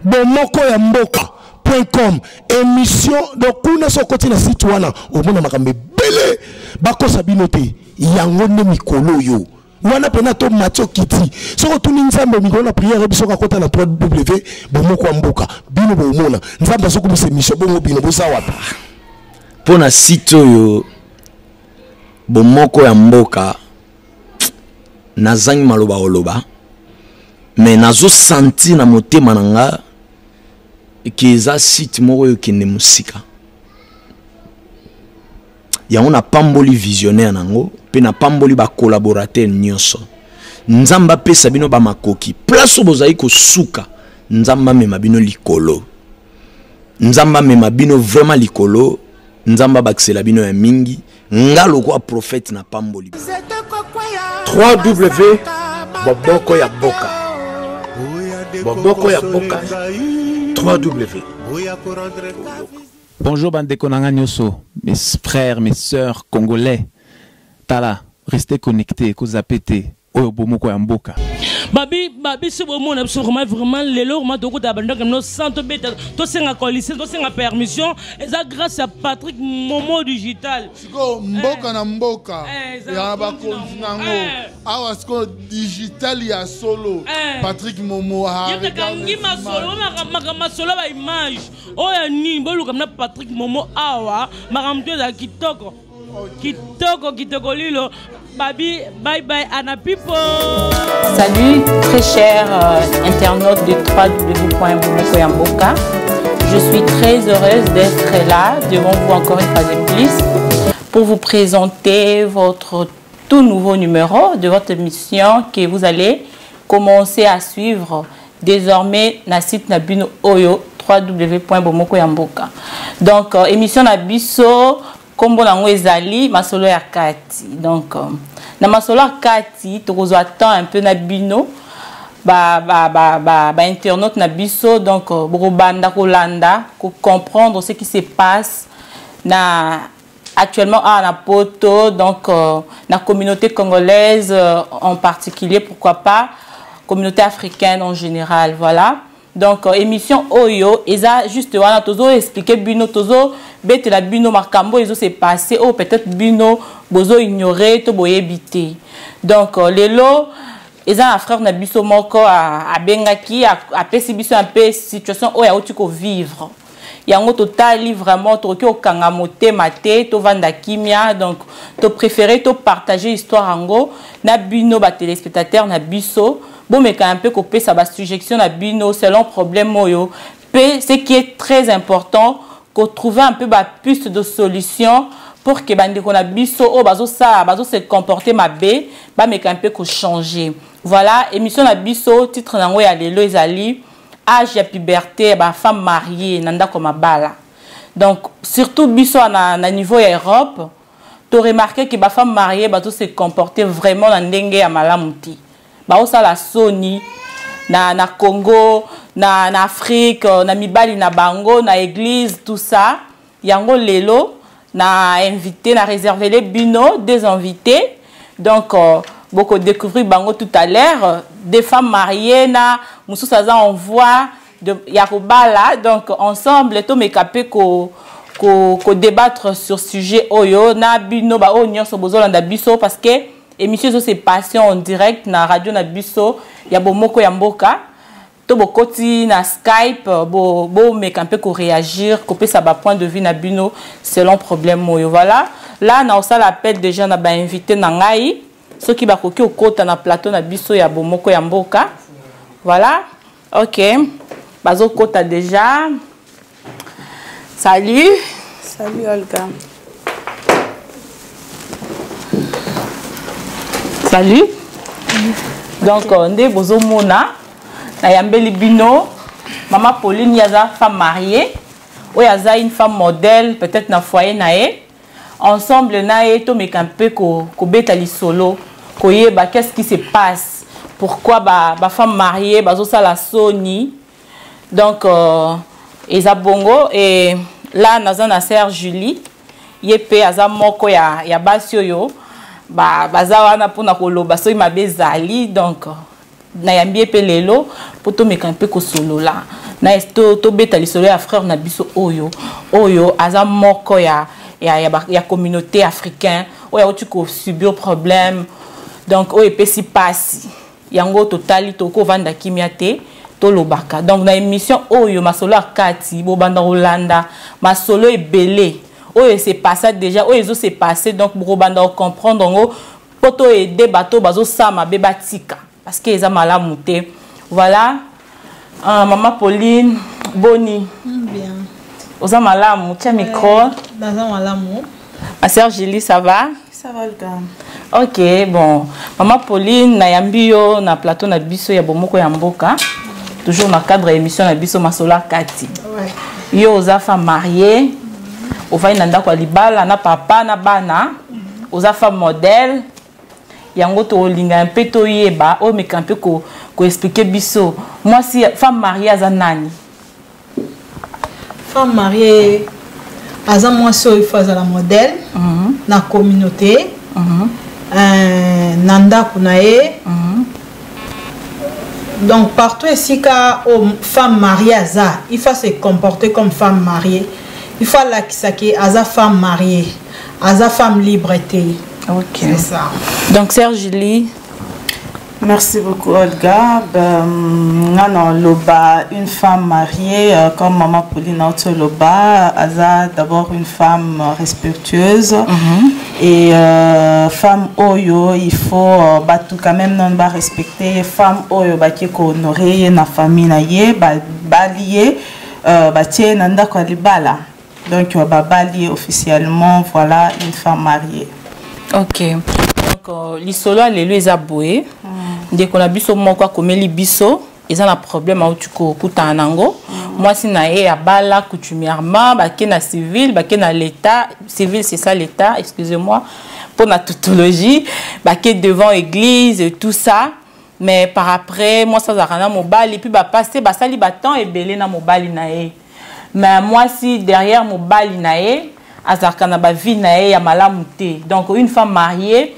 Bomoko ya mboka .com émission. Donc kuna so okoti na site wana, omona makambo ebele. Bakosa bino te, yango nde mikolo oyo wana mpena to mati okiti. Soki otuni Nzambe mikolo na prière, biso kakota na 3W Bomoko ya Mboka, bino bomona Nzambe azokomisa émission bongo. Bino boza wapi? Mpo na site oyo Bomoko ya Mboka, nazangi maloba koloba, mais nazosentir na motema na nga ke eza site moko oyo ekende mosika. Yango napamboli visionnaire nango mpe napamboli bacollaborateur nyonso. Nzambe apesa bino bamakoki. Place oyo bozali kosuka, Nzambe amema bino likolo. Nzambe amema bino vraiment likolo. Nzambe abakisela bino ya mingi. Nga lokwa prophète, napamboli. 3W Bomoko ya Mboka, Bomoko ya Mboka, 3W. Bonjour bandeko na nga nyonso, mes frères, mes sœurs congolais. Tala, restez connectés, kozapper te. Oyo Bomoko ya Mboka. Babi babiso bomona biso vraiment vraiment lelo vraiment tokota bandako no sans tobeta, tosenga coalition, tosenga permission. Eza grâce à Patrick Momo Digital. Sikoyo mboka na mboka ya bakonzi nango awa, sikoyo digital ya solo, Patrick Momo. Yetekangi masolo, makambo masolo ya baimage oyo ya nini, boluka na Patrick Momo awa, makambo to ezala kitoko kitoko kitoko. Lilo babi, bye bye ana people. Salut très chers internautes de www.bomokoyamboka. Je suis très heureuse d'être là devant vous encore une fois de plus pour vous présenter votre tout nouveau numéro de votre émission que vous allez commencer à suivre désormais na site na bino oyo www.bomokoyamboka. Donc émission na biso, kombo nango ezali Masolo ya kati. Donc na Masolo ya kati, tokozwa temps un peu na bino ba internaute na biso. Donc bokobanda kolanda, comprendre ce qui se passe na actuellement à na poto, donc na communauté congolaise en particulier, pourquoi pas communauté africaine en général. Voilà, donc émission oyo eza juste wana, tozo expliquer bino, tozo betela bino makambo ezo se passer oyo peut-être bino bozo ignorer to boyebi te. Donc lelo eza na frère na biso moko abengaki, apesi biso un peu situation oyo auti kovivre. Yango totali vraiment tokoki kokanga motema te, tovanda kimia. Donc topréféré topartager histoire yango na bino batéléspectateur na biso. Bomeka un peu kopesa basuggestion na bino selon problème oyo, mpe ce qui est très important, kotrouver un peu bapiste de solution pour que bandeko na biso oyo bazosala, bazose comporter mabe, bameka un peu kochanger. Voilà, émission na biso, titre nango ya lelo ezali âge ya puberté ya bafemme mariée na ndako mabala. Donc surtout biso na niveau ya Europe, toremarquer ke bafemme mariée bazo se comporter vraiment na ndenge ya malamu te, baosala soni na Congo, na Afrique, na mibali na bango, na église, tout ça. Yango lelo na invité, na réservé bino deux invités. Donc boko découvrir bango tout à l'heure, des femmes mariées na mosusu aza en voie de ya kobala. Donc ensemble tomeka mpe ko débattre sur sujet oyo na bino ba oyo nyonso bozolanda biso, parce que émission ezo se passer en direct na radio na biso ya Bomoko ya Mboka. To bokoti na Skype, bomeka mpe koréagir, kopesa bapoint de vue na bino selon problème oyo. Voilà, là na osala appel déjà na bainvité na ngai, soki bakoki okota na plateau na biso ya Bomoko ya Mboka. Voilà, ok, bazokota déjà. Salut. Salut Olga. Salut. Donc nde bozomona, nayambeli bino mama Pauline. Ye aza femme mariée oyo aza une femme modèle peut-être na foyer na ye. Ensemble na ye tomeka mpe kobeta lisolo, koyeba qu'est-ce qui se passe, pourquoi ba femme mariée bazosala soni. Donc eza bongo. Et là naza na sœur Julie, ye mpe aza moko ya basi oyo baza wana mpona koloba soki mabe ezali. Donc nayambi ye mpe lelo mpo tomeka mpe kosolola. Na tobeta lisolo ya frère na biso oyo oyo aza moko ya ya, ya, ya communauté africain oyo auti kosubir problème, donc oyo epesi pasi. Yango totali tokovanda kimia te, tolobaka. Donc na émission oyo Masolo ya Kati, bobanda kolanda masolo ebele oyo se passa déjà, oyo ezo se passer. Donc bokobanda kocomprendre yango mpo toaider bato bazosala mabe batika, parce que eza malamu te. Voilà. Mama Pauline, boni? Bien. Oza malamu? Tia micro. Naza malamu. Ma sœur Julie, ça va? Ça va, le gars. Ok, bon, mama Pauline, nayambi yo na plateau na biso ya Bomoko ya Mboka, toujours na cadre ya émission na biso Masolo ya Kati. Yo oza femme mariée, ovandi na ndako ya libala na papa na bana, oza femme modèle. Yango tolinga mpe toyeba oyo meka mpe koexpliquer biso, mwasi femme mariée aza nani? Femme mariée aza mwasi oyo ifo azala modèle na communauté, na ndako na ye, donc partout esika oyo femme mariée aza, il faut se comporter comme femme mariée. Il faut alakisa ke aza femme mariée, aza femme libre te. Ok. C'est ça. Donc sœur Julie. Merci beaucoup, Olga. Ben, nga naloba, une femme mariée, comme maman Pauline aloba, aza d'abord une femme respectueuse et femme oyo il faut bato quand même non ba respecter, femme oyo bake ko honorer ye na famille na ye, ba bali ye, batie na ndako ya libala. Donc babali ye officiellement, voilà une femme mariée. Ok, donc lisolo ya lelo eza boye: ndeko na biso moko akomeli biso, eza na problème auti kokutana nango. Mwasi na ye abala coutumièrement, bake na civil, bake na l'état civil, c'est ça, l'état, excusez-moi pour na tautologie, bake devant église et tout ça. Mais par après, mwasi azalaka na mobali, puis bapasse, basali batemps ebele na mobali na ye. Mais mwasi, derrière mobali na ye, azalaka na bavie na ye ya malamu te. Donc une femme mariée,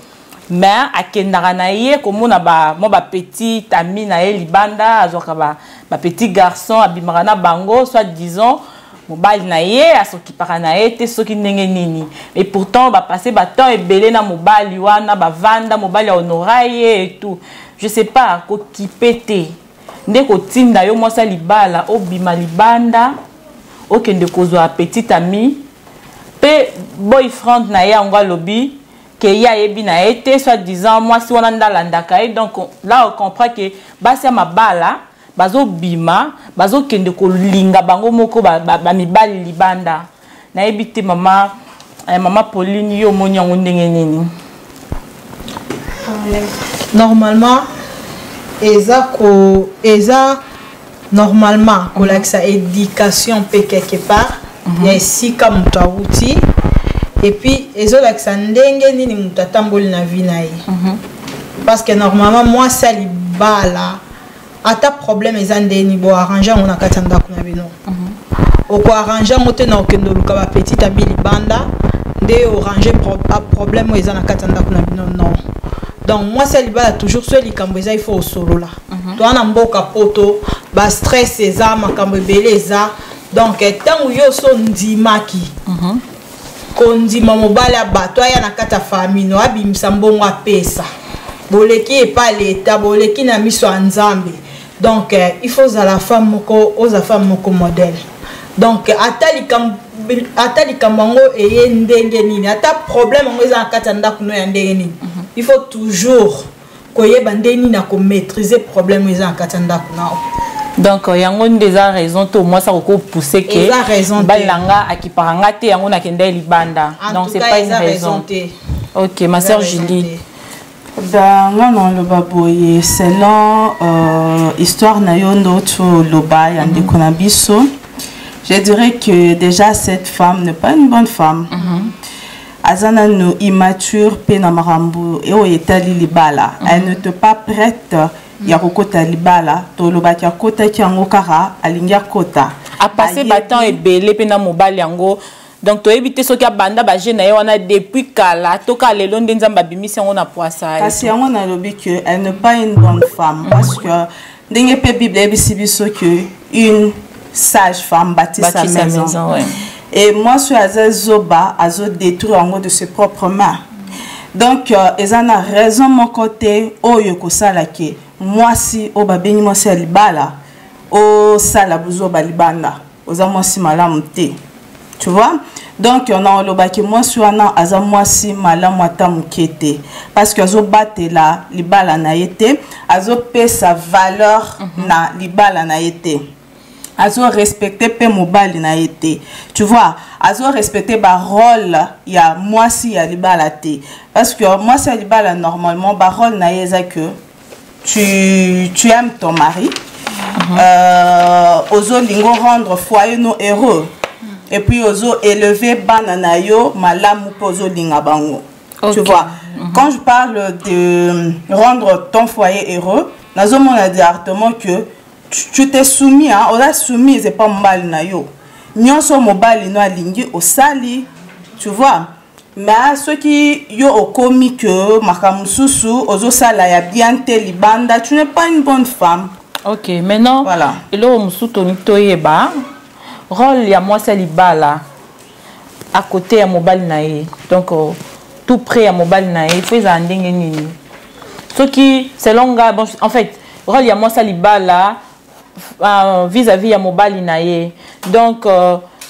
mais akendaka na ye komona ba mwa bapetit ami na ye libanda, azwaka bapetit garçon, abimaka na bango, soit disant mobali na ye asokipaka na ye te soki ndenge nini. Et pourtant bapasse batemps ebele na mobali wana, bavanda, mobali ahonora ye et tout. Je sais pas, kokipe te nde kotinda yo mwasi ya libala obima libanda, okende kozwa petit ami mpe boyfriend na ye. Yango alobi ke ye ayebi na ye te, soit disant mwasi wana nde alandaka ye. Donc là on comprend ke basi ya mabala bazobima, bazokende kolinga bango moko bamibali libanda. Nayebi te, mama Pauline, yo omoni yango ndenge nini? Normalement eza ko eza normalement kolakisa éducation mpe quelque part ya esika moto awuti, et puis ezolakisa ndenge nini moto atamboli na vie na ye, parce que normalement mwasi ya libala, ata problème eza ndeni, boarrange yango na kati ya ndako na bino. Okoarrange yango te na okende oluka bapetit ami libanda nde orange problème oyo eza na kati ya ndako na bino, non. Donc mwasi ya libala, toujours so likambo eza, il faut osolola. Toza na mboka poto, bastress eza, makambo ebele eza. Donc ntango yo so ndimaki kondima mobali ya bato aya na kati ya famille no, abimisa mbongo, apesa, boleki epa leta, boleki na miso ya Nzambe. Donc il faut ozala femme moko, oza femme moko modèle. Donc ata likambo yango eye ndenge nini, ata problème yango eza na kati ya ndako no ya ndenge nini, il faut toujours koyeba ndenge nini ya komaîtriser problème oyo eza na kati ya ndako na yo. Donc yango nde eza raison to mwasi akoki kopousse ke Eza raison te. mobali na nga akipaka nga te, yango nakenda ye libanda. En Donc tout c'est cas, pas une eza raison. raison te. Ok, ma Eza sœur raison Julie. te. Ben, nga naloba boye, selon histoire na yo nde oti oloba ya ndeko na biso, je dirais que déjà cette femme n'est pas une bonne femme. Aza nanu immature mpe na makambo oyo etali libala. Elle n'était pas prête ya kokota libala. Tolobaki akotaki yango kaka alingi akota. Apasse batemps ebele mpe na mobali yango. Donc toyebi te soki abanda baje na ye wana depuis kala to kaka lelo nde Nzambe abimisi yango na poisa. Kasi yango nalobi que elle n'est pas une bonne femme, parce que ndenge mpe Bible eyebisi biso que une Sage femme bâtit sa maison, maison ouais. Et mwasi oyo aza zoba azodétruire yango de ses propres mains. Donc eza na raison moko te oyo ekosala ke mwasi oyo babengi mwasi ya libala osala buzoba libanda, oza mwasi malamu te, tu vois. Donc na olobaki mwasi wana aza mwasi malamu ata moke te, parce que azobatela libala na ye te, azopesa valeur na libala na ye te, azorespecte mpe mobali na ye te, tu vois, azorespecte barôle ya mwasi ya libala te, parce que mwasi ya libala, normalement, barôle na ye eza que tu aimes ton mari, ozolinga rendre foyer no heureux, et puis ozo élever bana na yo malamu mpe ozolinga bango, tu vois. Quand je parle de rendre ton foyer heureux, nazomona directement que tu t'es soumis, hein, oza soumise epa mobali na yo, nyonso mobali no alingi osali, tu vois. Mais soki yo okomi ke makambo mosusu ozosala ya bien te libanda, tu n'es pas une bonne femme. Ok, maintenant, voilà. Eloko mosusu toni toyeba, rôle ya mwasi ya libala à côté ya mobali na ye, donc tout près ya mobali na ye, faut ezala ndenge nini? Soki selon nga, bon, en fait, rôle ya mwasi ya libala vis-à-vis ya mobali na ye, donc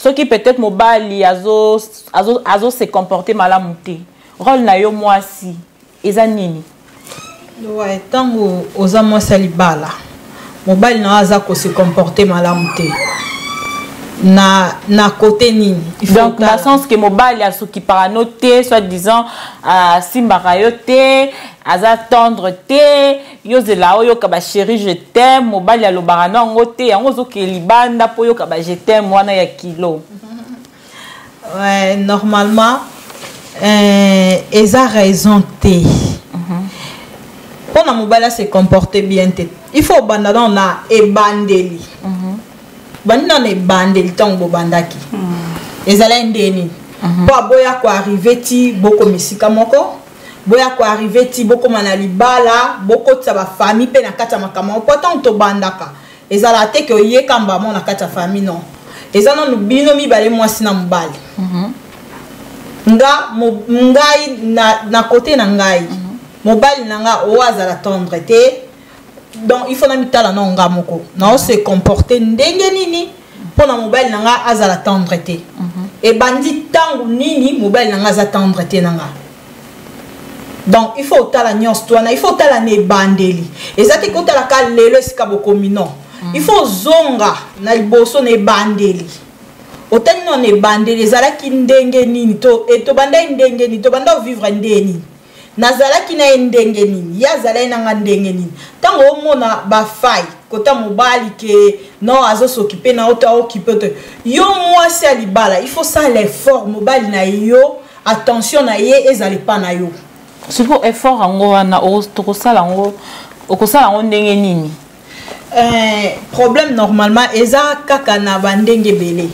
soki peut-être mobali azo se comporter malamu te, rôle na yo mwasi eza nini? Ouais, ntango oza mwasi ya libala, mobali na yo aza kose comporter malamu te na côté nini? Donc na sens que mobali asokipaka no te, soit disant asimbaka yo te, aza tendre te, yo zela oyoka ba "chéri, je t'aime", mobali alobaka no yango te, yango ozokende libanda mpo oyoka ba "je t'aime" wana ya kilo. Ouais, normalement eza raison te mpona mobali ase comporter bien te. Il faut obanda nano na ebandeli. Bandi nano na ebandeli, ntango bobandaki ezalaki nde nini, mpo aboya koarrive ti bokoma esika moko, boya koarrive ti bokóma na libala, bokotisa bafamille mpe na kati ya makambo yango. Mpo ntango tobandaka, ezalaka te ke oyeka mbamo na kati ya famille, non. Eza nanu bino mibale, mwasi na mobali. Nga ngai na côté na ngai, mobali na nga oyo azala tendre te, donc il faut na mitala na nga moko nao se comporter ndenge nini mpona mobali na nga azala tendre te. Ebandi ntango nini mobali na nga aza tendre te na nga? Donc il faut otala nyonso to wana, il faut otala na ebandeli. Eza te kotala ka lelo esika bokomi, non. Il faut ozonga na liboso, na ebandeli, otali no na ebandeli ezalaki ndenge nini, to tobandaki ndenge nini, tobanda ovivre ndenge nini, nazalaki na ye ndenge nini, ye azalaki na nga ndenge nini. Ntango omona bafai kota mobali ke non, azosokipe na yo to aokipe te yo, mwasi ya libala, il faut sala effort mobali na yo, attention na ye ezala epa na yo. Sikoyo effort yango wana, tokosala yango, okosala yango ndenge nini? Problème normalement eza kaka na bandenge ebele,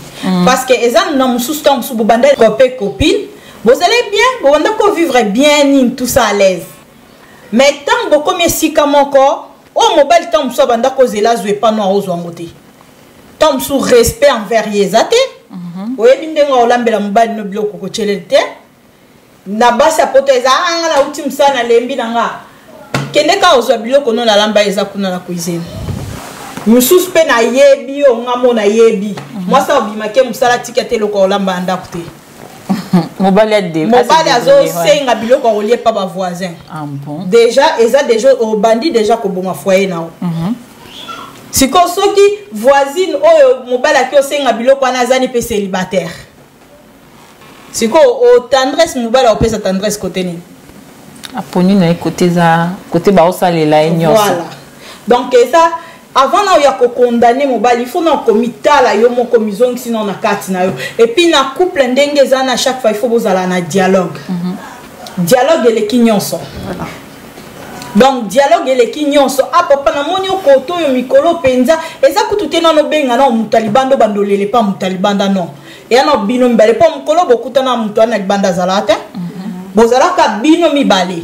parce que eza na mosusu, ntango mosusu bobanda copain copine, bozali bien, bobanda kovivre bien, nini, tout ça à l'aise, mais ntango bokomi esika moko, oyo mobali ntango mosusu abanda kozela azwa epano, aozwa yango te. Ntango mosusu respect envers ye eza te. Oyebi ndenge olambela mobali no biloko kotyeleli te. Na basi ya poto eza anga nauti mosala, nalembi na nga, kende kaka ozwa biloko no nalamba, eza kuna na cuisine. Mosusu mpe nayebi oyo nga mo nayebi, mwasi abimaki mosala, tika te eloko olamba na ndako te. Mobali. Mobali azosenga biloko akolia epa bavoisin. Ah bon? Déjà eza déjà obandi déjà koboma foyer na yo. Sikoyo soki voisine oyo mobali aki osenga biloko wana azani mpe célibataire, sikoyo o tendresse, mobali akopesa tendresse kote nini? Aponi na ye kote eza kote baosalela ye nyonso. Voilà, donc eza avant na oya kokondane mobali, il faut na komitala yo moko, mizongisi nao na kati na yo. Et puis na couple, ndenge eza na chaque fois, il faut bozala na dialogue. Dialogue eleki nyonso. Donc dialogue eleki nyonso. Ah papa, namoni okoto oyo mikolo mpenza eza kutu te, nano obenga na moto ya libanda, obanda olele pa moto ya libanda, non. Eya na bino mibale, mpo mokolo bokutana na moto wana na libanda azalaka te. Bozalaka bino mibale,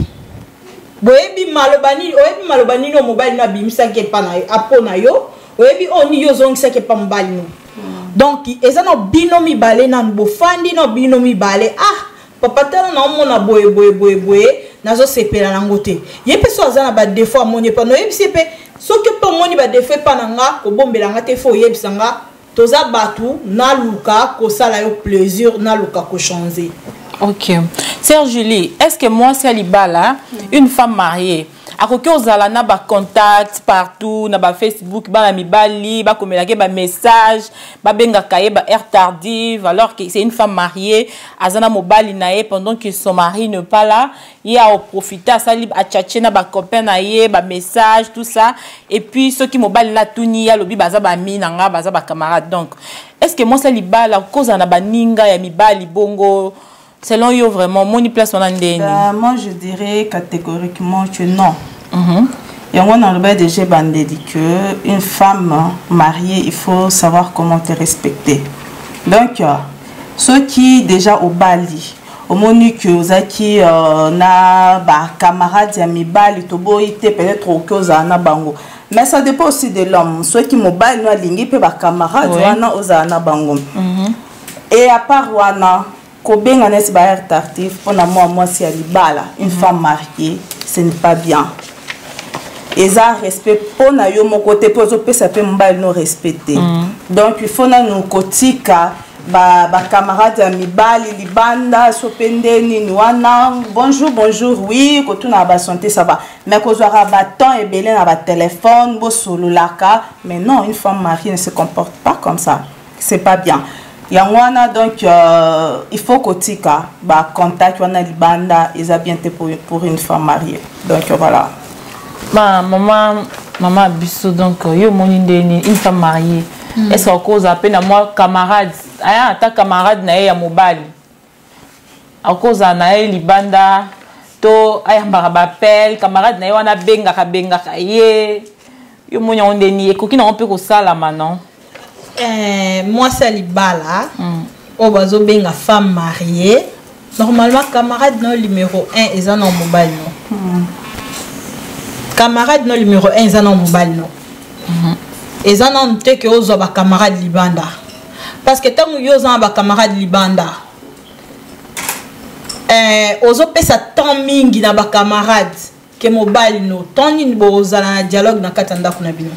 boyebi maloba nini, oyebi maloba nini oyo mobali no abimisaki epa na yo, apo na yo. Oyebi oyo nini yo ozongisaki epa mobali no. Donc eza na bino mibale nanu bofandi na bino mibale, ah papa, tala naomona boye boye boye boye, nazosepela nango te. Ye mpe so aza na badéfauts, amoni epa noyebisi ye mpe, soki mpe omoni badéfauts epa na nga, kobombela nga te, fo oyebisa nga. Toza bato, naluka kosala yo plaisir, naluka kochanger. Ok. Sœur Julie, est-ce que moi, c'est libala, une femme mariée, akoki ozala na bacontact partout na bafacebook, bana mibali bakomelaki bamessage, babengaka ye ba heure tardive, alors que c'est une femme mariée, aza na mobali na ye? Pendant que son mari n'est pas là, ye aoprofite, asali achache na bacopain na ye bamessage, tout ça, et puis soki mobali na atuni ye, alobi baza bami na nga, baza bacamarade. Donc est ce que mwasi ya libala kozala na baninga ya mibali bongo, selon yo, vraiment moni place wana ndeni? Ben, moi je dirais catégoriquement que non. Yango naloba déjà bandeli que une femme mariée, il faut savoir comment te respecter. Donc soki déjà obali, omoni ke ozalaki na bacamarade ya mibali, toboyi te, peut-être okoki ozala na bango, mais ça dépend aussi de l'homme. Soki mobali no alingi mpe bacamarade wana ozala na bango. Et à part wana, kobenga neti baheure tardive mpona mwa mwasi ya libala, une femme mariée, ce n'est pas bien. Eza respect mpo na yo moko te, mpo ozopesa mpe mobali no respect te. Donc il faut nanu kotika bacamarade ba ya mibali libanda. So mpe nde nini wana, bonjour bonjour, oui, kotuna basanté, ça va, mais kozwaka batemps ebele na batelefone bosololaka, mais non, une femme mariée ne se comporte pas comme ça, c'est pas bien. Yango wana, donc il faut kotika bacontact wana libanda, eza bien te pour une femme mariée. Donc voilà. Ma mama, mama biso, donc yo omoni ndeni une femme mariée, est ce que akozala mpe na mwa camarade aya, ata camarade na ye ya mobali, akozala na ye libanda to ayambaka baappel, camarade na ye wana abengaka bengaka ye? Yo moni yango ndeni, ekoki nango mpe kosalama, non? Mwasi ya libala oyo bazobenga femme mariée, normalement camarade no numéro 1 eza na mobali no. Camarade no numéro 1 eza na mobali no. Eza nanu te ke ozwa bacamarade libanda, parce que ntango yo oza na bacamarade libanda, ozopesa temps mingi na bacamarade ke mobali no. Temps nini bokozala na dialogue na kati ya ndako na bino?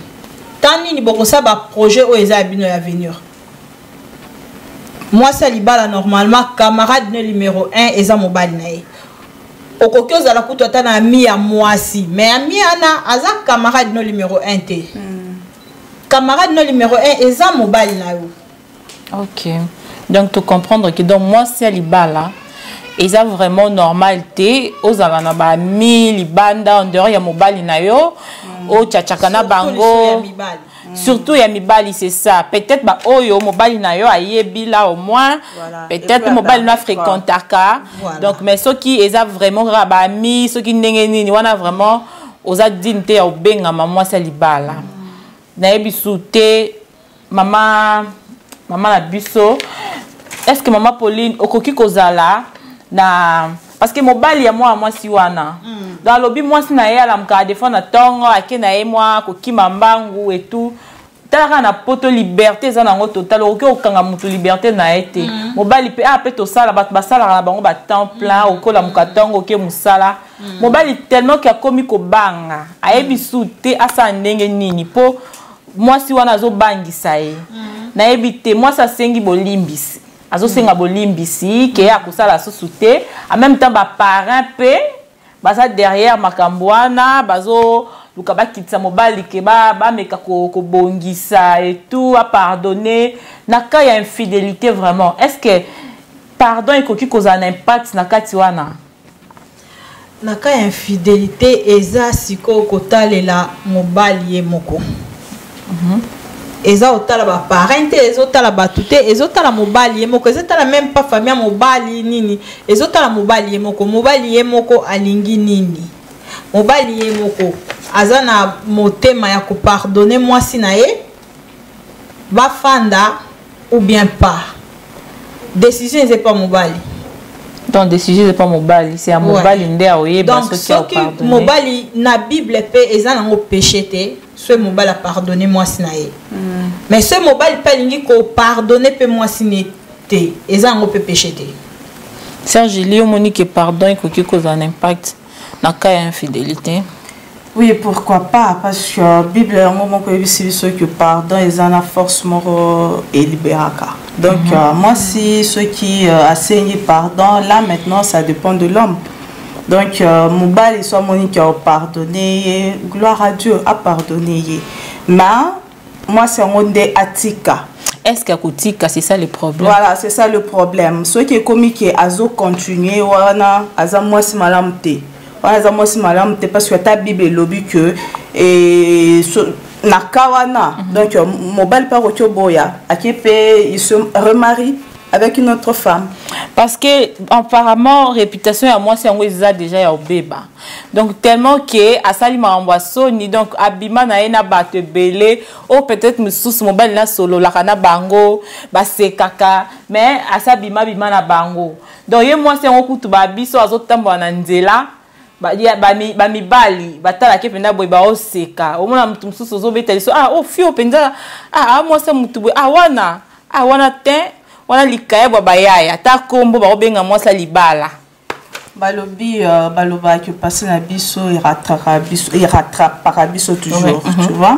Temps nini bokosala baprojet oyo eza ya bino ya avenir? Mwasi ya libala, normalement camarade no numéro 1 eza mobali na ye. Okoki ozala kutu ata na ami ya mwasi, mais ami wana aza camarade no numéro 1 te. Camarade no numéro 1 eza mobali na yo. Ok, donc to comprendre que donc mwasi ya libala, eza vraiment normal te ozala na baami libanda en dehors ya mobali na yo, otiatiaka na bango, surtout ya mibali. C'est ça, peut-être baoyo mobali na yo ayebi là, au moins voilà. Peut-être mobali no afréquentaka voilà. Donc mais soki eza vraiment kaka baami, soki ndenge nini wana, vraiment oza digne te ya obengama mwasi ya libala. Nayebi su te, mama, mama na biso, est ce que mama Pauline okoki kozala na, parce que mobali ya mwana mwasi wana, donc alobi mwasi na ye alamukaka des fois na ntongo, ake na ye mwa kokima mbangu et tout. Tala kaka na Poto, liberté eza nango total, okoki kokanga moto liberté na ye te. Mobali mpe mpe tosala, bato basalaka na bango batemps plein, okolamuka ntongo, oke mosala. Mobali tellement ke akomi kobanga, ayebi su te asala ndenge nini mpo mwasi wana azobangisa ye. Nayebi te, mwasi asengi bolimbisi, azosenga bolimbisi ke akosala susu te. En même temps baparent mpe baza derrière makambo wana, bazoluka bakitisa mobali ke bameka kobongisa et tout, apardonner. Na cas ya infidélité, vraiment, est ce que pardon ekoki kozala na impact na kati wana? Na cas ya infidélité, eza sikoyo kotalela mobali ye moko. Eza kotala baparent te, ezotala bato te, ezotala mobali ye moko, ezotala même pas famille ya mobali nini, ezotala mobali ye moko. Mobali ye moko alingi nini? Mobali ye moko aza na motema ya kopardonner mwasi na ye, bafanda ou bien pas? Décision eza epa mobali. Donc décision eza epa mobali, c'est ya mobali nde aoyeba. Soki mobali, na Bible mpe eza nango péché te. Soki mobali apardonne mwasi na ye, mais soki mobali mpe alingi kopardonne mpe mwasi ne te, eza yango mpe péché te. Serge Lee, omoni ke pardon ekoki kozala na impact na cas ya infidélité? Oui, pourquoi pas? Parce que Bible yango moko eyebisi biso que pardon eza na force moko eliberaka. Donc moi, si soki asengi pardon, là maintenant ça dépend de l'homme. Donc mobali so amoni ke apardonne ye, gloire à Dieu, apardonne ye. Mais mwasi yango nde atika. Est-ce qu'akotika? C'est ça le problème. Voilà, c'est ça le problème. Soki ekomi ke azocontinue, wana aza mwasi malamu te, wana aza mwasi malamu te, parce que ata Bible elobi ke na ka wana, donc mobali mpe akoki oboya, ake mpe il se remarie avec une autre femme. Parce que apparemment réputation ya mwasi yango eza déjà ya obeba, donc tellement ke asali makambo ya soni, donc abima na ye na bato ebele oyo peut-être mosusu mobali nasololaka na bango, basekaka, mais asa bima bima na bango. Donc ye mwasi yango kutu babiso azotambola na nzela, bamibali batalaki mpenza boye, baoseka. Omona motu mosusu ozobeta liso: "Ah, oh, fio mpenza, ah, ah, mwasi ya motu boye, ah, wana, ah, wana te, wana likaya bwa bayaya." Ata kombo bakobenga mwasi ya libala. Balobi balobaka passé na biso erattrapaka biso, erattrapaka biso toujours. Tu vois,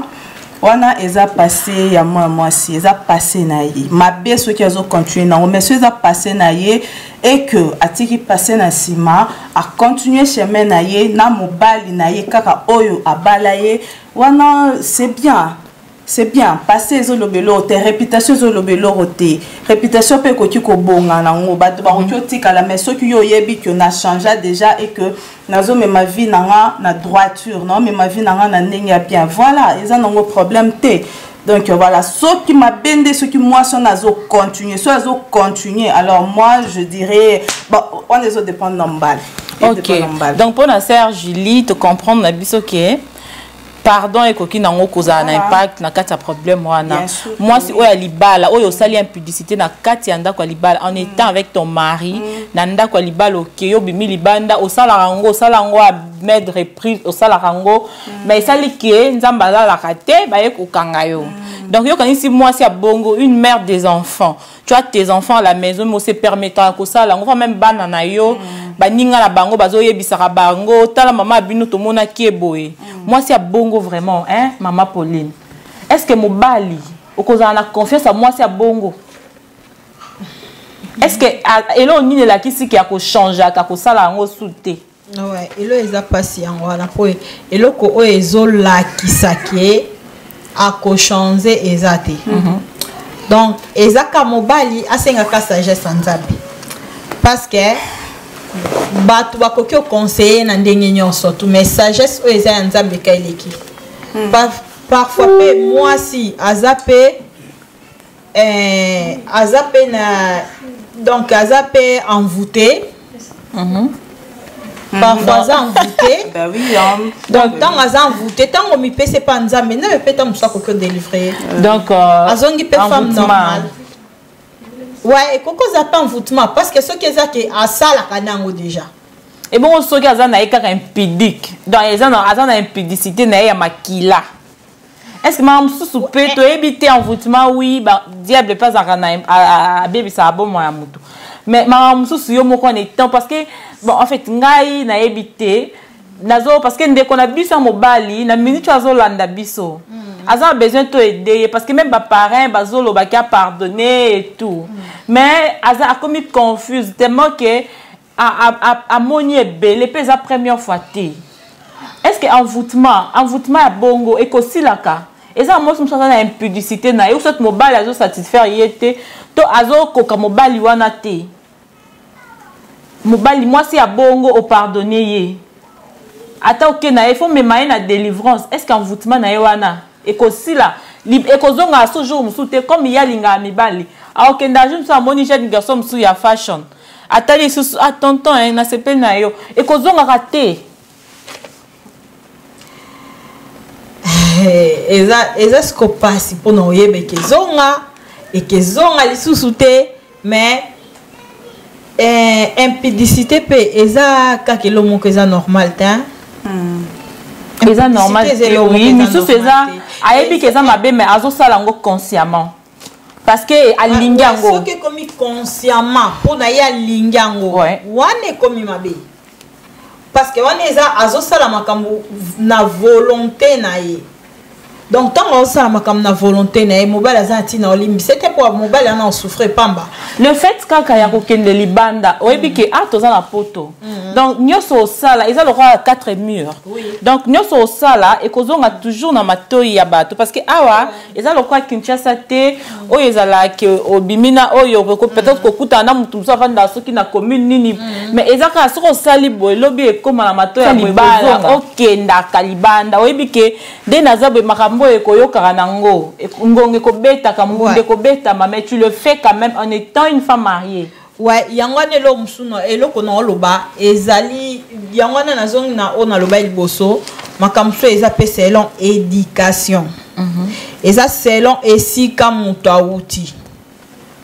wana eza passé ya mwana mwasi, eza passé na ye mabe soki azocontinue nango. Mais soki eza passé na ye et que atiki passé na nsima, acontinue chemin na ye na mobali na ye kaka oyo abala ye wana, c'est bien, c'est bien. Passé ezoloba eloko te, réputation ezoloba eloko te. Réputation mpe ekoki kobonga nango, bato bakoki otikala. Mais soki yo oyebi ke na changea déjà et que nazomema vie na nga na droiture, naomema vie na nga na ndenge ya bien, voilà, eza nango problème te. Donc voilà, soki mabe nde soki mwasi wana azocontinue, soki azocontinue, alors moi je dirais, bon, wana ezodépendre na mobali. Ok, donc mpona sœur Julie, tocomprendre na biso ke pardon ekoki nango kozala na impact na kati ya problème wana. Mwasi oyo ya libala oyo osali impudicité na kati ya ndako ya libala, en étant avec ton mari na ndako ya libala, okei, obimi libanda, osalaka yango, osala yango à maintes reprises, osalaka yango, mais esali ke Nzambe alalaka te, baye kokanga yo. Donc yokanisi mwasi ya bongo, une mère des enfants, tu as tes enfants à la maison, mais ose permettant kosala yango, même bana na yo, baninga na bango bazoyebisaka bango: "Tala mama bino, tomonaki ye boye." Mwasi ya bongo vraiment, hein, mama Pauline, est ce que mobali okozala na confiance ya mwasi ya bongo? Est ce que eloko nini elakisi ke akochangeaka, akosala yango su te? Ouais, elo eza mpasi yango wana, mpo eloko oyo ezolakisa ke akochange eza te. Donc eza ka mobali asengaka sagesse ya Nzambe, parce que bato bakoki oconseille na ndenge nyonso tu, mais sagesse oyo eza ya Nzambe ka eleki. Parfois mpe mwasi aza mpe aza mpe na, donc aza mpe envoûté. Parfois aza envoûté. Bah oui, hein. Donc ntango aza envoûté, ntango mipesi epa Nzambe, Nzambe mpe ntango mosusu akoki odélivre. Donc azongi mpe femme normale. Ouais, ekoki ozala mpe envoûtement, parce que soki eza ke asalaka nango déjà. Ebongo soki aza na ye kaka impudique, donc eza na, aza na impudicité na ye ya makila, est ce que makambo mosusu mpe toyebi te? Envoûtement, oui, diable mpe azalaka na abebisaka bomoi ya motu, mais makambo mosusu yo moko en étant, parce que bon, en fait ngai nayebi te, nazo, parce que ndeko na biso ya mobali na minute oyo azolanda biso, aza na besoin to aider ye, parce que même baparrain bazolobaki apardonner et tout, mais aza akomi confuse tellement que amoni ebele mpe eza première fois te. Est ce que envoûtement ya bongo ekosilaka? Eza mwasi mosusu aza na impudicité na ye, ou soit mobali azosatisfaire ye te, to azokoka mobali wana te. Mobali, mwasi ya bongo, opardonne ye, ata oke na ye, faut mema ye na délivrance. Est ce que envoûtement na ye wana ekosila, ekozonga so jour mosusu te? Comme ye alingaka mibali, akokenda jour mosusu, amoni jeune garçon mosusu ya fashion, atali lisusu: "Ah tonton, eh, nasepeli na yo." Ekozongaka te? Eza siko mpasi mpona oyeba ekezonga, ekezonga lisusu te. Mais impudicité mpe eza kaka elo moko eza normal te. Eza normal te, oui. Misusu eza ayebi ke eza mabe, mais azosala yango consciemment parce que alingi yango. Soki ekomi consciemment mpo na ye alingi yango, wana ekomi mabe, parce que wana eza azosala makambo na volonté na ye. Donc ntango azosala makambo na volonté na ye, mobali aza na ntina olimbisa te, mpo mobali wana osouffre pamba. Le fait kaka ya kokende libanda, oyebi ke ah, toza na poto, donc nyonso osala eza lokola quatre murs. Donc nyonso osala ekozonga toujours na matoi ya bato, parce que awa eza lokola Kinshasa te oyo ezalaka obimi na oyo peut-être kokutana na motu mosusu avandaka soki na commune nini, mais eza kaka soki osali boye, lobi ekóma na matoi ya libala. Okendaka libanda, oyebi ke nde naza boye, makambo oyo ekoyokaka nango, ngonga ekobetaka, ngunga ekobetama, mais tu le fais quand même en étant une femme mariée. Ouais, yango wana eloko mosusu, eloko na oloba ezali yango wana. Nazongi na oyo naloba liboso, makambo mosusu eza mpe selon éducation, eza selon esika moto awuti.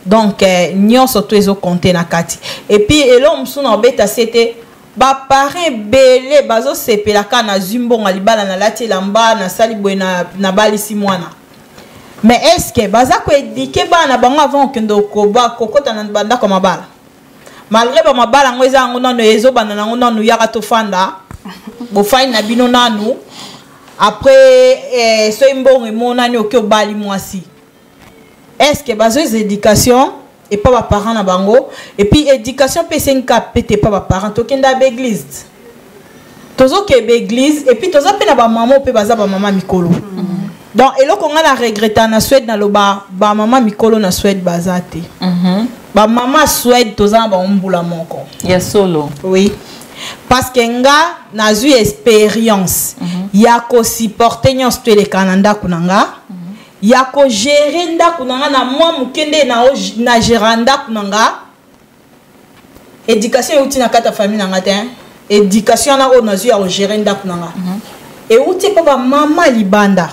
Donc nyonso to ezocompter na kati. Et puis eloko mosusu na obeta se te, baparent ebele bazosepela kaka nazwi mbongo ya libala, nalati elamba, nasali boye, nabalisi mwana. Mais est ce que baza koéduquer bana na bango avant okende koba kokɔta na bandako ya mabala? Malgré bamabala yango eza yango nano ezobanda nango nanu, yaka tofanda, bofandi na bino nanu, après soki mbongo emonani, oki obali mwasi. Est ce que bazozwa éducation epa baparent na bango? Et puis éducation mpe esengi kaka pete epa baparent. Tokenda baeglise, tozokende baeglise, et puis toza mpe na bamama mpe baza bamama mikolo. Donc eloko ngai na regretta na Suède, naloba bamama mikolo na Suède baza te. Bamama Suède toza na bango mbula moko. Ya solo? Oui, parce que nga nazwi expérience ya kosupporter nyonso to eleka na ndako na nga, ya kogérer ndako na nga na mwa moke nde na géra ndako na nga. Éducation euti na kati ya famille na nga te. Éducation wana oyo nazwi ya kogérer ndako na nga euti mpo bamama libanda.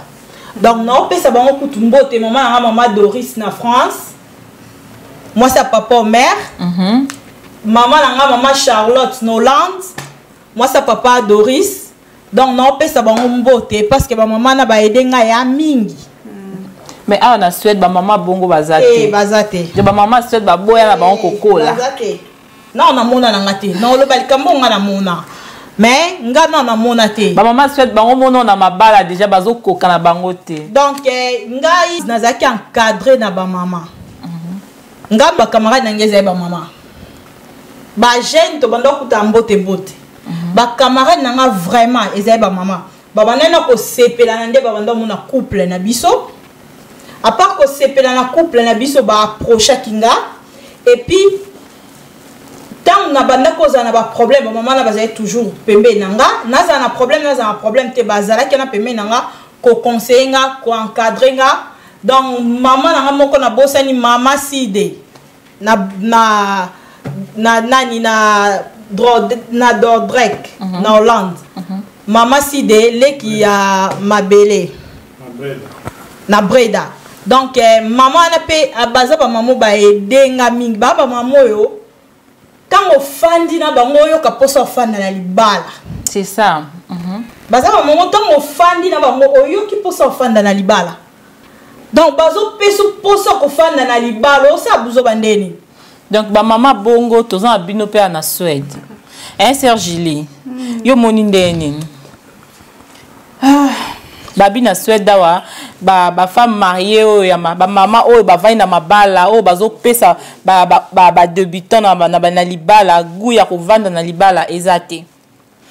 Donc naopesa bango kutu mbote: mama na nga, mama Doris na France, mwasi ya papa Omer, mama na nga, mama Charlotte na Hollande, mwasi ya papa Doris. Donc naopesa bango mbote parce que bamama na baede ngai ya mingi. Mais awa na Suède bamama bongo baza te? Baza te. Bamama Suède baboya na bango kokola. Baza te. Na namona na nga te, na oloba likambo nga namona, mais nga na namona te. Bamama Suède bango mono na mabala déjà bazokoka na bango te. Donc ngai nazalaki encadré na bamama. Nga bacamarade na ngai ezali bamama, bajeune tobanda okuta mbote mbote. Bacamarade na nga vraiment ezali bamama, babandaki na kosepela na nde babanda omona couple na biso. À part kosepela na couple na biso, baapprochaki nga. Et puis ntango nabanda kozala na baproblème, bamama na bazali toujours pembeni na nga. Nazala na problème, nazala na problème te, bazalaki na pembeni na nga koconseiller nga, koencadrer nga. Donc mama na nga moko nabosani, mama Side na nani na Dordrecht, na Hollande. Mama Side, leki ya mabele na Breda. Donc mama wana mpe baza bamama baedenga mingi. Baa bamama oyo ntango ofandi na bango, oyoka mposa ofanda na libala. C'est ça. Baza bamama ntango ofandi na bango, oyoki mposa ofanda na libala. Donc bazopesa mposa kofanda na libala, osala buzoba ndeni. Donc bamama bongo toza na bino mpe na Suède, hein? Sœur Julie, yo moni ndenge nini? Babi na Suède awa bafemme mariée oyo ya bamama oyo bavandi na mabala, oyo bazopesa badébutant na libala goût ya kovanda na libala eza te.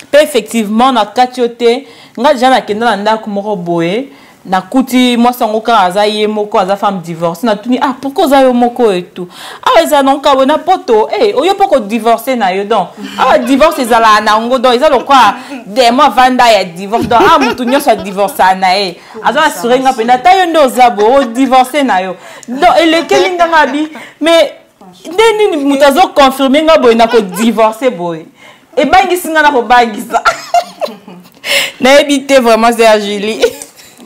Mpe effectivement na kati yo te, nga deja nakenda na ndako moko boye, nakuti mwasi yango kaka aza ye moko, aza femme divorce. Natuni: "Ah, pourquoi oza yo moko etu awa?" Ezala nango kaka boye na poto, oyo mpo kodivorce na yo. Donc awa divorce ezalaka nango, donc eza lokola demo avanda ya divorce. Donc awa motu nyonso adivorcaka na ye, aza assuré nga mpenza, ata yo nde oza boye, odivorce na yo. Donc elekeli nganga bi, mais nde nini moto azoconfirme nga boye na kodivorce boye, ebangisi nga na kobangisa, nayebi te vraiment. Sœur Julie.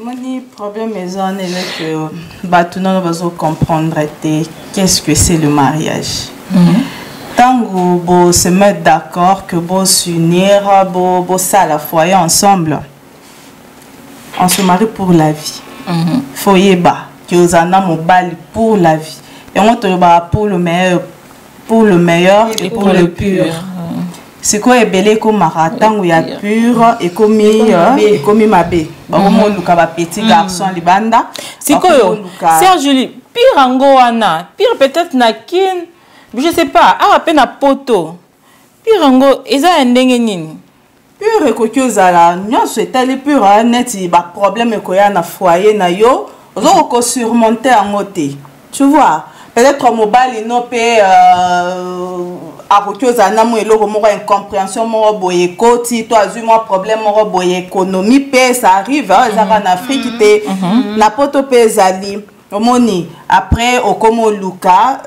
Moni problème eza wana, eza que bato nano bazocomprendre te qu'est-ce que c'est le mariage. Ntango bo se mettre d'accord que bos'unir, bosala foyer ensemble. On se marie pour la vie. Faut yeba ke ozala na mobali pour la vie. Yango tolobaka pour le meilleur, pour le meilleur et pour le pur. Sikoyo ebele ekomaka ntango ya pure ekomi ekomi mabe, bakomoluka bapetit garçon libanda. Sikoyo, sœur Julie, pire yango wana, pire peut-être na Kin, je sais pas, awa mpe na Poto, pire yango eza ya ndenge nini? Pure ekoki ozala nyonso etali pure, neti baproblème ekoya na foyer na yo, ozokoka kosurmonte yango te, tu vois. Peut-être mobali no mpe akoki ozala na mwa eloko moko, incompréhension moko boye ekoti, to azwi mwa problème moko boye, économie mpe, ça arrive. Ezaka na Afrique te, na Poto mpe ezali. Omoni, après okoma oluka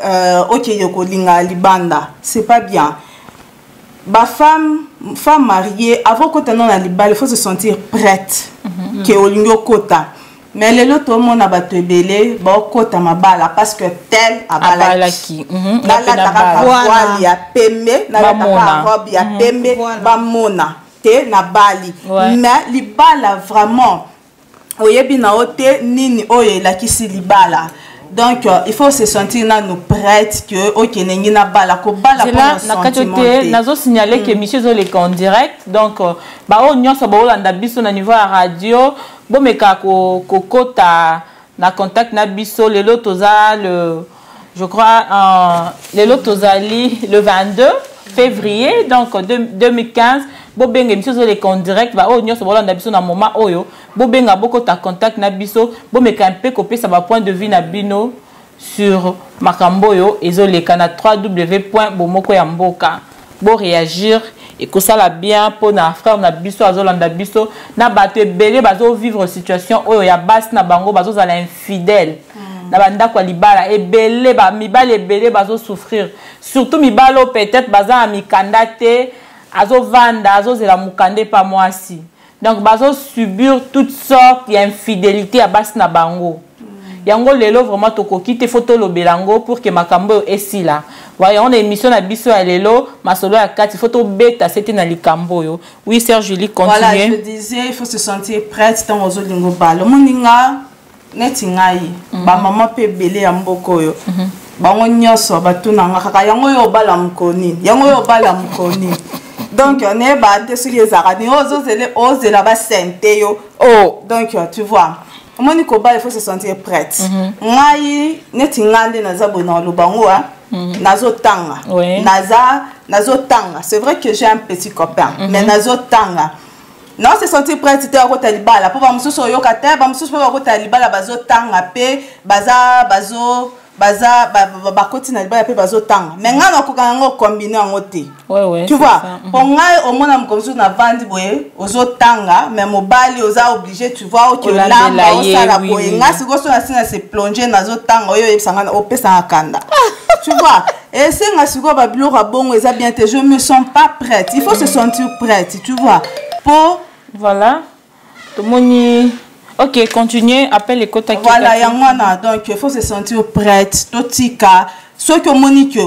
okende kolinga libanda, c'est pas bien. Bafemme, femme mariée, avant okota no na libala, il faut se sentir prête ke olingi okota. Mais lelo tomona bato ebele baokota mabala parce que tel abalaki. Nalata kaka voile ya pembe, nalata kaka robe ya pembe, bamona te nabali. Mais libala vraiment, oyebi na yo te nini oyo elakisi libala. Donc il faut se sentir nanu prête que okende ngi na bala, kobala. Na kati te, nazosignaler que émission ezoleka en direct. Donc baoyo nyonso baolanda biso na niveau ya radio, bomeka kokota na contact na biso. Lelo toza le, je crois, lelo tozali le 22 février donc 2015. Bobenga, émission ezoleka en direct. Baoyo nyonso baolanda biso na moment oyo, bobenga, bokota contact na biso, bomeka mpe kopesa bapoint de vue na bino sur makambo oyo ezoleka na www bomoko ya mboka. Boréagir, ekosala bien mpona frère na biso azolanda biso, na bato ebele bazovivre situation oyo ya basi na bango bazozala infidèle na bandako ya libala. Ebele mibali ebele bazosouffrir, surtout mibali oyo peut-être baza na mikanda te, azovanda, azozela mokanda epa mwasi. Donc bazosubir toutes sortes ya infidélité ya basi na bango. Yango lelo vraiment tokoki te, faut tolobela yango pour que makambo oyo esila. Yango na émission na biso ya lelo, masolo ya kati, faut tobeta sete na likambo oyo. Oui, sœur Julie, continue. Voilà, je disais, il faut se sentir prête ntango ozolinga obala. Omoninga neti ngai, bamama mpe ebele ya mboka oyo, bango nyonso batunanga kaka yango oyo: obala mokolo nini? Yango oyo, obala mokolo nini? Donc nayeba te soki ezalaka nini, ozozele, ozela basente yo. Oh, donc tu vois, omoni, kobala, il faut se sentir prête. Ngai, neti ngai nde naza boye, na oloba ngo nazotanga, naza nazotanga. C'est vrai que j'ai un petit copain, mais nazotanga. Non, se sentir prête te akota libala, mpo bamosusu oyoka te, bamosusu mpe bakota libala, bazotanga mpe baza bazo baza bakoti na libala mpe bazotanga. Mais ngai nakoka yango combine yango te, tu vois. Mpo ngai omona moko mosusu navandi boye, ozotanga, mais mobali oza obligé, tu vois, oki olamba, osala boye. Ngai sikoyo so nasi na se plonge, nazotanga, oyo oyebisanga, opesanga kanda, tu vois. Esenga sikoyo babiloko ya bongo eza bien te. Je me sens pas prête. Il faut se sentir prête, tu vois, po Voilà, tomoni. Ok, continuez, appel ekotaki. Voilà, yango wana. Donc il faut se sentir prête. Totika, soki omoni ke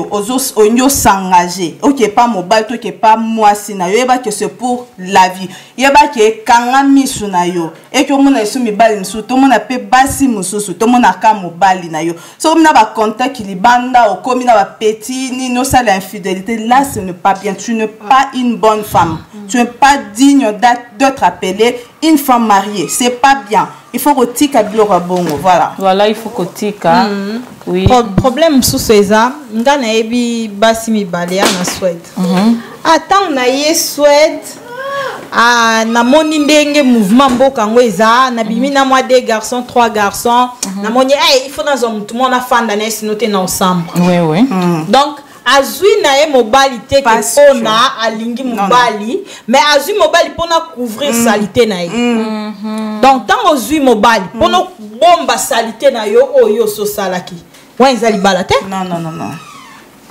olingi osengage, oke pa mobali to oke pa mwasi na yo, yeba ke c'est pour la vie. Yeba ke ekanga misu na yo, eke omona esu mibali mosusu, tomona mpe basi mosusu, tomonaka mobali na yo. Soki omi na bacontact libanda, okomi na bapetit nini, osala infidélité, là ce n'est pas bien. Tu n'es pas une bonne femme, tu n'es pas digne d'être appelée une femme mariée. C'est pas bien. Il faut kotika biloko ya bongo, voilà. Voilà, il faut kotika. Oui. Problème mosusu eza, nga nayebi basi mibale ya na Swede. Ntango na ye Swede, ah, namoni ndenge mouvement mboka yango eza, nabimi na mwa deux garçons, trois garçons. Namoni, hey, il faut nazwa motu moko nafanda na ye, sino te na ensemble. Donc azwi na ye mobali te ke mpona alingi mobali, mais azwi mobali mpona couvrir saleté na ye. Donc ntango ozwi mobali mpona bomba saleté na yo oyo ososalaki wana, eza libala te. Non, non, non, non,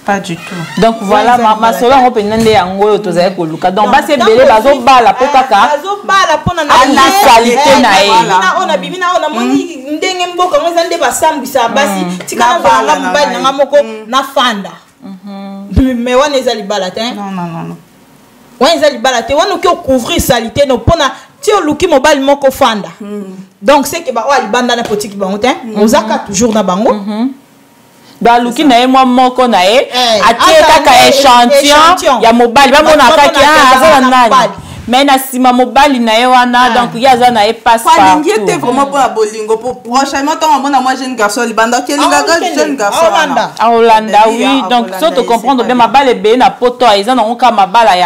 pas du tout. Donc voilà, masolo yango mpenza nde yango oyo tozali koluka. Donc basi ebele bazobala mpo kaka Bazobala mpona ana saleté na ye. Oyo nabimi na oyo, namoni ndenge mboka yango eza, nde basambwisaka basi, tika nazwanga mobali nanga moko nafanda. Mais wana eza libala te. Non, non, non. Wana eza libala te. Wana oki ocouvrir saleté no mpona. Ti oluki mobali moko fanda. Donc c'est que ba oyo libanda na potiki bango te. Ozaka toujours na bango. Donc aluki na ye mwa moko na ye, atie kaka échantillon ya mobali, bamona kaki aza na nani, mais na nsima mobali na ye wana, donc ye aza na ye passe. Alingi ye te vraiment mpona bolingo, po prochainement ntango amona mwa jeune garçon libanda, okelingaka jeune garçon wana. Aolanda, oui. Donc so tocomprendre bien, mabala ebele na poto eza nango kaka mabala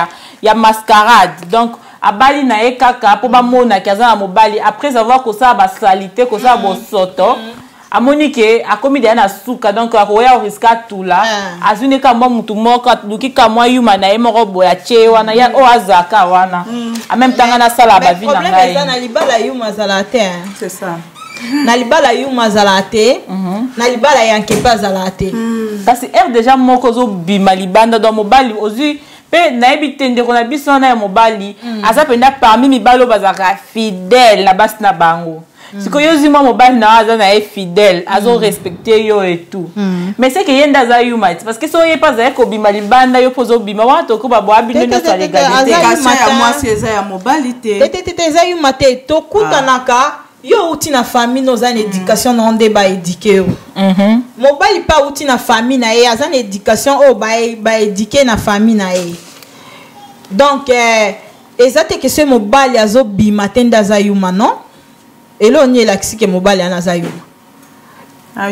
ya mascarade. Donc abali na ye kaka mpo bamonaki aza na mobali, après avoir kosala basaleté, kosala bosoto, amoni ke akomi deya na suka. Donc akoya oriske atula, azwi nde ka mwa mutu moko, aluki ka mwa yuma na ye moko boye, atie ye wana ya oyo azalaka wana, en même temps nga nasala bavi na ngai. Eza na libala yuma azala te. C'est ça. Na libala yuma azala te, na libala yanke mpe azala te. Kasi aire déjà moko ozobima libanda, donc mobali ozwi mpe nayebi te. Ndeko na biso wana ya mobali aza mpenza parmi mibali oyo bazalaka fidèle na basi na bango. Sikoyo ozwi mwa mobali na yo, aza na ye fidèle, azorespecte yo et tout, mais c'est que ye nde aza yuma ti, parce que so ye mpe azali kobima libanda, yo mpo ozobima wana, tokoba boya bino nyonso ya légalité. Ya mwasi eza ya mobali te. Te, te, te, eza yuma te. Tokutanaka, yo outi na famille no, oza na éducation na yo nde baéduquer yo. Mobali mpe auti na famille na ye, aza na éducation oyo baéduquer na famille na ye. Donc eza te ke soki mobali azobima te nde aza yuma. Non, eloko nini elakisi ke mobali wana aza yuma?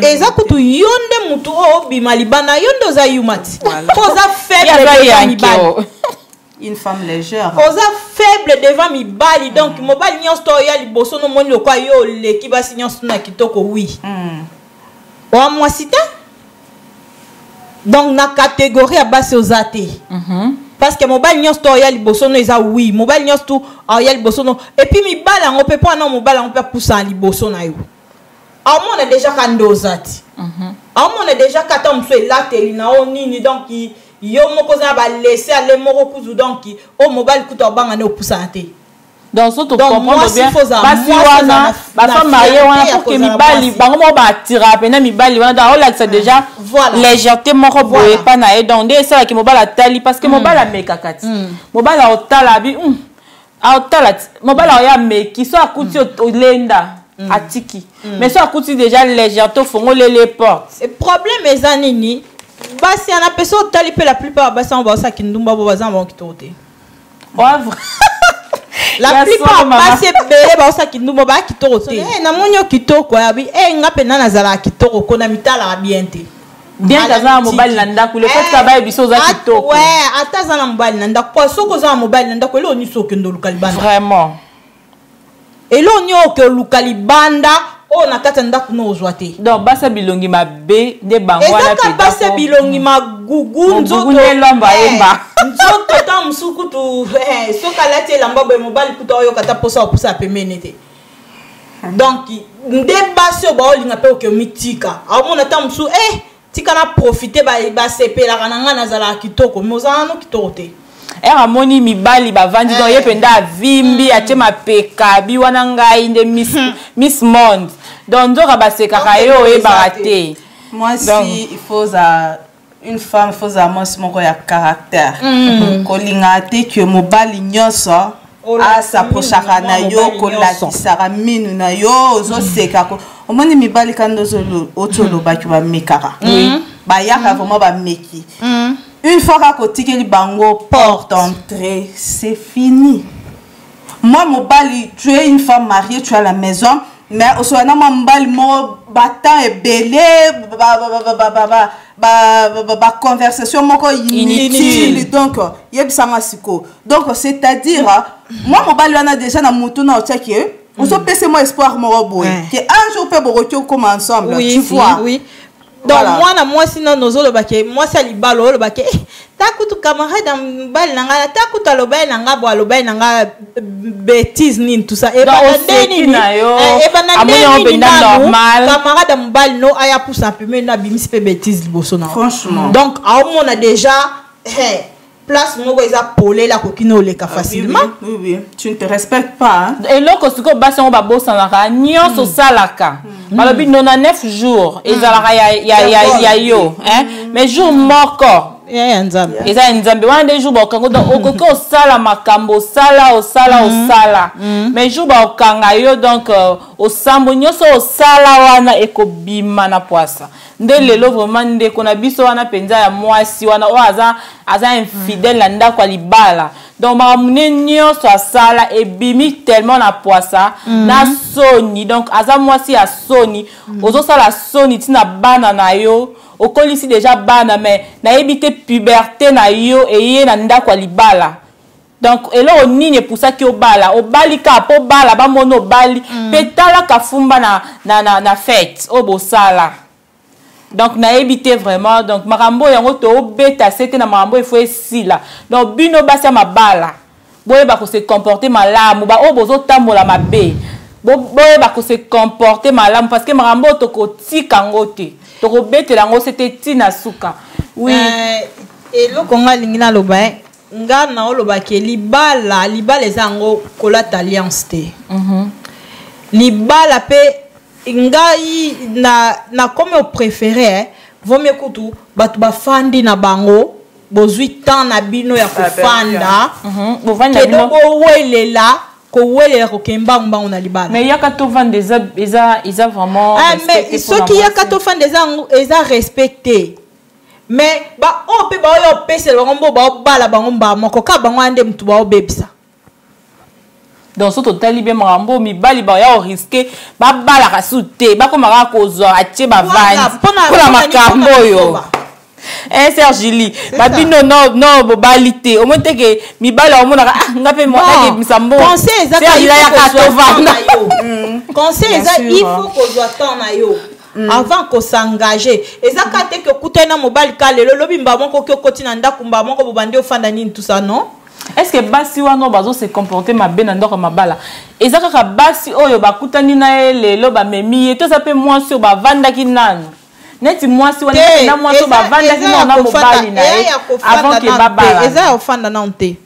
Eza kutu yo nde mutu oyo obima libanda, yo nde oza yuma ti, mpo oza faible devant mibali. Une femme légère. Oza faible devant mibali. Donc mobali nyonso to oya liboso, nomoni lokwa yo oleki basi nyonso na kitoko, oui, oa mwasi te. Donc na catégorie ya basi oza te, parce que mobali nyonso to oya liboso no eza oui, mobali nyonso tu aoya liboso no. Et puis mibali yango mpe, mpo ana mobali yango mpe apusana liboso na yo, aomona déjà ka nde oza ti, aomona déjà ka ta mosusu elateli na yo nini. Donc yo moko oza na balese ale moko kuzu, donc oyo mobali kutu abanga nde opusana te. Donc so tocomprendre bien, basi wana, bafemme mariée wana, pour que mibali bango moko baattiraka mpena mibali wana, donc aolakisa déjà légèreté moko boye epa na ye. Donc nde esalaki mobali atali, parce que mobali amekaka ti, mobali aotala abi aotala ti, mobali aoya ameki, so akuti olenda, atiki. Mais so akuti déjà légèreté, ofongoleli porte. Problème eza nini? Basi wana mpe so otali mpe, la plupart ya basi yango baosaki ndumba bo baza na bango kitoko te. La plupart basi ebele baosaki ndumba baya kitoko te. Namoni yo kitoko, yabi e nga mpenza nazalaka kitoko ko na mitalaka bien te. Bien que aza na mobali na ndako, le fait ka bayebi so oza kitoko. Ata aza na mobali na ndako, po soki oza na mobali na ndako, eloko nyonso okende oluka libanda. Vraiment. Eloko nini oyo oluka libanda oyo na kati ya ndako no ozwa te? Donc basi ya bilongi mabe nde bango wana. Ezaka basi ya bilongi magugu. Nzoto nde lwambo ayemba. Nzoto ta mosusu kutu, soki alati elamba boye, mobali kutu aoyoka ta mposa opusa pembeni te. Donc nde basi oyo baolinga mpe oke omitika, aomona ta mosusu tika na profite, basepelaka na ngai, nazalaka kitoko, mais ozala nano kitoko te. Ere amoni mibali bavandi, donc ye mpenza avimbi, atie mapeka bi wana, ngai nde miss, miss monde. Donc nzoka basekaka ye, oyebaka te. Mwasi, il faut za une femme, faut za mwasi moko ya caractère. Kolingaka te ke mobali nyonso asapprochaka na yo, kolakisaka minu na yo, ozoseka. Omoni mibali kanda oti olobaki, bamekaka, bayaka vraiment bameki. Une fois kaka otikeli bango porte entrée, c'est fini. Moi mobali, tu es une femme mariée, tu es à la maison, mais osola na mwa mobali moko batemps ebele, baconversation moko inutile. Donc yebisanga sikoyo, donc c'est-à-dire mwa mobali wana déjà na mutu na otiaki, ozopesa mwa espoir moko boye ke un jour mpe bokoki okoma ensemble, tu vois. Oui. Donc mwana mwasi nano ozolobake, mwasi ya libala olobake, eh, ta kutu camarade ya mobali na ngai, ta kutu alobali na ngai bo, alobali na ngai bêtise nini, tout ça. Ebanda nde nini? Ebanda nde nini? Nanu camarade ya mobali no aya pusa pembeni no, abimisi mpe bêtise liboso na. Franchement. Donc aomona déjà place moko eza polele, akoki na oleka facilement. Oui, tu ne te respectes pas, hein? Eloko sikoyo basi yango babosanaka nyonso, osalaka, balobi 99 jours ezalaka ya yo, hein? Mais jour moko Ya Nzambe. Eza ya Nzambe wana nde jour bakokanga. Donc okoki osala makambo, osala, osala, osala, mais jour bakokanga yo, donc osambo nyonso osala wana ekobima na pwasa. Nde lelo vraiment ndeko na biso wana mpenza ya mwasi wana oyo aza infidèle na ndako ya libala, donc makambo ne nyonso asala ebimi tellement na pwasa na soni. Donc aza mwasi ya soni. Ozosala soni ntina bana na yo, okolisi déjà bana, mais nayebi te, puberté na yo eye na ndako ya libala. Donc eloko nini epusaki obala? Obali kaka mpo bala bamona obali mpe talaka fumba na fête oyo bosala. Donc nayebi te vraiment. Donc makambo oyo yango toobeta se te na makambo oyo efo esila. Donc bino basi ya mabala, boyeba kose comporter malamu. Baoyo bozotambola mabe, boyeba kose comporter malamu, parce que makambo oyo tokotika yango te, tokobetela yango se te ntina suka. Oui. Eloko nga alingi naloba, nga naolobaki libala eza yango kolata alliance te. Libala mpe ngai na nakomi opréféré, vaut mieux kutu bato bafandi na bango, bozwi temps na bino ya kofanda, Bovandi na kedo bino. Bowelela kowelela kokende mbangu na libala. Mais yaka tovanda eza vraiment Ah, respecté mais mpona soki yaka mwasi. tofanda eza respecté, mais baoyo mpe baoyo opesela bango mbo baobala bango mbala moko kaka bango wana nde motu baobebisa. Donc so totali bien makambo, mibali baya orisquer babalaka su te, bakoma kaka kozwa atie bavandi mpona makambo oyo. Sœur Julie, babino no bobali te, omoni te ke mibali aomonaka, ah, nga mpe nakebimisa mbongo. Conseil eza Sœur Julie ayaka tovanda. Conseil eza, il faut kozwa temps na yo avant kos'engager. Eza kaka te ke okutani na mobali ka lelo, lobi mba moko oki okoti na ndako, mba moko bobandi ofanda nini, tout ça, non. Est ce que basi wana oyo bazose comporter mabe na ndako ya mabala eza kaka basi oyo bakutani na ye lelo bamemi ye to eza mpe mwasi oyo bavandaki nanu, neti mwasi wana na mwasi oyo bavandaki nanu na mobali na ye avant ke babala? Eza ya kofanda nanu te.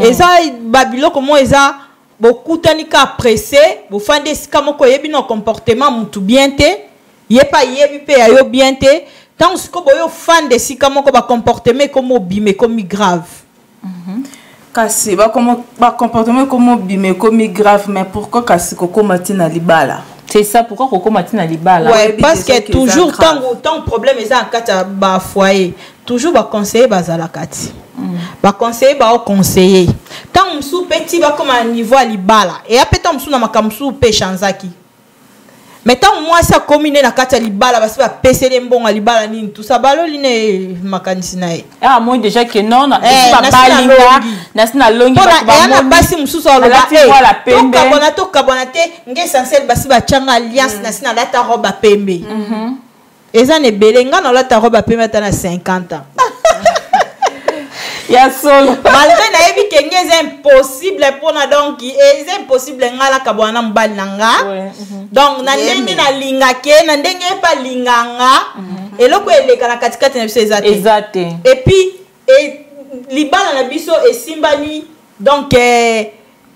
Eza babiloko moko, eza bokutani ka pressé, bofandi esika moko, oyebi na comportement mutu bien te, ye mpe ayebi mpe ya yo bien te. Ntango sikoyo boyo ofanda esika moko, bacomportement ekomi obima, ekomi grave. Kasi bacomportement ekomi obima, ekomi grave, mais pourquoi kasi kokóma ntina libala? C'est ça, pourquoi kokóma ntina libala? Ouais, parce que toujours ntango ntango problème eza na kati ya bafoyer, toujours baconseiller bazalaka ti baconseiller baoconseiller. Ntango mosusu mpe ti bakóma na niveau ya libala, eya mpe ntango mosusu na makambo mosusu mpe echangeaki. Mais ntango mwasi akómi nde na kati ya libala, basi bapeseli mbongo ya libala nini, tusa baloli ne makanisi na ye. Ah, moi déjà que non, nasi babalinga, nasi nalongi. Eya na basi mosusu aloba tokabwana, tokabwana te, nge essentiel basi batianga alliance, nasi nalata robe ya pembe. Eza na ebele, nga nalata robe ya pembe ata na 50 ans. Ya solo. Malgré nayebi ke nge eza impossible mpona, donc eza impossible nga alakabwana na mobali na nga. Donc na ndenge nalingaki ye, na ndenge ye mpe alinganga, eloko eleka na katikati na biso eza te. Eza te. Et puis libala na biso esimbani, donc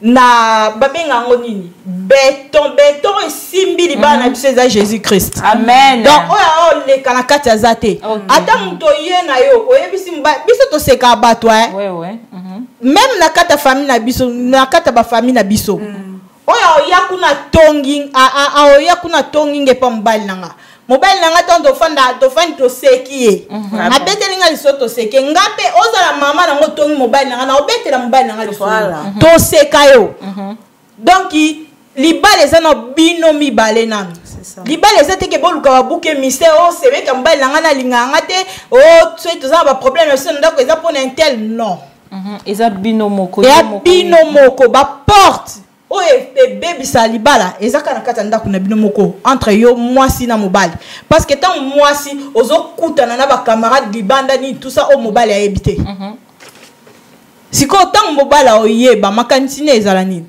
na babenga yango nini, béton, béton esimbi libala na biso eza Jésus Christ. Amen. Donc oyo aoleka na kati aza te. Ata moto oye na yo oyebisi biso, tosekaka bato, eh? Ouais, ouais. Même na kati ya famille na biso, na kati ya bafamille na biso, oyo aoya kuna tongi, aoya kuna tongi nge mpa mobali na nga. Mobali na nga, ntango tofanda, tofandi, toseki ye, abeteli nga liso, toseki. Nga mpe ozala mama nango, tongi mobali na nga, na obetela mobali na nga liso, toseka yo. Donc libala eza na bino mibale nanu. Libala eza te ke boluka babuke mystère o semeka mobali na nga nalingaka nga te, o soki toza na baproblème na biso na ndako eza mpona un tel, non. Eza bino moko. Eya bino moko. Baporte oyo ebebisa libala eza kaka na kati ya ndako na bino moko, entre yo mwasi na mobali, parce que ntango mwasi ozokutana na bacamarade libanda nini, tout ça, oyo mobali ayebi te. Sikoyo ntango mobali aoyeba, makanisi ne ezala nini?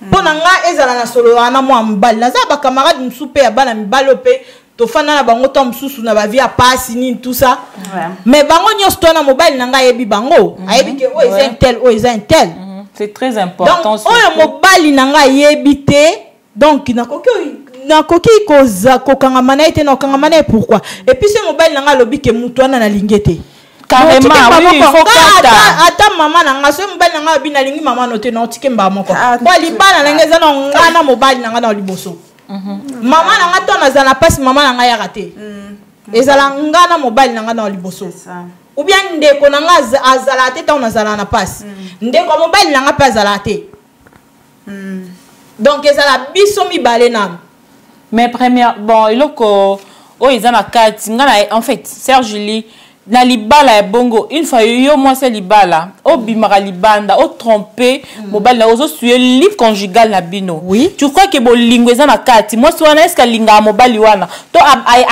Mpo na nga ezala na solo wana mwa mobali naza na bacamarade mosusu mpe ya bana mibali oyo mpe tofanda na bango ntango mosusu na bavie ya pasi nini, tout ça, mais bango nyonso to wana mobali na ngai ayebi bango, ayebi ke oyo eza un tel, oyo eza un tel. C'est très important. Donc oyo mobali na ngai ayebi te, donc nakoki Nakoki koza kokangama na ye te, nakokangama na ye pourquoi? Et puis soki mobali na nga alobi ke mutu wana nalingi te, Carrément, oui, il faut kata. Ata mama na nga, soki mobali na nga alobi nalingi mama no te, naotike mbala moko. Po libala na nga eza na nga na mobali na nga na liboso. Mama na nga to nazala na mpasi, mama na nga yaka te. Ezala nga na mobali na nga na liboso. Ou bien ndeko na nga azala te ntango nazala na mpasi. Ndeko ya mobali na nga mpe azala te. Donc ezala biso mibale nanu. Mais première, bon, eloko oyo eza na kati nga na, en fait, sœur Julie, na libala ya bongo, une fois yo mwasi ya libala obimaka libanda, otrompe mobali na, ozosuye lit conjugal na bino. Tu crois que bolingo eza na kati? Mwasi wana, est ce que alingaka mobali wana to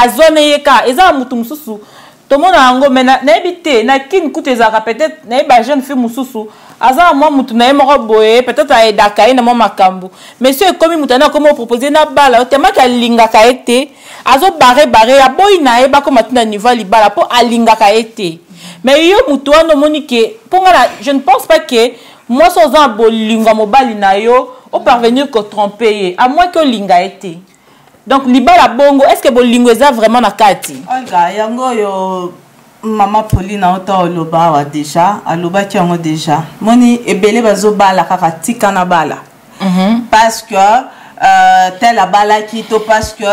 azwana ye ka? Eza na motu mosusu tomona yango, mais nayebi te na kini kutu ezalaka. Peut-être nayebi ba jeune fille mosusu aza na mwa mutu na ye moko boye, peut-être ayedaka ye na mwa makambo, mais so ekomi mutu ane akomi opropose na bala yo, temaki alingaka ye te, azobare bare, aboyi na ye, bakoma ti na niveau ya libala mpo alingaka ye te. Mais yo mutu wana omoni ke mpo nga na, je ne pense pas que mwasi oza na bolingo ya mobali na yo oparvenir kotrompe ye, à moins ke olinga ye te. Donc libala bongo, est ce que bolingo eza vraiment na kati? Olga, yango oyo mama Pauline auta oloba awa déjà, alobaki yango déjà. Moni ebele bazobala kaka tika na bala. Parce que tel abalaki to parce que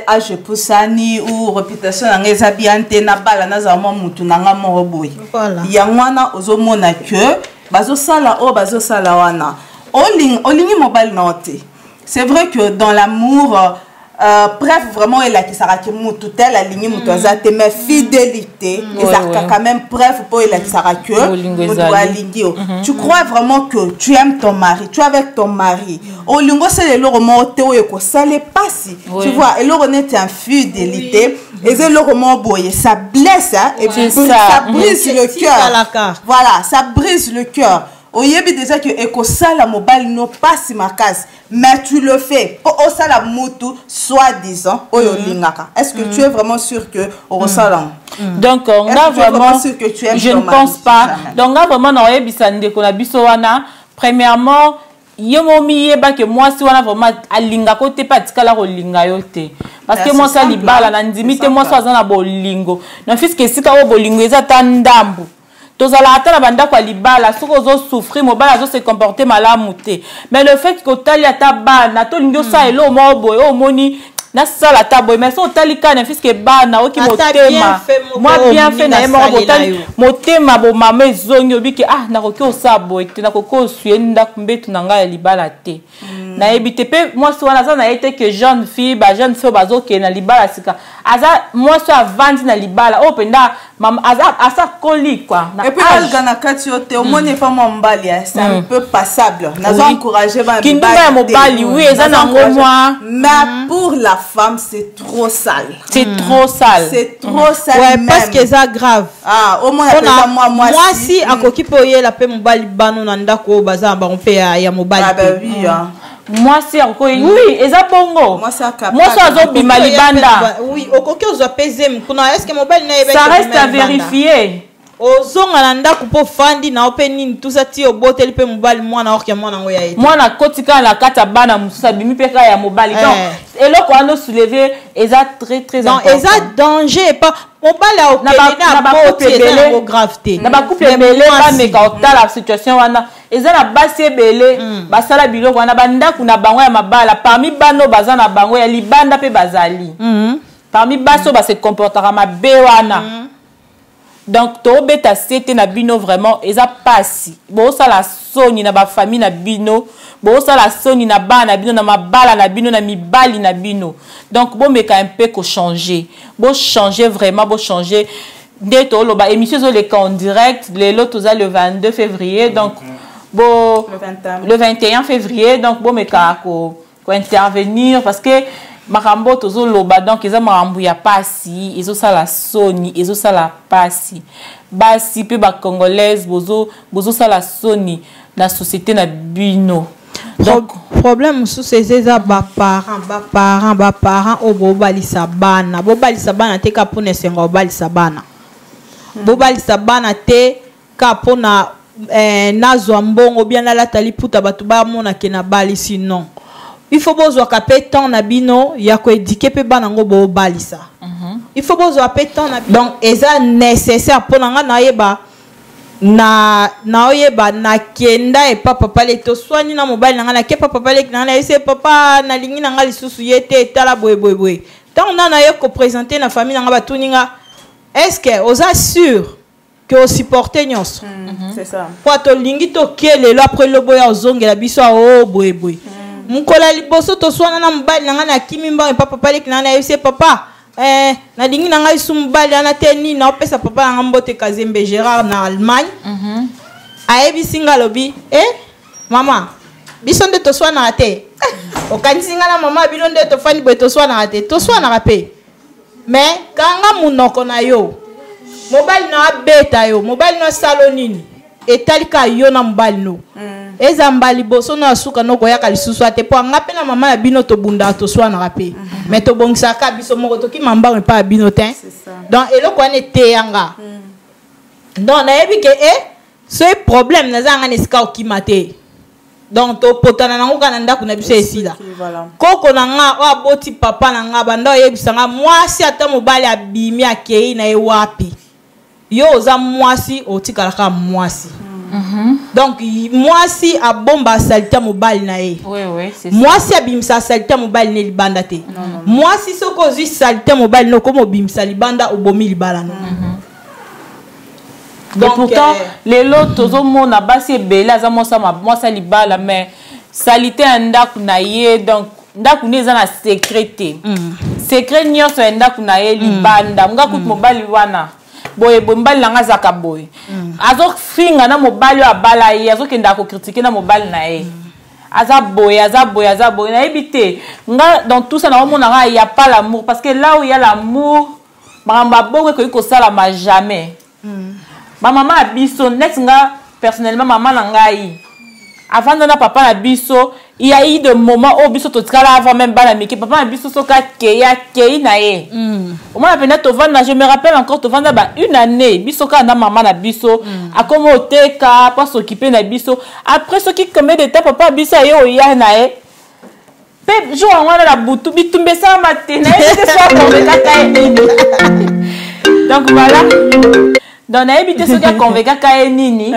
âge epusani ou réputation na ngai eza bien te, na bala nazala mwa mutu na nga moko boye. Yango wana ozomona que bazosala oyo bazosala wana. Olingi mobali na yo te. C'est vrai que dans l'amour, bref, vraiment elakisaka ke mutu tel alingi mutu aza te, mais fidélité ezalaka quand même preuve mpo elakisaka que mutu alingi yo. Tu crois vraiment que tu aimes ton mari, tu es avec ton mari, olingi osala eloko moko te oyo ekosala epasi. Tu vois, eloko neti infidélité eza eloko moko boye, ça blesse, hein, et C'est ça ça. brise le cœur. Tikalaka. Voilà, ça brise le cœur. Oyebi déjà que ekosala mobali no pasi makasi, mais tu le fais po osala mutu soi-disant oyo olingaka. Est-ce que tu es vraiment sûr que okosala yango? Donc, Est-ce nga que tu es vraiment vraiment, sûr que tu aimes je ton ne mari? pense pas. Jamais. Donc nga vraiment naoyebisa ndeko na biso wana, premièrement, ye momi yeba ke mwasi wana vraiment alingaka te, mpe atikala kolinga yo te, parce que C'est mwasi ya simple, libala hein. na ndimi C'est te mwasi simple. aza na bolingo na fiske esika oyo bolingo eza ata ndambu. Tozala ata na bandako ya libala, soki ozosouffrir, mobali azose comporter malamu te, mais le fait que otali ata bana, tolingi osala eloko moko boye oyo omoni nasala ata boye, mais soki otali kaka na fiske bana oki Ata motema bienfait moko mwa oyo bienfait na ye moko moninga botali asalela yo. motema bomama ezongi, obi ke ah, nakoki osala boye te, nakoki osuye ndako mbetu na ngai ya libala te. Nayebi te mpe mwasi wana aza na ye te ke jeune fille, ba jeune fille oyo bazokende na libala sika, aza mwasi oyo avandi na libala oyo mpenza mama aza asa koli quoi na Et puis âge. Olga, na kati yo te omoni epa mwa mobali, hein, c'est un peu passable. Nazo encourager ba Kindumba mibali ya te. mobali, oui, eza Nazo nango encourager. mwa. Mais pour la femme, c'est trop sale. C'est trop sale. C'est trop sale Ouais, même. parce que eza grave. Ah, au moins Mpona apesa mwa mwasi. Mwasi akoki mpe oyela mpe mobali bano na ndako oyo baza na bango mpe ya mobali Ah te. ben oui, hein. Mwasi akoki, oui, eza bongo. Mwasi akapable. Mwasi azobima Okoki oya mpe libanda. oui, okoki ozwa mpe zemi kuna, est ce que mobali na ye Ça reste à vérifier. Ozonga na ndako mpo ofandi na yo mpe nini tusa ti oboteli mpe mobali mwana, orke mwana yango ya ye te. Mwana akoti kaka na kati ya bana mosusu, abimi mpe kaka ya mobali. Donc eloko wana osoulever eza très très Donc important. eza danger epa mobali Na aokende na na bacouple aboti, eza ebele, yango grave te. na bacouple Mais ebele mwasi- bameka kotala situation wana, eza na basi ebele basala biloko wana, bandako na bango ya mabala, parmi bana oyo baza na bango ya libanda mpe bazali parmi basi oyo base comportaka mabe wana. Donc tobeta sete na bino, vraiment eza pasi, bosala soni na bafamille na bino, bosala soni na bana na bino, na mabala na bino, na mibali na bino. Donc bomeka un peu kochanger, bochanger vraiment, bochanger. Nde toloba émission ezoleka en direct lelo, toza le 22 février, donc bo Le 21. Le 21 février. Donc bomeka ko kointervenir parce que makambo tozoloba, donc eza makambo ya pasi, ezosala soni, ezosala pasi. Basi mpe bacongolaise bozosala soni na société na bino. Donc Problème mosusu eza baparent oyo bobalisa bana. Bobalisa bana te kaka mpona esengo, bobalisa bana, bobalisa bana te kaka mpona nazwa mbongo, bien nalata liputa, bato bamona ke nabalisi. Non. Il faut bozwaka mpe temps na bino ya koéduquer mpe bana yango bobalisa. Il faut bozwa mpe temps na, donc eza nécessaire mpo na nga nayeba na naoyeba nakenda epa papa leki, toswani na mobali na ngai, nake pa papa leki na ngai, nayebisi ye: "Papa, nalingi na ngai lisusu ye te, tala boye boye boye." Ntango na naye koprésenter na famille na ngai, batuni nga: "Est ce que oza sûr ke osupporte nyonso?" C'est ça. Po tolingi tokie lelo, après lobo ya ozongela biso ao boye boye. Mokolo ya liboso toswana na mobali na ngai, nakimi mbango epa papa leki na ngai, nayebisi ye: "Papa, nalingi na ngai su mobali wana te." Nini, naopesa papa na ngai mbote, Kazembe Gérard na Allemagne. Ayebisi nga, alobi: "E mama, biso nde toswanaka te? Okanisi nga na mama bino nde tofandi boye toswanaka te? Toswanaka mpe, mais kanga monoko na yo. Mobali na abeta yo, mobali no asala nini, etali kaka yo na mobali no. Eza mbala liboso no ya suka no koyaka lisusu ate, mpo anga mpe na mama na bino tobundaka, toswanaka mpe, mais tobongisaka biso moko, tokima mbango epai ya bino te." Donc eloko wana eteyanga. Donc nayebi ke e soki problème naza yanga na esika okima te, donc topotana nango kaka na ndako na biso, esila. Koko na nga oyo aboti papa na nga banda oyebisa nga: "Mwasi, ata mobali abimi akei na ye wapi, yo oza mwasi, otikala kaka mwasi." Donc mwasi abomba saleté ya mobali na ye. Oui, c'est ça. Mwasi abimisa saleté ya mobali na libanda te. Mwasi, soki ozwi saleté ya mobali na, okoma obimisa libanda, obomi libala no. Et pourtant lelo tozomona basi ebele aza mwasi ya libala, mais saleté ya ndako na ye, donc ndako nde eza na secret te. Secret nyonso ya ndako na ye libanda. Nga kutu mobali wana boye boye, mobali na nga azalaka boye, azofinga na mobali oyo abala ye, azokende kocritiquer na mobali na ye, aza boye, aza boye, aza boye, nayebi te. Nga dans tout ça naomonaka y a pas l'amour, parce que là où il y a l'amour, makambo ya bongo ekoki kosalama jamais. Bamama ya biso, neti nga personnellement, mama na ngai avanda na papa na biso, il y a eu de moment oyo biso totikala avant même bana mike. Papa na biso soki akei, akei na ye. Omona mpenza tovanda, je me rappelle encore, tovanda ba une année biso kaka na mama na biso. Akoma oteka mpo s'occuper na biso. Après soki combien de temps, papa na biso aye oya na ye mpe jour yango wana na butu, bitumba esalama te. Nayebi te so aconvaincaka ye nini. Donc voilà, donc nayebi te soki aconvaincaka ye nini,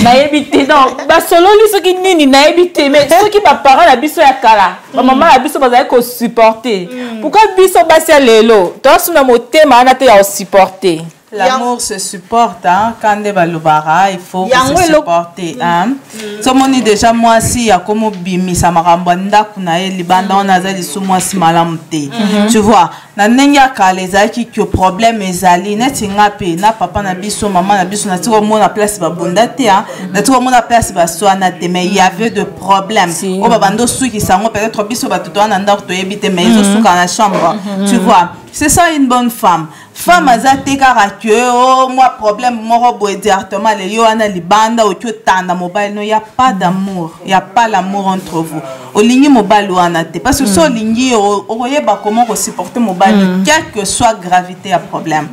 nayebi te. Donc basololi soki nini, nayebi te. Mais soki baparent na biso ya kala, bamama na biso bazali kosupporter, pourquoi biso basi ya lelo toasuna motema wana te ya kosupporter? L'amour se supporte, hein. Quand nde balobaka, il faut se supporter, hein. Somoni déjà mwasi akomi obimisa makambo ya ndako na ye libanda, wana aza lisu mwasi malamu te. Tu vois, na ndenge ya kala ezalaki ke problème ezali neti nga mpe na papa na biso, mama na biso, nati komona place babunda te, nati komona place baswana te, mais il y avait de problème oyo babanda osukisa yango. Peut-être biso bato toza na ndako toyebi te, mais ezosuka na chambre. Tu vois, c'est ça une bonne femme. Femme aza te kaka ke o mwa problème moko boye, directement lelo wana libanda oki otanda mobali. No, y a pas d'amour, y a pas l'amour entre vous. Olingi mobali wana te, parce que so olingi, okoyeba comment kosupporter mobali, quelle que soit gravité ya problème.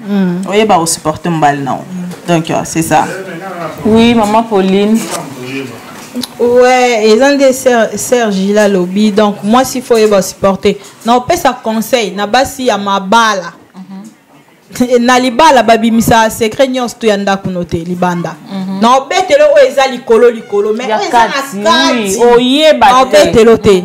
Oyeba kosupporter mobali na yo. Donc c'est ça. Oui, maman Pauline. Ouais, eza nde Serge ila alobi. Donc mwasi faut oyeba supporter. Na opesa conseil na basi ya mabala: na libala babimisaka secret nyonso to ya ndako no te libanda. Na obetelo oyo eza likolo likolo, mais oyo eza na kati, oyeba. Na obetelo te.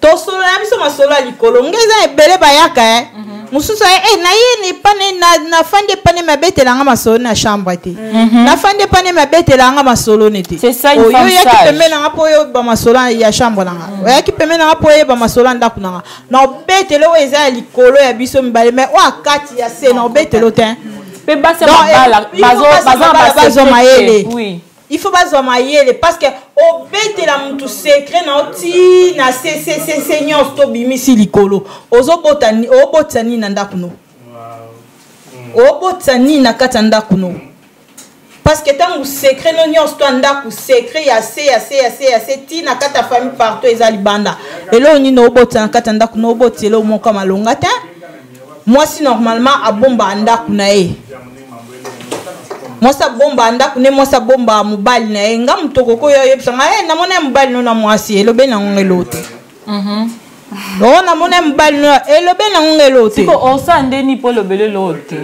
Tosolola biso masolo ya likolo nge eza ebele bayaka e mosusu aye e na ye epane nafandi epane, mabetelanga masolo na chambre te, nafandi epane, mabetelanga masolo ne te. Oyo oyaki pembe nanga mpo oyeba masolo ya chambre nanga, oyaki pembe nanga mpo oyeba masolo ya ndako nanga. Na obetelo oyo eza ya likolo ya biso mibale, mais oyo akati ya se, na obetelo te. Mpe basi bazwa mayele, il faut bazwa mayele, parce que obetela mutu secret na oti na se se se se nyonso tobimisi likolo, ozobota, obotisa nini na ndako no? Obotisa nini na kati ya ndako no? Parce que ntango secret no nyonso to ya ndako, secret ya se ya se ya se ya se ti na kati ya famille, partout eza libanda, eloko nini obotisa na kati ya ndako no? Obotisa eloko moko ya malonga te. Mwasi normalement abombaka ndako na ye. Mwasi abomba ndako nde mwasi abomba mobali na ye. Nga moto okoki oyo oyebisa nga, hey, namona ye mobali no na mwasi, elobe nango nga eloo te. O namona ye mobali no, elobe nango nga eloo te. Siko osala ndeni mpo elobele eloo te?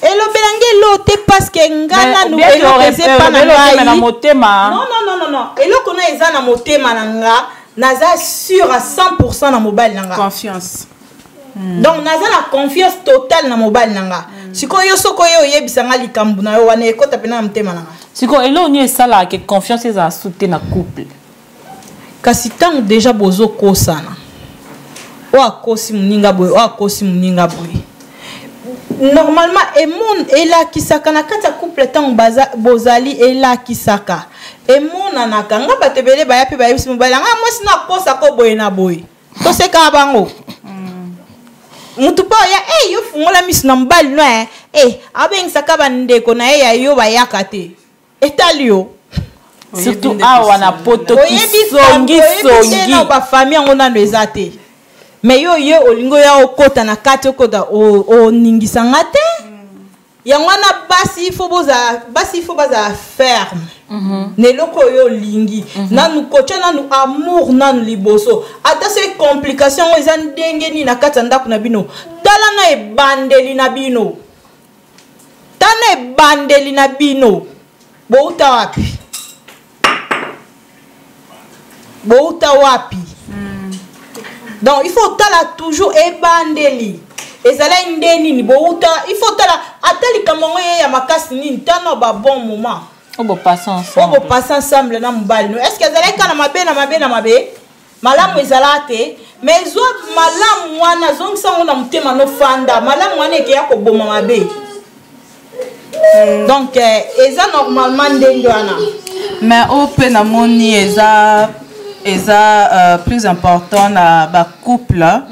Elobela nga eloo te parce que nga nanu eloko eza epa na ngai. Na motema. Non, non, non, non, non, eloko na eza na motema na nga, naza sûr à 100% na mobali na nga. Confiance. Donc naza na confiance totale na mobali na nga. Sikoyo yo soki oye oyebisa nga likambo na yo wana, ekota mpena na motema na nga. Sikoyo eloko nini esalaka ke confiance ezala su te na couple? Kasi ntango deja bozokosana, oyo akosi moninga boye, oyo akosi moninga boye, normalement emon elakisaka na kati ya couple. Ntango bozali, elakisaka, emonanaka. Nga bato ebele baya mpe bayebisi mobali nga mwasi na akosaka boye na boye, tosekaka bango. Mutu mpo oya e yo fungola miso na mobali no e e abengisaka bandeko na ye ya yo bayaka te, etali yo. Surtout awa na Poto, kisongisongi. Na bafamille yango nano eza te, mais yo ye olingi oya okota na kati, okota oningisa nga te. Yango wana basi ifo bozala, basi ifo bazala ferme na eloko oyo olingi. Nanu kotya nanu amour nanu liboso, ata soki complication yango eza ndenge nini na kati ya ndako na bino. Tala na ebandeli na bino, tala ebandeli na bino, bouta wapi, bouta wapi. Donc il faut otala toujours ebandeli ezalaki nde nini, bouta. Il faut otala ata likambo yango ye ya makasi nini, tana babon moment oyo bopase oyo ensemble. Bopase ensemble na mobali no, est ce que ezalaki kaka na mabe na mabe na mabe? Malamu ezala te, mais zwa malamu wana, zongisa yango na motema, nofanda malamu wana ekeya koboma mabe. Donc eza normalement ndenge wana. Mais oyo mpe namoni eza plus important na bacouple,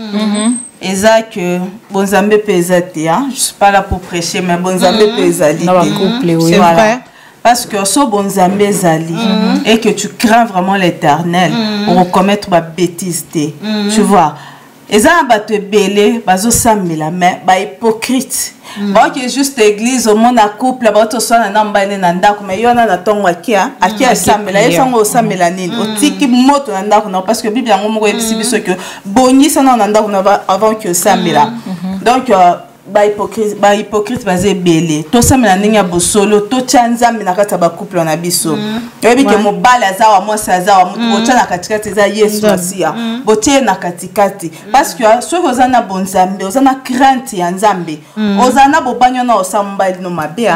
eza que bonzambe mpe eza te, hein? Je suis pas là pour prêcher, mais bonzambe mpe ezali Na te. bacouple, oui. C'est Voilà. vrai. Parce que so bonzambe ezali et que tu crains vraiment l'Éternel, orecommettre babêtise te, tu vois. Eza na bato ebele bazosambela mais bahypocrite, baoke juste église, omona couple baotoswana na mobali na ndako, mais yo wana na ntongo akia akia asambela ye sango osambela nini, otiki moto na ndako na, parce que Bible yango moko oyebisi biso ke bongisa nao na ndako na avant ke osambela. Donc bahypocrite, bahypocrite baza ebele. Tosambela ndenge ya bosolo, totya Nzambe na kati ya bacouple na biso. Oyebi ke mobali aza wa, mwasi aza wa, motu botya na katikati eza Yesu Masiya, botie ye na katikati, parce que soki oza na bonzambe, oza na crainte ya Nzambe, oza na bobangi wana, osala mobali no mabe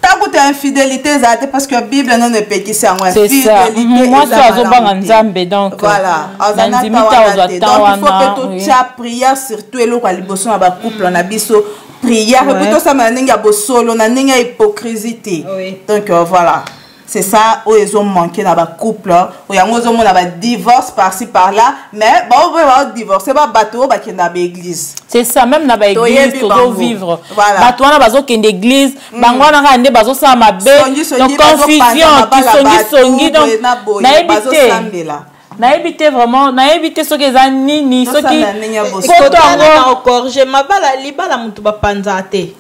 ntango te infidélité ezala te, parce que Bible nono epekisi yango. C'est ça. Infidélité Mwasi eza azobanga malamu te. Nzambe, donc Voilà, aza na nandimi temps ta wana ozwa te. temps Donc il faut wana, mpe oui. totya prière surtout, eloko ya liboso na bacouple na biso, prière, et puis tosala na ndenge ya bosolo, na ndenge ya hypocrisie te. Donc voilà, c'est ça oyo ezomanke na bacouple oyo. Yango ozomona badivorce par-ci par-là, mais bao oyo baodivorce ba bato oyo bakenda na baéglise. C'est ça, même na baéglise Toyebi bango. tozovivre. Voilà. Bato wana bazokende église, bango wana kaka nde bazosala mabe. Songi, songi, Donc confusion, bazopanza mabala kisongisongi. bato, Donc boye na boye, nayebi te, bazosambela. nayebi te vraiment, nayebi te soki eza nini, soki Tosala ndenge ya bosolo. poto Kotala na yango. okorge mabala, libala motu bapanza te.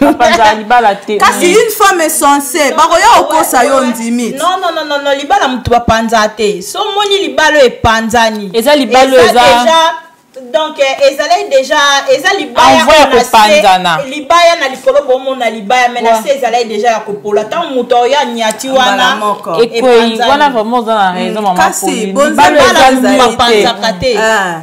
Bapanzaka libala te. Kasi une femme est censée, bakoya okosa yo, ndimi. Non, non, non, non, non, libala motu bapanza te. So omoni libala oyo epanzani, Eza libala oyo déjà, donc ezalaki déjà, eza libaya En voie ya oyo na se- kopanzana. Libaya na likolo bomona libaya, mais na se ezalaki déjà ya kopola. Ntango moto oyo anyati Mbala wana, moko. Ekwei epanzani. wana, vraiment oza na raison, mama Kasi, Pauline. bonzambe Libala libala eza motu nini te. bapanzaka te. Ah.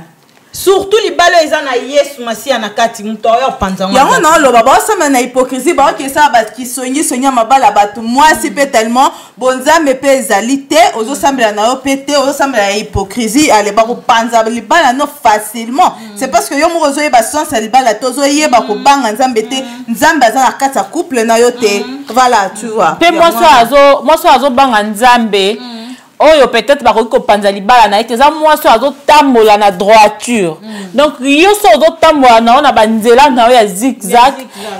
Surtout libala oyo eza na Yesu Masiya na kati, moto oyo apanza ngo Yango aza te. naoloba, baosamba na hypocrisie, baokesala bakisongisongi ya mabala bato. Mwasi mpe tellement bonzambe mpe ezali te, ozosambela na yo mpe te, ozosambela ya hypocrisie, ale bakopanza libala no facilement. C'est parce que yo moko ozoyeba sens ya libala te, ozoyeba kobanga Nzambe te, Nzambe aza na kati ya couple na yo te. Voilà, tu vois. Mpe mwasi oyo mwasi oyo azobanga Nzambe, oyo peut-être bakoki kopanza libala na ye te, eza mwasi oyo azotambola na droiture. Donc yo so ozotambola na yo na banzela na yo ya zigzag,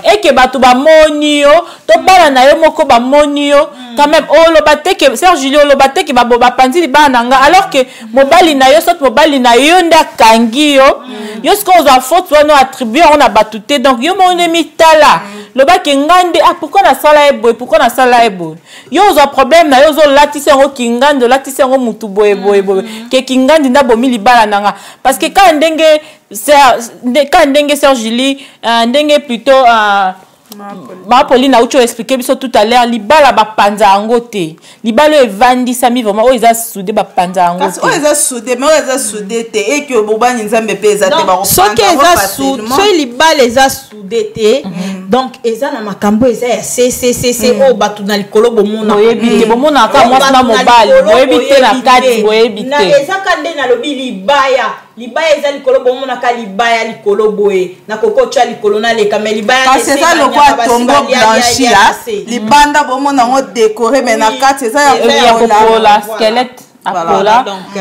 eke bato bamoni yo to bana na yo moko bamoni yo. Quand même oloba te ke sœur Julie, oloba te ke bapanzi libala na nga, alors que mobali na yo, soit mobali na yo nde akangi yo. Yo sikoyo ozwa faute wana, attribue yango na bato te. Donc yo moko nde mitala, lobaki nga nde, ah, pourquoi nasala ye boye, pourquoi nasala ye boye? Yo ozwa problème na yo, ozolatisa yango kingandi, olatisi yango mutu boye boye boye, ke kingandi nde abomi libala na nga. Parce que kaka ndenge kaka ndenge sœur Julie, ndenge plutôt Mama Pauline auti oexpliquer biso tout à l'heure, libala bapanza yango te. Libala oyo evandisami vraiment, oyo eza soudé, bapanza yango. Kasi oyo eza soudé, mais oyo eza soudé te, eke bobani Nzambe mpe eza te. Soki eza soki libala eza soudé te, donc eza na makambo eza ya cccc oyo bato na likolo bomona. Boyebi te, bomonaka mwasi na mobali, boyebi te na kati, boyebi te. Eza ka nde nalobi libaya, libaya eza likolo, bomonaka libaya likolo boye, nakoki otya likolo naleka, mais libaya Kasi eza lokola tombeau blanchi, libanda bomona yango décoré, mais na kati eza ya kopola, squelette apola. Donc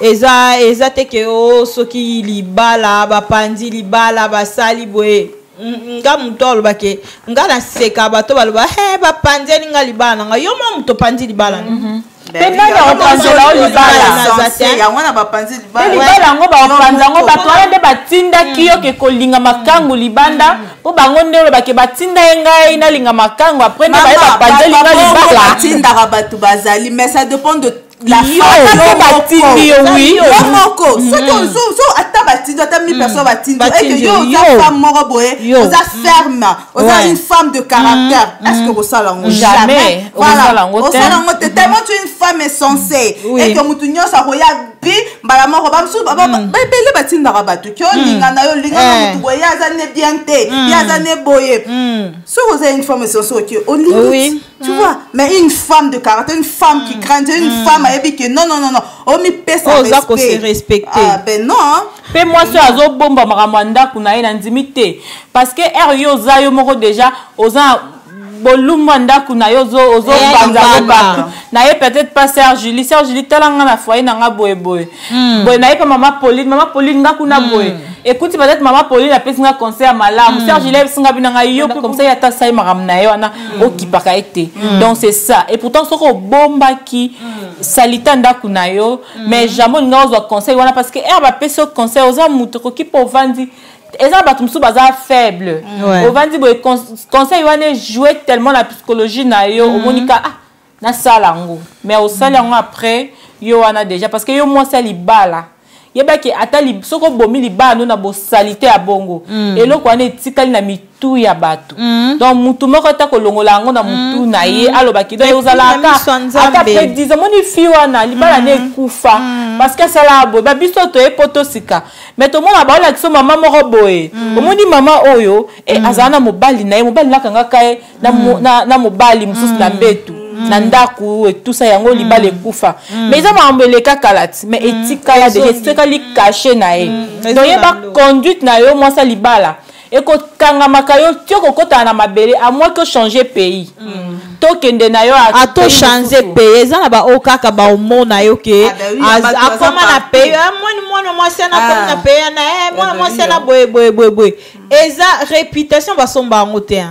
eza te ke o soki libala bapandi, libala basali boye. Nga moto alobake, nga naseka bato baloba he bapanzeli nga libala na nga. Yo mo moto opandi libala na Mpe nani akopanzela yo libala? Yango na bapanzi. Mpe libala yango bakopanza yango, bato wana nde batindaki yo ke kolinga makangu libanda, mpo bango nde olobake batinda ye ngai nalinga makangu, après nde baye bapanzeli nga libala. Batindaka bato bazali, mais ça dépend de la Yo batindi yo, oui. Yo moko, soki so ata batindi, ata mille personnes batindi, eke yo oza femme moko boye, oza ferme, oza une femme de caractère, est ce que kosala yango? Jamais. Osala yango te, tellement tu es une femme insensée et que mutu nyonso akoya bi mbala moko. Bamosusu ebele batindaka bato ke olinga na yo, olinga na mutu boye, ye aza ne bien te, ye aza ne boye. Soki oza une femme insensée, oke olingi, tu vois. Mais une femme de caractère, une femme qui craint Dieu, une femme ayebi que non, non, non, non, omipesa. Oza kose respecter. Ah ben non. Mpe mwasi oyo azobomba makambo ya ndako na ye, na ndimi te, parce que heure yo oza yo moko déjà, oza bolumbu ya ndako na yo, ozobanza yango partout na ye. Peut-être pas sœur Julie. Sœur Julie, tala nga na foyer na nga boye boye boye. Na ye mpe mama Pauline, mama Pauline, nga kuna boye. Ekuti peut-être mama Pauline apesi nga conseil ya malamu, sœur Julie ayebisi nga bino nga yo comme ça, ye ata asali makambo na ye wana, okipaka ye te. Donc c'est ça. Et pourtant soki obombaki salita ndako na yo, mais jamais olinga ozwa conseil wana, parce que heure bapesi yo conseil, oza moto okoki mpo ovandi, eza bato mosusu baza faible. Ovandi boye, conseil wana ejoue tellement na psychologie na yo, omoni ka ah, nasala yango, mais osali yango, après yo wana déjà, parce que yo mwasi ya libala, yebaki ata soki obomi libala no na bosalite ya bongo, eloko wana etikali na mitu ya bato. Donc mutu moko ata kolongola yango na mutu na ye, alobaki donc ozalaka ata après 10 ans, moni fi wana libala na ekufa parce que asalaka boye. Babiso toye po tosika, mais tomona baolakisa mama moko boye, omoni mama oyo e azala na mobali na ye, mobali nakangaka ye na mobali mosusu na mbetu na ndako etusa yango, libala ekufa. Mais eza makambo eleka kala ti, mais etikala déjà, etikali caché na ye. Donc yeba conduite na yo, mwasi ya libala, ekokangamaka yo ti okokotana na mabele, à moins que changer pays, tokende na yo. Ato changer pays, eza na baoyo kaka baomona yo ke akoma na pays, mwana mwana mwasi ana akomi na pays ana, mwana mwasi ana boye boye boye boye. Eza réputation, basomba yango te.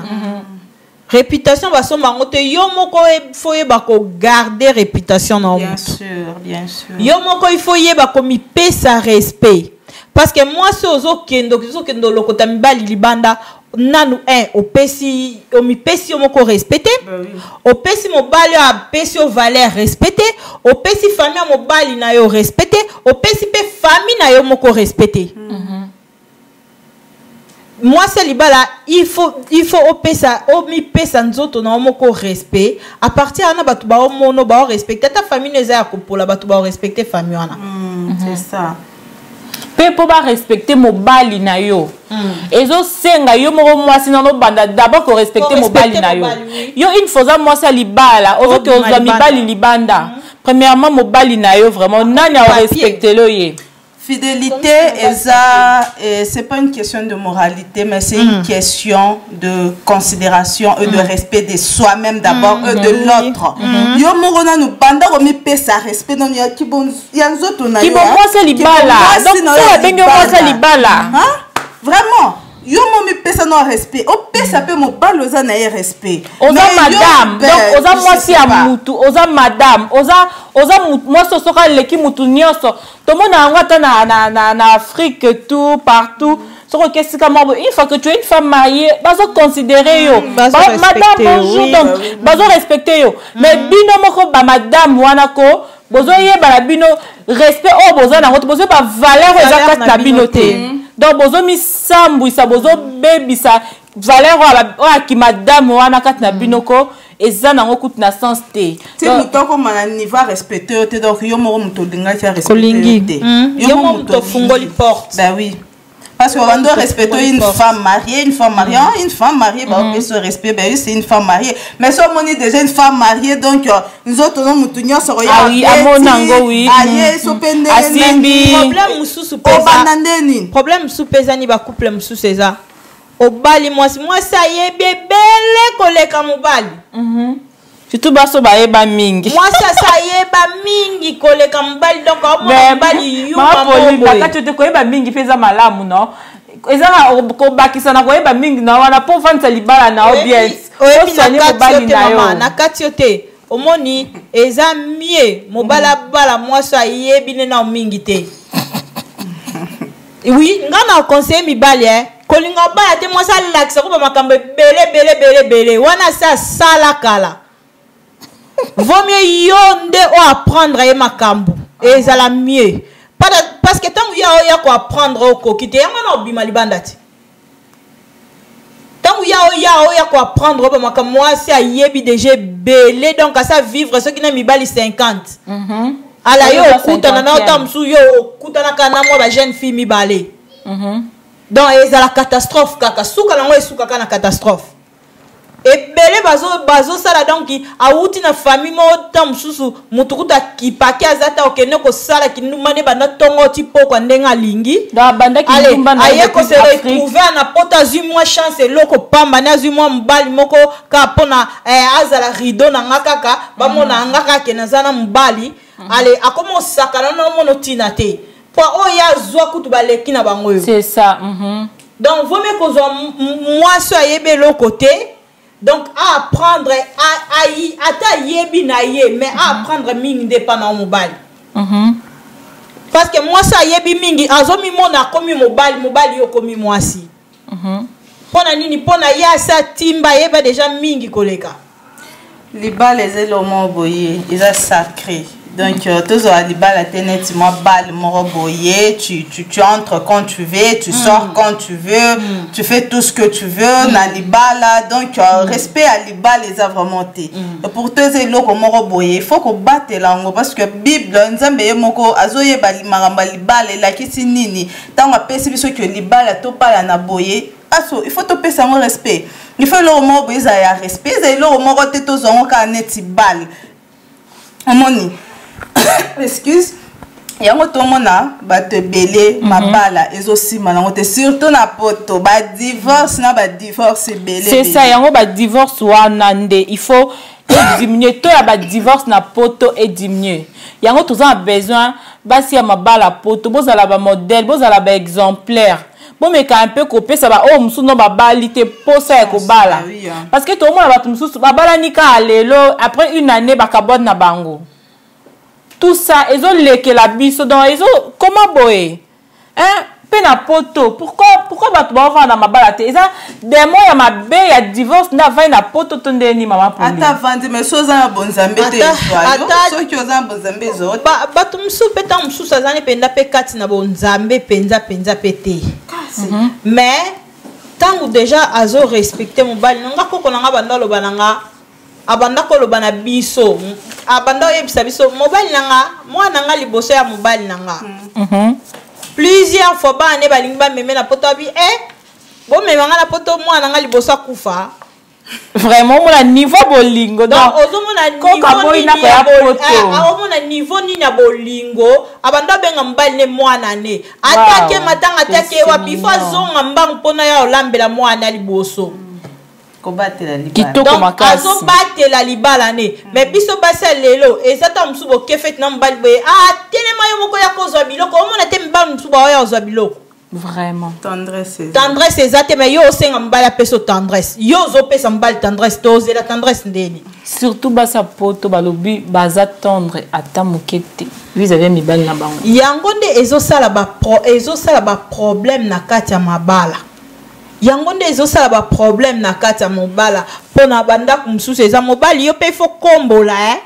Réputation basomba yango te. Yo moko faut yeba kogarder réputation na Bien sûr, bien sûr. Yo moko il faut yeba komipesa respect, parce que mwasi ozokende, ozokende olokota mibali libanda, nanu un opesi, omipesi yo moko respect te, opesi mobali oyo apesi yo valeur respect te, opesi famille ya mobali na yo respect te, opesi mpe famille na yo moko respect te. Mwasi ya libala, il faut opesa, omipesa nzoto na yo moko respect. À partir wana bato baomono, baorespecte. Ata famille no eza ya kopola, bato baorespecte famille wana. C'est ça. Mpe mpo barespecte mobali na yo, ezosenga yo moko mwasi nano obanda d'abord korespecte mobali na yo. Yo une fois oza mwasi ya libala, ozoke ozwa mibali libanda, premièrement mobali na yo vraiment nani aorespectelo ye? Fidélité, eza, c'est pas une question de moralité, mais c'est une question de considération et de respect de soi-même d'abord et de l'autre. Yo moko nanu banda komipesa respect nanu ya kibo ya nzoto na yo. Kibo mwasi libala. Donc ça babengi mwasi libala. Hein? Vraiment. Yo mo mipesa. no respect, opesa mpe mobali oza na ye respect. Oza Mais yo madame, mpe, donc oza je mwasi sais ya pas. mutu, oza madame, oza mwasi oyo soki aleki mutu nyonso, tomona yango ata na Afrique, tout partout. Soki oke esika moko boye, une fois que tu es une femme mariée, bazo considérer yo. Bazo Madame, respecter yo, bonjour, oui. donc, bazo respecter yo. Mais bino moko ba madame wana ko, bozoyeba na bino respect oyo boza nango te, bozoyeba valeur oyo eza Valeur kati na na bino bino te. te. Donc bozomisambwisa, bozobebisa valeur oyo oyo aki madame wana kati na bino ko, eza nango kutu na sens te. Ti Donc, moto akoma na niveau arespecte yo te, donc yo moko moto olingaki arespecte Kolingi. yo te. Yo moko moto ofungoli porte. Bah oui. Parce qu'on doit respecter une femme mariée, une femme mariée, hein, une femme mariée, bah, on peut se respecter, ben oui, c'est une femme mariée. Mais si on est déjà une femme mariée, donc, nous autres, nous, nous, nous, nous, Ah oui, à mon ango, oui. Aye, so pende, Asimbi. Problème mosusu Oh, peza. banande nini? Problème mosusu peza ni ba couple mosusu eza. Obali mwasi, mwasi ayebi ebele koleka mobali. Surtout baso bayeba mingi. Mwasi asa ayeba mingi koleka mobali, donc aomona Mais, mobali yuma Mama Pauline, moko boye. na kati te koyeba mingi mpe eza malamu, non? Eza na kobakisa na koyeba mingi na wana mpo ofandisa libala na yo bien. Oyebi na Osoigne kati yo mobali te, na yo. mama, na kati yo te. Omoni eza mieux mobali abala mwasi ayebi nde na mingi te. Oui, nga na conseiller mibali, eh. Kolinga obala te mwasi alakisa ko ba makambo ebele, ebele, ebele, ebele. Wana se asala kala. Vaut mieux yo nde o apprendre ye makambo. Ezala mieux. Parce que tango ya oya ko apprendre okoki te, yango na obima libanda te. Tango ya oya oya ko apprendre ba makambo, mwasi ayebi déjà ebele, donc asa vivre soki na mibali 50. Ala yo Oyo ba okutana na cinquantième. ota mosusu, yo okutanaka na mwa ba jeune fille mibale. Donc ezala catastrophe kaka, suka nango esukaka na catastrophe. Ebele bazosala, donc awuti na famille moko ta mosusu, motu kutu akipaki aza ta okende kosala kindumba nde banda ntongo ti pokwa ndenge alingi. Donc, abandaki Ale, ndumba na ye aye depuis kose Afrique. retrouver na poto, azwi mwa chance eloko pamba ne azwi mwa mobali moko kaka mpona, azala rideau na nga kaka, bamona nga kaka ke naza na mobali. Ale, akoma osakana na omona otina te. Po oyo ye azwa kutu baleki na bango oyo. C'est ça. Donc, vaut mieux kozwa mwasi oyo ayebi eloko te. Donc, à apprendre, ata ayebi na ye, mais à apprendre mingi nde epa na yo mobali. Parce que mwasi ayebi mingi, azomimona akomi mobali, mobali yo okomi mwasi. Mpona nini? Mpona ye asi atimba, ayeba déjà mingi koleka. Libala eza eloko moko boye, eza sacré. Donc, tozwa libala te neti mwa bale moko boye, tu entres quand tu veux, tu sors quand tu veux, tu fais tout ce que tu veux na libala. Donc, respect ya libala eza vraiment te. Et pour to eza eloko moko boye, il faut kobatela yango, parce que Bible, Nzambe ye moko azoyeba makambo ya libala elakisi nini. Ntango apesi biso ke libala tobala na boye, aso il faut topesa yango respect. Il faut eloko moko boye ezala ya respect, eza eloko moko te tozwa yango kaka neti bale. Omoni, excuse, yango tomona bato ebele mabala ezosima nango te, surtout na poto, badivorce na badivorce ebele. C'est ça, ebele. yango badivorce wana nde il faut ediminuer, to ya badivorce na poto ediminuer. Yango toza na besoin basi ya mabala poto bozala bamodèle, bozala baexemplaire, bomeka un peu kopesa ba oyo mosusu no babali te posa ya kobala. Ah oui, hein. Parce que tomona bato mosusu babalani kaka lelo, après une année bakabwane na bango. Tout ça ezolekela biso, donc ezo comment boye, hein? Mpe na poto, pourquoi bato baovanda na mabala te? Eza demo ya mabe ya divorce nde avandi na poto to ndeni, mama Pauline? Ata avandi, mais so oza na bonzambe te, ezwa yo. Soki oza na bonzambe, ezwa yo. Bato mosusu mpe ntango mosusu azali mpenza mpe kati na bonzambe mpenza mpenza mpe te. Mais ntango déjà azorespecte mobali na nga, koko na nga banda aloba na nga, abanda koloba na biso, abanda oyebisa biso mobali na nga, mwana na nga liboso ya mobali na nga. Plusieurs fois bana ne balingi bameme na poto, abi bomema nga na poto, mwana na nga liboso akufa. Vraiment omona niveau bolingo. Donc, Donc, ozomona koka niveau boyi nini na ya koya poto. Aomona niveau nini ya bolingo, abanda abenga mobali ne mwana ne, atake matanga, atake C'est wapi, ifo mignon. azonga mbangu mpona ya olambela mwana liboso. Kobatela libala. Kitoko Donc, makasi. azobatela libala ne. Mais biso basi ya lelo, eza ta mosusu boke fete na mobali boye, telema yo moko ya kozwa biloko, omona te mibali mosusu baoya kozwa biloko. Vraiment. Tendresse. Tendresse eza te, mais yo osenga mobali apesa yo tendresse. Yo ozopesa mobali tendresse te, ozela tendresse ndeni. Surtout basi ya poto balobi baza tendre ata moke te vis-à-vis ya mibali na bango. Yango nde ezosala ba pro, ezosala ba problème na kati ya mabala. Yango nde ezosala ba problème na kati ya mobala mpo na bandako mosusu eza mobali yo mpe il faut kombola eh?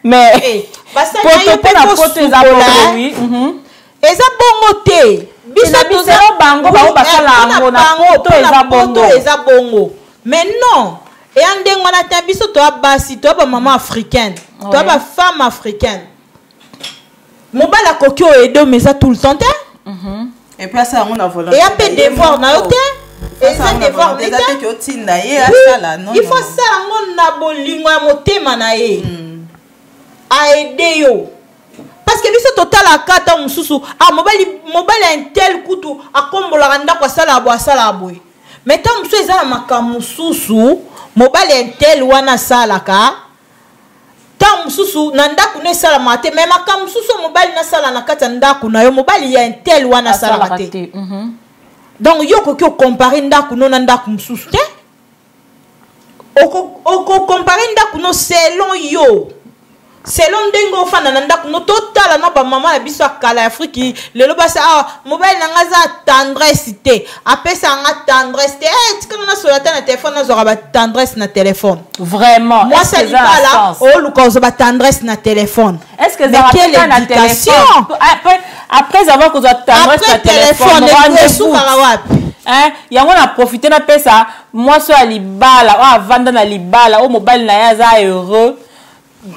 Mais eh, basali poto yo mpe mpo na faut poto eza sukola, bongo, eh? oui. Eza bongo te. Biso Na toza biso bango, Oui, bango basala eh, mpona yango, na bango, poto mpona eza poto bongo. eza bongo. Mais non, eya ndenge wana te. Biso toya basi, toya bamama africaine, toya Ouais. bafemme africaine. Mobali akoki oyo edome eza tout le temps te. Et puis asala yango na volonté. Eya mpe na ye devoir na yo moko. te. Asala Eza yango na devoir volonté, ne eza te. te ke otinda ye Oui, asala, non, il faut non, non. asala yango na bolingo ya motema na ye. Aide yo. Parce que biso totalaka ata mosusu, ah, mobali, mobali ya intel kutu akombolaka ndako, asalaka boye, asalaka boye. Mais ntango mosusu eza na makambo mosusu mobali ya intel wana asalaka, ntango mosusu na ndako no esalamaka te. Mais makambo mosusu oyo mobali nasala na kati ya ndako na yo, mobali ya intel wana asalaka Asalaka te. te. Donc yo okoki okompare ndako no na ndako mosusu te. Okokompare ndako no selon yo, selon ndenge ofanda na ndako no. Totala na bamama na biso ya kala ya Afriki lelo basi, awa mobali na nga aza tendresse te, apesa nga tendresse te. Eh, tikanga nasola ata na telefone, nazwaka ba tendresse na telefone. Vraiment, Mwasi est-ce que eza na libala, sens? oluka ozwa ba tendresse na telefone. Est-ce que Mais ezalaka quelle kaka na éducation? téléphone? Après, après avoir kozwa tendresse Après na téléphone, téléphone, rendez-vous. esukaka wapi? Hein? Yango na profite napesa mwasi oyo ya libala, oyo avanda na libala, oyo mobali na ye aza heureux,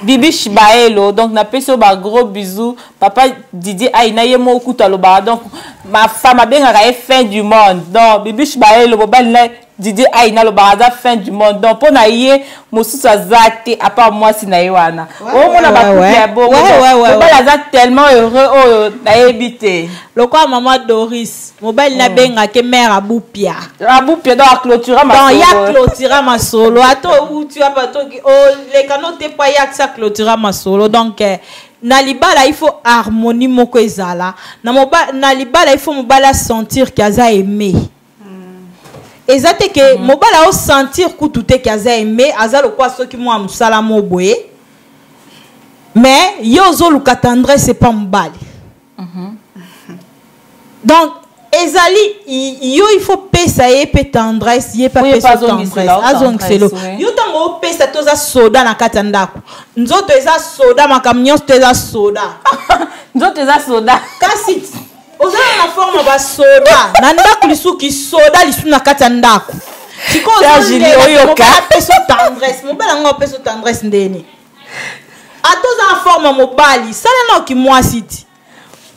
Bibi Shibaelo. Donc napesi oyo ba gros bisous. Papa Didier Aina ye moko kutu alobaka, donc ma femme abengaka ye fin du monde. Donc Bibi Shibaelo, mobali na Didier Aina alobaka aza fin du monde. Donc mpo na ye mosusu aza te à part mwasi na ye wana. Omona ba couple ya bongo, mobali aza tellement heureux oyo nayebi te. Lokola mama Doris, mobali nabengaki mère Abupia. Abupia, donc aclôtura Donc masolo. ya clôtura masolo, ata outi apa toki oleka no te po ayakisa clôtura masolo. Donc na libala il faut harmonie moko ezala. Na na libala il faut mobali asentir ke aza aimé. Eza te ke mobali aosentir kutu te ke aza aimé, aza lokola soki mwa mosala mo boye. Mais ye ozoluka tendresse epa mobali. Donc ezali yo il faut pesa ye pe tendresse, ye pa Oui, pesa pa azongisela tendresse, o tendresse, azongisela. oui. Yo ntango opesa te, oza soda na kati ya ndako, nzoto eza soda, makambo nyonso te eza soda. Nzoto eza soda. Kasi oza na forme ya basoda na ndako, lisuki soda lisu na kati ya ndako. Sikoyo Serge ozondela, Julie, oyoka. mobali apesa tendresse, mobali yango apesa tendresse ndeni? Ata oza na forme ya mobali, sala na okimwasi ti.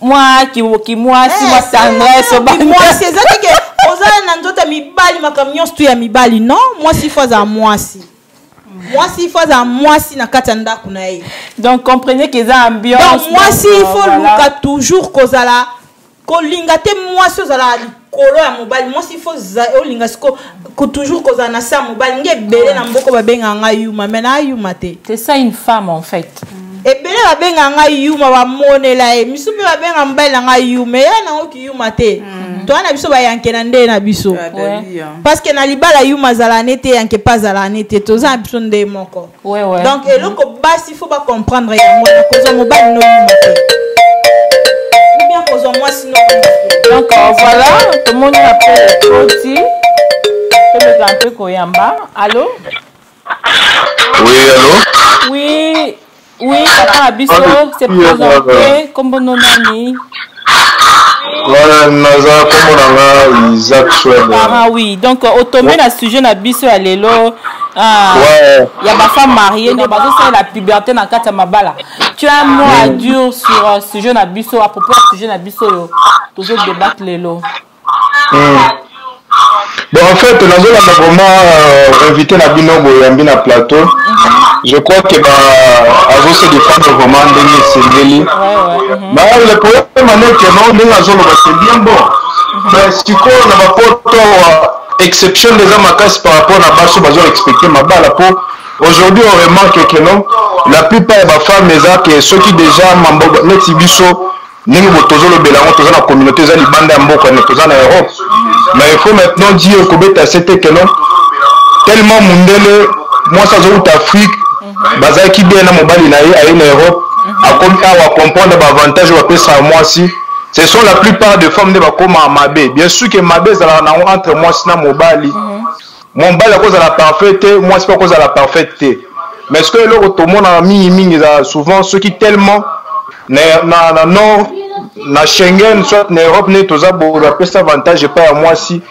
Mwa kimwasi, Eh, mwa tendresse, sala obanda. kimwasi, eza te ke oza na nzoto ya mibali, makambo nyonso tu ya mibali. Non, mwasi fo azala mwasi. Mwasi fo azala mwasi na kati ya ndako na ye. Donc comprenez que eza ambiance. Donc mwasi Donc, il faut voilà. luka toujours kozala kolinga te mwasi ozala likolo ya mobali. Mwasi faut olinga siko ko toujours kozala na se ya mobali. Nge ebele na mboka babengaka ngai yuma, mais na yuma te. C'est ça une femme en fait. Ebele babengaka ngai yuma, bamonela ye misu mpe babengaka mobali na ngai yuma, eya nango kiyuma te. Toza na biso bayanke na nde na biso. Parce que na libala yuma azala ne te, yanke mpe azala ne te, toza na biso nde moko. Donc eloko basi faut bacomprendre yango wana, kozwa mobali no yuma te ou bien kozwa mwasi no yuma te. Donc voilà, tout le monde appelle Koti. Tomeka mpe koyamba. Allô? Oui, allô? Oui, oui, papa na biso Allô? se Oui, allô, présenté allô. kombo no nani? Voilà, naza kombo na nga Isaac Swede. Parent, oui. Donc otombe na sujet na biso ya lelo. Ah, ya ba femme mariée nde bazosala la puberté na kati ya mabala. Tu as un mot à dire sur sujet na biso, à propos ya sujet na biso oyo tozo débattre lelo? Bon, en fait, nazolanda vraiment invité na bino boyambi na plateau. Je crois que ba azo se défendre vraiment ndenge esengeli. Ba le problème ane que non, ndenge azoloba c'est bien bon. Mais sikoyo na bapoto exception eza makasi par rapport na baso bazo respecter mabala, po aujourd'hui on remarque que non, la plupart ya bafemme eza que soki déjà mambo neti biso Ndenge bo tozolobela yango, toza na communauté eza libanda ya mboka, ne toza na Europe. Mais il faut maintenant dire kobeta sete que non, tellement mundele mwasi azowuta Afrique, bazalaki bien na mobali na ye, aye na Europe, akomi awa comprendre ba avantage oyo bapesaka mwasi. Ce sont la plupart des femmes nde bakómaa mabe. Bien sûr que mabe ezalaka nango entre mwasi na mobali. Mobali akozala parfait te, mwasi mpe akozala parfaite te. Mais ce que eloko tomonaka mingimingi ezala souvent soki tellement na nord, na Schengen, soit na Europe, nde toza boye, bapesa avantage epai ya mwasi.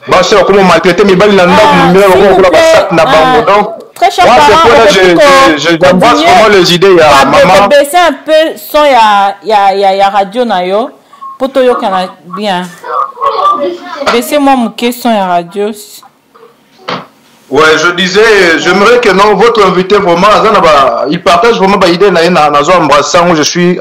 Basi bakoma maltraité mibali na ndako, mibali bakoma kola basac na bango. Donc Très cher moi, parent, c'est pour là, j'embrasse vraiment les idées ya maman. Baisser un peu son ya radio na yo po toyokana bien. Baisser moi moke son ya radio. Ouais, je disais, j'aimerais que non, votre invité vraiment, aza na ba, il partage vraiment ba idée na ye, na nazo embrasser yango, je suis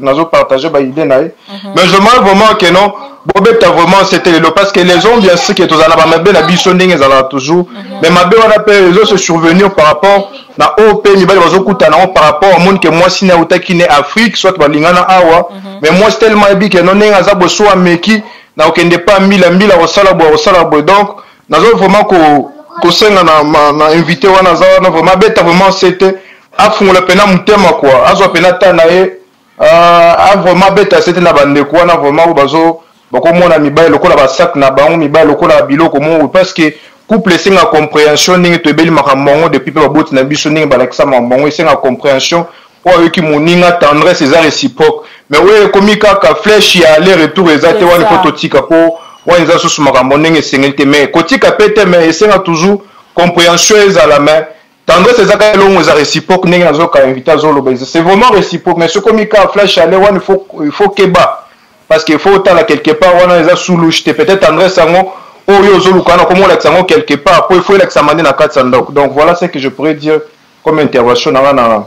nazo partager ba idée na ye. Mais j'aimerais vraiment que non, bobeta vraiment c'était lelo, parce que les hommes, bien sûr que tozala na ba mabe na biso ndenge ezalaka toujours, mais mabe wana pe ezo se survenir par rapport na oyo pe mibali bazokutana yango par rapport amoni ke mwasi na eutaki ne Afrique, soit balingana awa, mais mwasi tellement ayebi ke non, ndenge aza boso ameki na kokende pa mbila mbila kosala boye, kosala boye. Donc nazo vraiment ko kosenga na invité wana aza wana, vraiment abeta vraiment sete, afungola pena motema quoi, azwa pena ta na ye, a vraiment abeta sete na bandeko wana vraiment oyo bazo bakomona mibali lokola basac na bango, mibali lokola biloko moko, parce que couple esenga compréhension. Ndenge toyebeli makambo yango depuis mpe baboti na biso, ndenge balakisa makambo yango, esenga compréhension oyo ayoki moninga, tendresse eza réciproque. Mais oyo ekomi kaka flèche ya aller retour eza te, wana ifo totika, po wana eza susu makambo ndenge esengeli te. Mais kotika pe te, mais esenga toujours compréhension ezala, mais tendresse eza kaka elongo, eza réciproque. Ndenge nazoka invité azoloba, c'est vraiment réciproque. Mais soki okomi kaka flèche aller wana, il faut keba, parce que il faut otala quelque part wana eza sous louche te. Peut-être tendresse yango oyo ozoluka wana, komo olakisa yango quelque part, po il faut elakisama nde na kati ya ndako. Donc voilà ce que je pourrais dire comme intervention nanga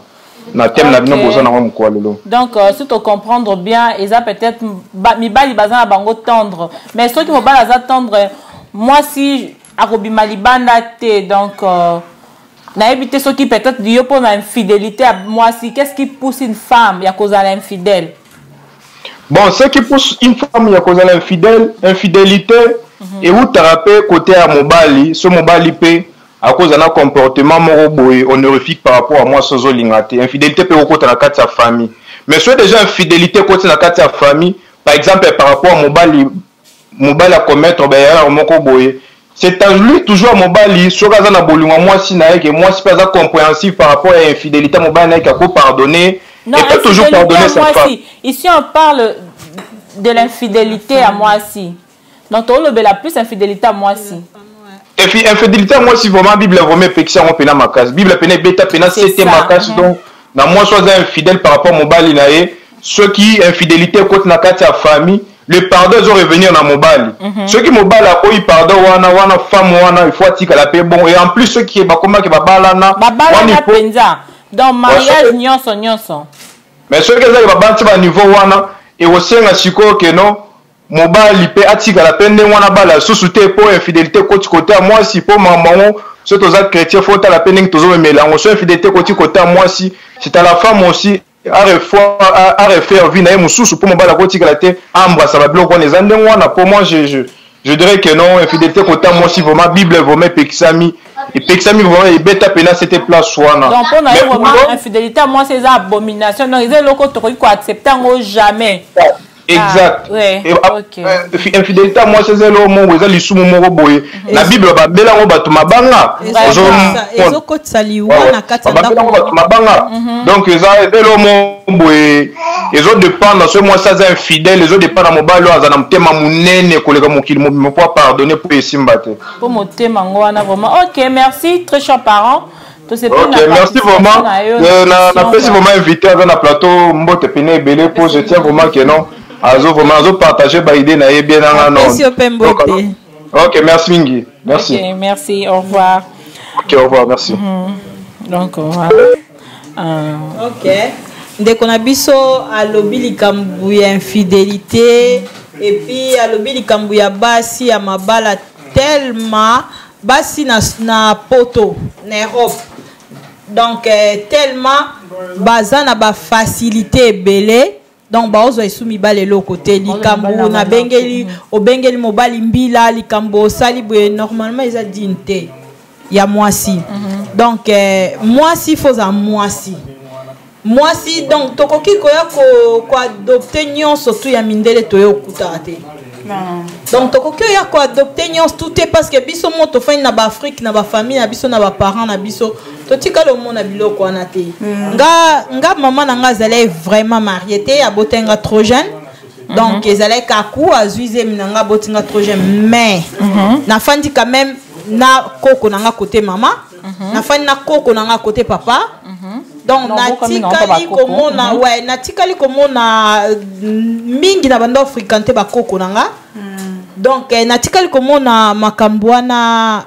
na thème na bino boza nango mokolo lelo. Donc si to comprendre bien, eza peut-être mibali baza na bango tendre, mais soki mobali aza tendre, mwasi akobima libanda te. Donc nayebi te soki peut-être yo mpona infidélité ya mwasi, qu'est-ce qui pousse une femme ya kozala infidèle? Bon, ce qui pousse une femme ya kozala infidèle, infidélité eutaka mpe côté ya mobali. So mobali mpe akozala na comportement moko boye honorifique par rapport à mwasi ozolinga te, infidélité mpe ekokota na kati ya famille. Mais so déjà infidélité ekoti na kati ya famille, par exemple par rapport à mobali, mobali acommettre baerreur moko boye, c'est à lui toujours mobali, soki aza na bolingo ya mwasi na ye, ke mwasi mpe aza compréhensif par rapport ya infidélité ya mobali na ye, ke akopardonner. Non, et peut toujours infidélité pardonner à sa femme. Mwasi. Ici, on parle de l'infidélité à mwasi. Donc, tolobela plus infidélité à mwasi. Et puis infidélité ya mwasi, vraiment Bible vraiment epekisi yango mpena makasi. Bible pena ebeta pena C'est sete ça. makasi. Donc na mwasi oyo aza infidèle par rapport mobali na ye, soki infidélité ekoti na kati ya famille, le pardon ezo revenir na mobali. Soki mobali akoyi pardon wana, wana femme wana il faut atikala mpe bon. Et en plus soki bakomaki babalana, wana Babalana il faut mpenza. Donc, mariage soki- nyonso nyonso. Mais soki ezaki babandi baniveau wana, ekosenga sikoyo ke non, mobali mpe atikala mpe ndenge wana, bala lisusu te, mpo infidélité ekoti kote ya mwasi. Mpo makambo yango, soki toza chrétien, faut otala mpe ndenge tozomemela yango. So infidélité ekoti kote ya mwasi, c'est à la femme aussi à refaire vie na ye mosusu, mpo mobali akotikala te embrassa babiloko wana eza ndenge wana. Mpo moi je dirais que non, infidélité kota mwasi, vraiment Bible vraiment epekisami, epekisami vraiment, ebeta pena cette place wana. Donc mpo na Mais yo vraiment, pour- infidélité ya mwasi eza abomination, donc eza eloko tokoki koaccepte yango jamais. Exact. Ah, ouais, ok. Infidélité ya mwasi eza eloko moko, eza lisumu moko boye. Na Bible babela yango bato mabanga. Ezokotisa liwa na kati ya Babela yango ndako. bato mabanga. Donc eza eloko moko boye, ezodépendre. So mwasi aza infidèle, ezodépendre na mobali oyo aza na motema monene koleka mokili mobima mpo apardonne, mpo esimba te. Mpo motema yango wana vraiment. Ok, merci, très cher parent. Tosepeli Ok, na merci vraiment. participation na yo na Napesi émission. vraiment invité aza na plateau mbote pene ebele, mpo je tiens vraiment que non, azo vraiment azopartage baidée na ye bien nanga non. Apesi yo mpe mbote. Ok, merci mingi, merci. Ok, merci, au revoir. Ok, au revoir, merci. Donc voilà. Ok, ndeko na biso alobi likambo ya infidélité et puis alobi likambo ya basi ya mabala. Tellement basi na poto, na Europe, donc tellement baza na bafacilité ebele. Donc baozwa esu mibali eloko te. Likambo nabengeli, obengeli mobali mbila, likambo osali boye, normalement eza digne te ya mwasi. Donc mwasi faut ozala mwasi, mwasi. Donc tokoki koya koadopter nyonso tu ya mindele, toye okutaka te. Donc tokoki oya koadopter nyonso tu te, parce que biso mo tofandi na baAfrique, na bafamille na biso, na baparent na biso, totikali omona biloko wana te. Nga mama na nga azalaki vraiment marié te, abotaki nga trop jeune. Donc ezalaki kaku azwi zemi na nga, aboti nga trop jeune. Mais nafandi quand même na koko na nga côté mama, nafandi na koko na nga côté papa. Donc natikali komona, ouais, natikali komona mingi na banda fréquenter bakoko na nga. Donc natikali komona makambo wana,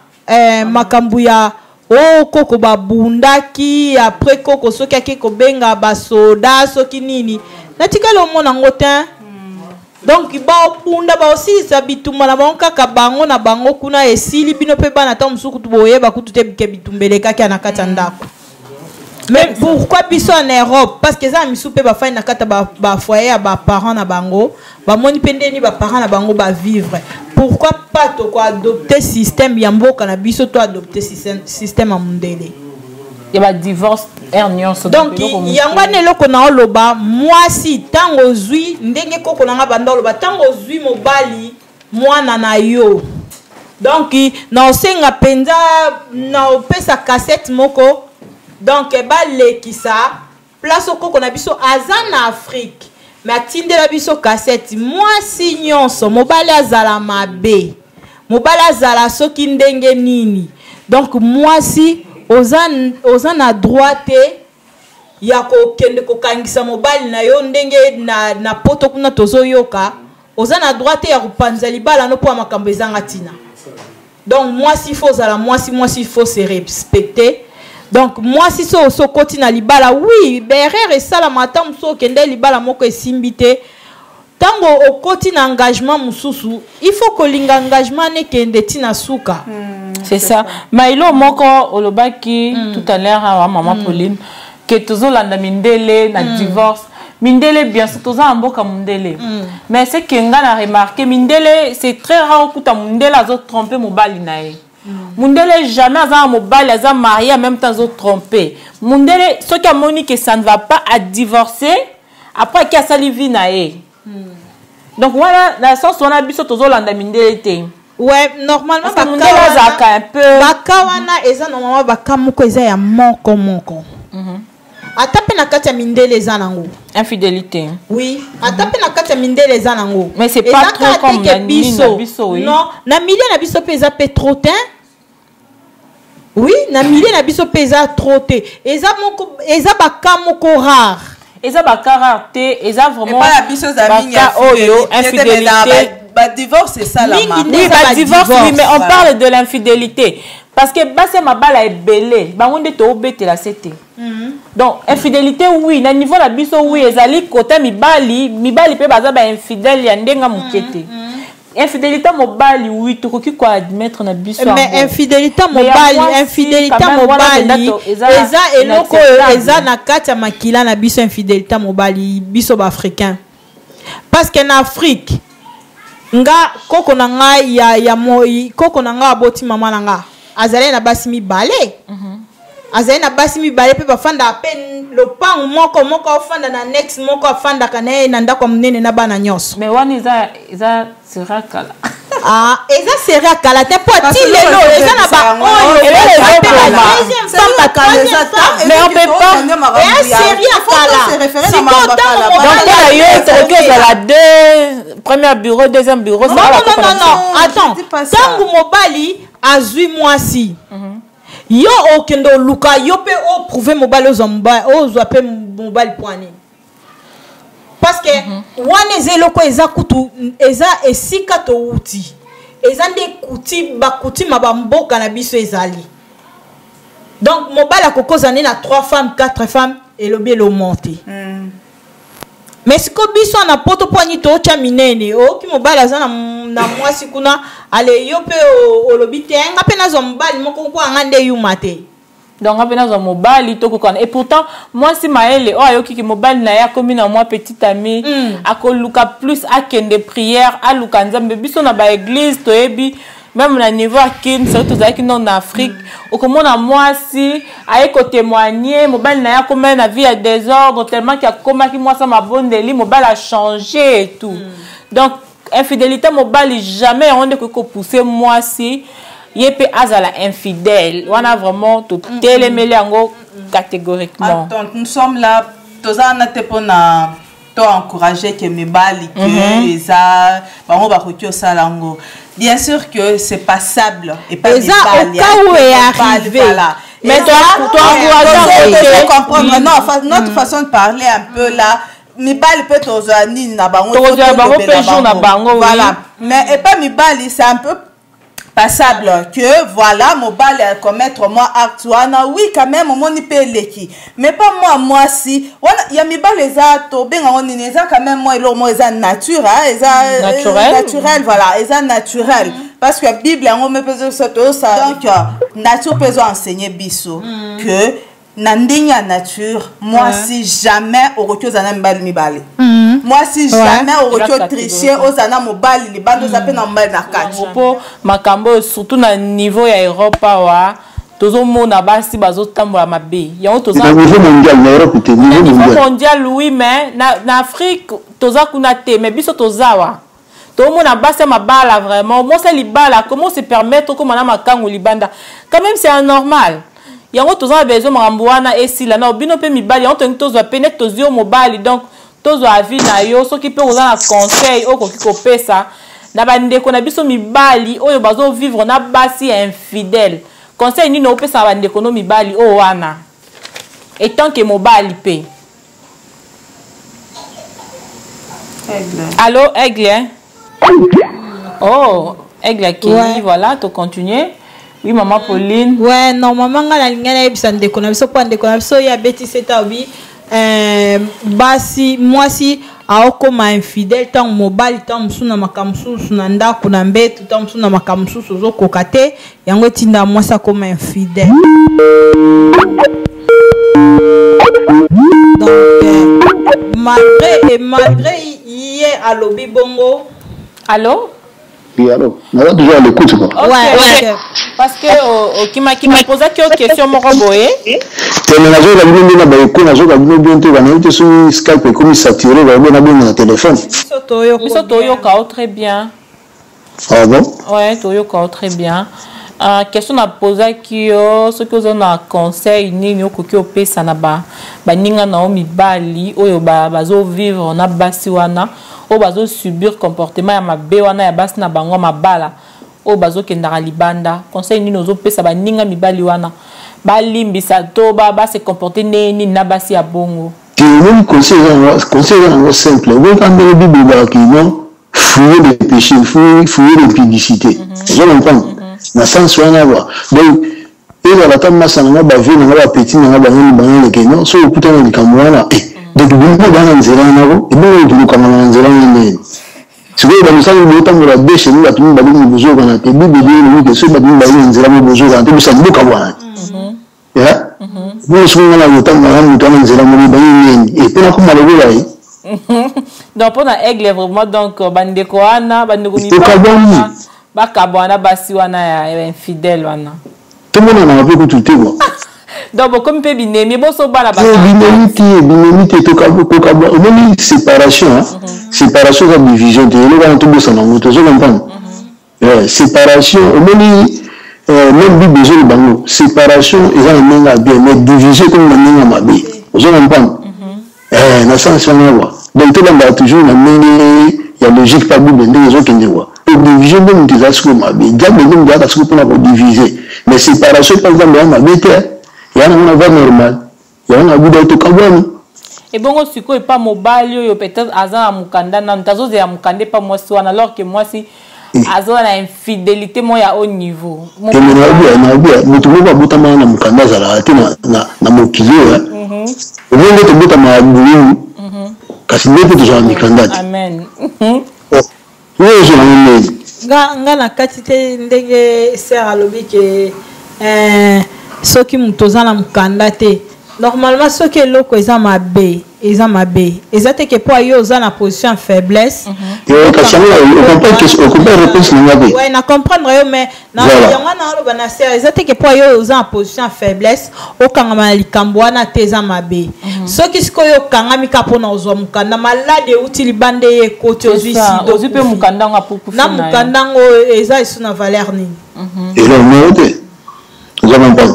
makambo ya o koko babundaki, après koko soki ake kobenga basoda, soki nini, natikali omona yango te. Donc babunda, baosilisa bitumba na bango kaka bango na bango kuna, esili. Bino mpe bana, ntango mosusu kutu boyeba kutu te ke bitumba elekaki ya na kati ya ndako. Mais pourquoi biso en Europe? Parce que eza na misu mpe bafandi na kati ya bafoyer ya baparent na bango, bamoni mpe ndeni baparent na bango bavivre. Pourquoi pas tokoadopter système ya mboka na biso, to adopter système ya mondele? Ya badivorce heure nyonso. Donc yango wana eloko na oloba, mwasi ntango ozwi, ndenge koko na nga banda oloba, ntango ozwi mobali mwana na yo, donc na osenga mpenza na opesa cassette moko, donc balekisa place okoko na biso aza na Afrique, mais atindela biso cassette. Mwasi nyonso, mobali azala mabe, mobali azala soki ndenge nini, donc mwasi oza na droit te ya kokende kokangisa mobali na yo ndenge na poto kuna tozoyoka. Oza na droit te ya kopanza libala no mpo ya makambo ezanga ntina. Donc mwasi faut ozala mwasi, mwasi faut se respecter. Donc mwasi so oso okoti na libala, oui, baerreur esalama. Ata mosusu okende libala moko esimbi te, ntango okoti na engagement mosusu, il faut kolinga engagement nekende ntina suka. C'est ça. Mailo moko olobaki tout à l'heure awa, mama Pauline, ke tozolanda mindele na divorce. Mindele, bien sûr, toza na mboka mondele, mais c'est que nga na remarqué, mindele, c'est très rare okuta mondele azotrompe mobali na ye. Mundele jamais aza na mobali, aza marié, en même temps azotrompe. Mundele soki amoni que ça ne va pas, a divorcer, après aki asali vie na ye. Donc wana na sens wana biso tozolanda mindele te. Ouais, normalement. Parce que mondele azalaka un peu Baka wana eza normalement baka moko, eza ya moko moko. Ata mpe na kati ya mindele eza nango. Infidélité. Oui, ata mpe na kati ya mindele eza nango. Mais c'est pas trop comme na biso. Biso, oui. Non, na milieu na biso mpe eza mpe trop te. Oui, na milieu na biso mpe eza trop te. Eza moko, eza baka moko rare. Eza baka rare te, eza vraiment Epai ya biso eza mingi. Baka oyo infidélité. Badivorce esalama. Oui, badivorce, oui, mais on parle de l'infidélité parce que basi ya mabala ebele, bango nde toobetela se te. Donc infidélité, oui, na niveau na biso, oui, ezali kota mibali. Mibali mpe baza bainfidèle ya ndenge moke te. Infidélité mobali, oui, tokoki koadmettre na biso. Mais infidélité mobali, infidélité mobali eza eloko oyo eza na kati ya makila na biso. Infidélité mobali, biso baafricain, parce que na Afrique, nga koko na ngai ya moi, koko na ngai aboti mama na nga, azali na basi mibale. Azali na basi mibale mpe bafandaka mpe lopango moko moko, afanda na annexe moko, afandaka na ye na ndako ya monene na bana nyonso. Mais wana eza sera kala. Ah, eza série ya kala te, mpo ati lelo eza na baoyo. Mais on peut pas. Eya série ya kala. Sikoyo ntango Donc mpona yo tokoki ozala deux, premier bureau, deuxième bureau? Non, non, non, non, attends. Ntango mobali azwi mwasi, yo okende oluka yo mpe oprouve mobali, ozwa mobali, ozwa mpe mobali po anini? Parce que wana eza eloko eza kutu eza esika towuti, eza nde kuti bakutima bamboka na biso ezali. Donc mobali akoki nde na trois femmes, quatre femmes, elobi elomo te. Mais siko biso na poto, mpo ani tootya minene, oyoki mobali aza na mwasi kuna, ale yo mpe olobi te, nga mpe nazwa mobali moko mpo anga nde yuma te. Donc nga mpe nazwa mobali tokokana. Et pourtant mwasi mayele oyo ayoki ke mobali na ye akomi na mwa petite amie, akoluka plus akende prière, aluka Nzambe. Biso na baeglise toyebi, même na niveau ya Kin, soki tozalaki nano na Afrique, okomona mwasi aye kotémoigne, mobali na ye akomaki na vie ya désordre tellement ke akomaki mwasi ya mabondeli, mobali achange et tout. Donc infidélité mobali, jamais yango nde ekoki kopousse mwasi ye mpe azala infidèle. Wana vraiment totelemeli yango catégoriquement. Attends, nous sommes là, toza wana te mpona to encourager ke mibali ke eza bango bakoki osala yango. Bien sûr que c'est passable et pas Eza au mibali, cas hein, où que est mobali, arrivé. Voilà. Mais Et ça, toi, encourager, comprendre. Oui. Non, notre façon de parler un peu là, mibali mpe tozwa nini na bango, Tozwa bango mpe tolobela jour na bango, oui. Voilà. Mais epa mibali, c'est un peu passable que voilà, mobali commettre mwa acte wana, oui, quand même omoni mpe eleki. Mais pas mwa mwasi wana ya mibali, eza tobengango nini, eza quand même mwa eloko moko eza nature, hein, eza Naturel. Naturel, voilà, eza naturel, parce que Bible yango mpe biso tozosala. Donc nature mpe ezo enseigner biso que na ndenge ya nature, mwasi jamais okoki ozala na mibali mibale. Mwasi jamais okoki Eza otriche, ozala na mobali libanda, oza mpe na mobali na kati. Mpo makambo oyo, surtout na niveau ya Europe awa, tozomona basi bazotambola mabe. Yango toza Na niveau mondial, na Europe te, niveau niveau mondial. Mondial, oui, mais na Afrique toza kuna te, mais biso toza wa tomona basi ya mabala vraiment, mwasi ya libala, comment se permettre okóma na makango libanda? Quand même, c'est anormal. Yango toza na besoin makambo wana esila. Na bino mpe mibali, yango tolingi tozwa mpe neti tozwi yo mobali, donc tozwa avis na yo, soki mpe oza na conseil oyo okoki kopesa na bandeko na biso mibali oyo bazovivre na basi ya infidèle. Conseil nini opesa na bandeko no mibali oyo wana, etant que mobali mpe? Allo, Aigle, hein? Oh, Aigle akei. Voilà, tocontinue. Oui, maman Pauline. Ouais, normalement nga nalingi nayebisa ndeko na biso, mpo ndeko na biso oyo abetisi ete alobi basi, mwasi aokoma infidèle ntango mobali, ntango mosusu na makambo mosusu na ndako, na mbeto, ntango mosusu na makambo mosusu ozokoka te, yango etinda mwasi akoma infidèle. Donc malgré et malgré ye alobi bongo. Allo? Oui, allô. Naza toujours à l'écoute, quoi. Ok, Ouais. ok. Parce que okimaki, naposaki yo question moko boye. Te, me nazoyoka bino nde na baeko, nazoyoka bino bien te. Banayebi te soki Skype ekomi saturé, bayebi nabenga na téléphone. Biso toyoka. Biso toyoka yo très bien. Ah bon? Ouais, toyoka yo très bien. Question naposaki yo, soki oza na conseil nini okoki opesa na baninga na yo mibali oyo bazovivre na basi wana, oyo bazosubir comportement ya mabe wana ya basi na bango ya mabala oyo bazokendaka libanda. Conseil nini ozopesa baninga mibali wana, balimbisa to base comporte ndenge nini na basi ya bongo? Te, omoni, conseil eza yango simple. Okoki kaka ndenge Bible ebakaki, non, fuyez le péché, fuyez l'impudicité. Ozo comprendre na sens wana, quoi. Donc ezala ata masa nanga, bavie nanga, bapeti nanga, bango bango leke, non, soki okutana likambo wana, donc bino baa na nzela wana ko ebongo tolokanga na nzela wana ndeni. Sikoyo bamisali botambola de chemin, bato mibale bozokana te. Bible elobi ke soki bato mibale na nzela mo bozokana te, bosa mboka bwana te. Bongo soki nga na kotambola na moto wana nzela moko, bangi nini epe nakoma lokola ye? Donc mpona Aigle, vraiment, donc bandeko wana, bandeko mibali Tokabwani. wana, bakabwana basi wana ya infidèle wana. Tomonanaka mpe kutu te, quoi. Donc bokomi mpe binemi, bosobala. Te, binemi te, binemi te. Tokabwa, omoni, séparation, hein? Séparation eza division te. Eloko wana tobosana yango, tozo comprendre. Séparation, omoni, même Bible ezoloba yango, séparation eza na ndenge ya bien, mais division ekomi na ndenge ya mabe. Ozo comprendre na sens wana, quoi. Donc tolambaka toujours na ndenge ya logique pa Bible ndenge ezokende, quoi. Po division nde moto eza sikoyo mabe, diable nde moto azaka sikoyo mpona kodivise. Mais séparation mpa Nzambe ya mabe te, ya nango na voie normale, yango na buda tokabwani. Ebongo sikoyo epa mobali oyo peut-être aza na mokanda nanu te, azozela mokanda epa mwasi wana, alors que mwasi aza na infidélité moko ya haut niveau. Teme nayebi moto moko abotamaka na mokanda azalaka te na mokili oyo. Omoni nde tobotamaka bululu, kasi nde mpe tozwaka mikanda te. Amen. Oyo ozwaka ndeni. Nga na kati te ndenge sœur alobi ke Soki moto oza na mokanda te, normalement soki eloko eza mabe, eza mabe. Eza te ke mpo yo oza na position ya faiblesse. Yo, kasi yango ocomprendre réponse na nga te. Ouais, na comprendre yo, mais na Voilà. yango wana oloba na ser, eza te ke mpo yo oza na position ya faiblesse, okangama na likambo wana te, eza mabe. Soki sikoyo okangami kaka mpona ozwa mokanda, malade euti libanda, eye ekoti, ozwi sida, ozwi mpe okufi. mokanda yango apukufi Na na yo. mokanda yango eza esu na valeur nini? Eloko moko te. Oza comprendre?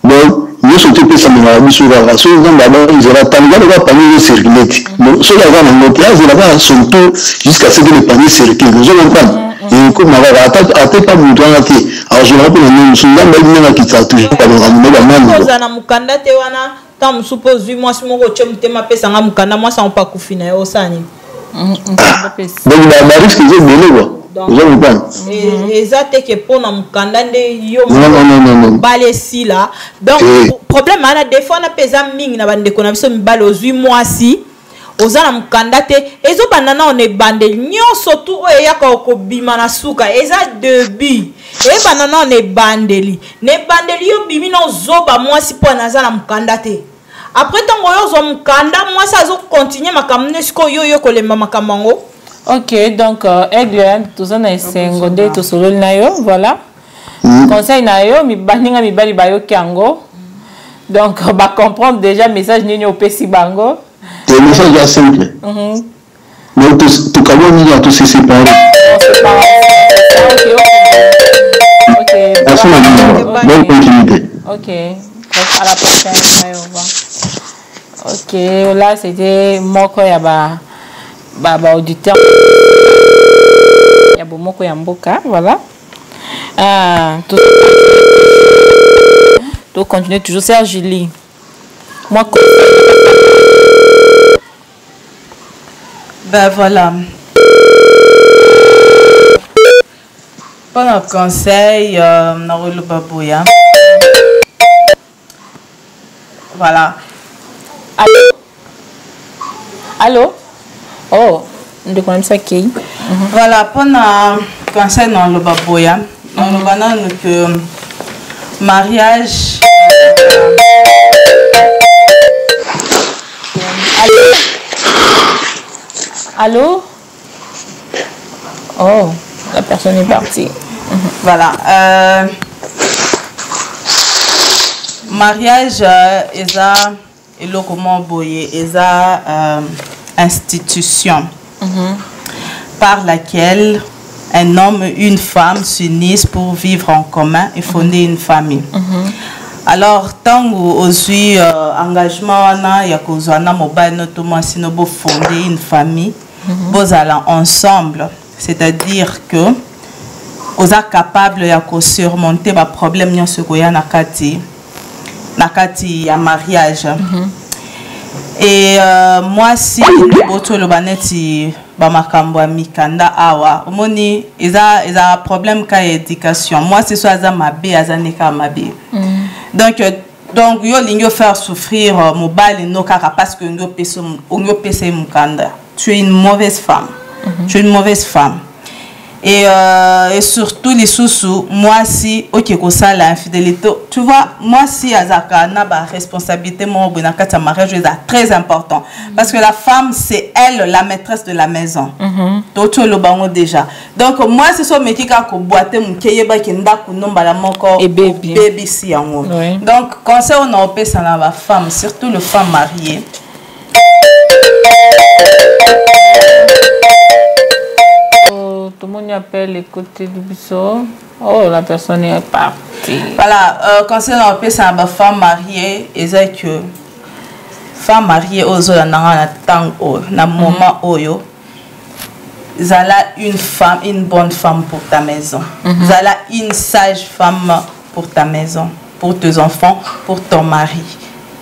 Donc nyonso te epesamelaka biso kaka. Soki Nzambe abaki nzela, tandika lokola panier ezocircule te. Bon, soki aza nango te, azela kaka son tour jusqu'à ce que le panier circule. Ozo comprendre? Ekoma kaka ata atepa moto wana te, azwelaka mpe na ndenge mosusu. Nzambe ayebi ndenge akitaka toujours makambo na banani. Ozala na mokanda te wana, ntango mosusu mpe ozwi mwasi moko, otie motema, apesanga mokanda, mwasi yango mpe akufi na ye, osala nini? Donc barisque eza ebele kua. Oza comprendre? Eza te ke mpo na mokanda nde yo Non, non, non, non, non. mobali esila. Donc problème wana, des fois wana mpe eza mingi na bandeko na biso mibali. Ozwi mwasi, oza na mokanda te, ezobanda nao na ebandeli. Nyonso tu oyo eyaka kobima na suka eza début. Eyebanda nao na ebandeli. Na ebandeli yo bimi na ozoba mwasi mpo naza na mokanda te. Après, ntango oyo ozwa mokanda, mwasi azokontinue makambo nde sikoyo yo kolemba makambo yango. Ok, donc Aigle, toza na esengo nde tosololi na yo. Voilà, conseil na yo, baninga mibali bayoki yango, donc bacomprendre déjà message nini opesi bango. Te, message ya simple. Donc tokabwani kaka, tose séparé. Ok. Merci na bino, bonne continuité. Ok, à la prochaine. Bye, au revoir. Ok, là c'était moko ya ba auditeur ya bomoko ya mboka. Voilà, ah, to continuer toujours. Serge Julie, moi Ben voilà. Mpona conseil, nakoloba boya. Voilà. Allô, allô? Oh, ndeko na biso akei. Voilà, mpona conseil nakoloba boya. Nakoloba nanu que mariage Allô, allô? Oh, la personne est partie. Voilà. Mariage eza eloko moko boye, eza institution par laquelle un homme et une femme s'unissent pour vivre en commun et fonder une famille. Alors, ntango ozwi engagement wana ya kozwa na mobali no to mwasi no, bofonder une famille, bozala ensemble, c'est-à-dire que oza capable ya kosurmonter baproblème nyonso ekoya na kati ya mariage. Et mwasi boti oloba neti bamakambo ya mikanda awa, omoni eza problème ka ya éducation. Mwasi so aza mabe, aza nde kaka mabe. Donc yo olingi ofaire souffrir mobali no kaka parce que olingi opesa ye mokanda, tu es une mauvaise femme. Tu es une mauvaise femme. Et surtout lisusu, mwasi oke kosala infidélité, tu vois, mwasi azalaka na baresponsabilité moko boye na kati ya mariage oyo eza très important, parce que la femme, c'est elle la maîtresse de la maison. Toti oloba yango déjà. Donc mwasi so omeki kaka kobwa te moke, yebaki ndako no mbala moko Ebebi. obebisi yango. Donc conseil oyo na opesa na bafemme, surtout le femme mariée, Oh, tomoni appel ekoteli biso. Oh, la personne est partie. Voilà, conseil na opesa na bafemme mariée eza que femme mariée oyo ozolanda nga na ntango oyo, na moment oyo, zala une femme, une bonne femme pour ta maison. Zala une sage femme pour ta maison, pour tes enfants, pour ton mari.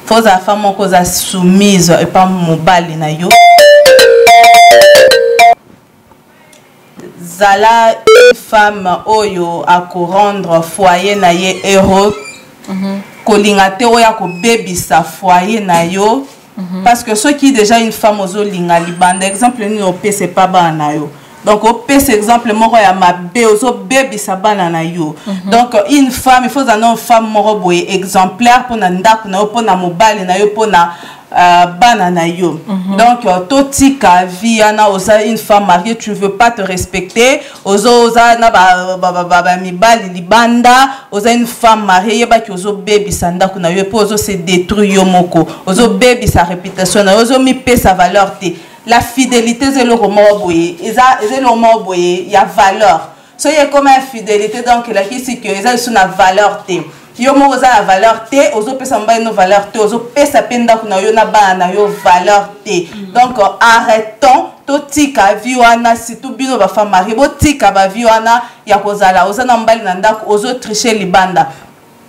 Faut ozala femme moko oza soumise epa mobali na yo. Zala une femme oyo akorendre foyer na ye heureux. Kolinga te oyo akobebisa foyer na yo, parce que soki déjà une femme ozolinga libanda, exemple nini opesa epa bana na yo? Donc opesa exemple moko ya mabe, ozobebisa bana na yo. Donc une femme, il faut ozala na femme moko boye exemplaire mpona ndako na yo, mpona mobali na yo, mpona bana na yo. Donc totika vie wana. Oza une femme mariée, tu veux pas te respecter, ozo oza na bamibali libanda. Oza une femme mariée, yebaki ozobebisa ndako na yo, mpo ozo se détruire yo moko, ozobebisa réputation na yo, ozomipesa valeur te. La fidélité eza eloko moko boye, eza eloko moko boye ya valeur. Soki ekoma infidélité, donc elakisi ke eza lisusu na valeur te. Yo moko oza na valeur te, ozopesa mobali no valeur te, ozopesa mpe ndako na yo na bana na yo valeur te. Donc arrêtons, totika vie wana. Surtout bino bafemme mariée, botika bavie wana ya kozala oza na mobali na ndako, ozotriche libanda.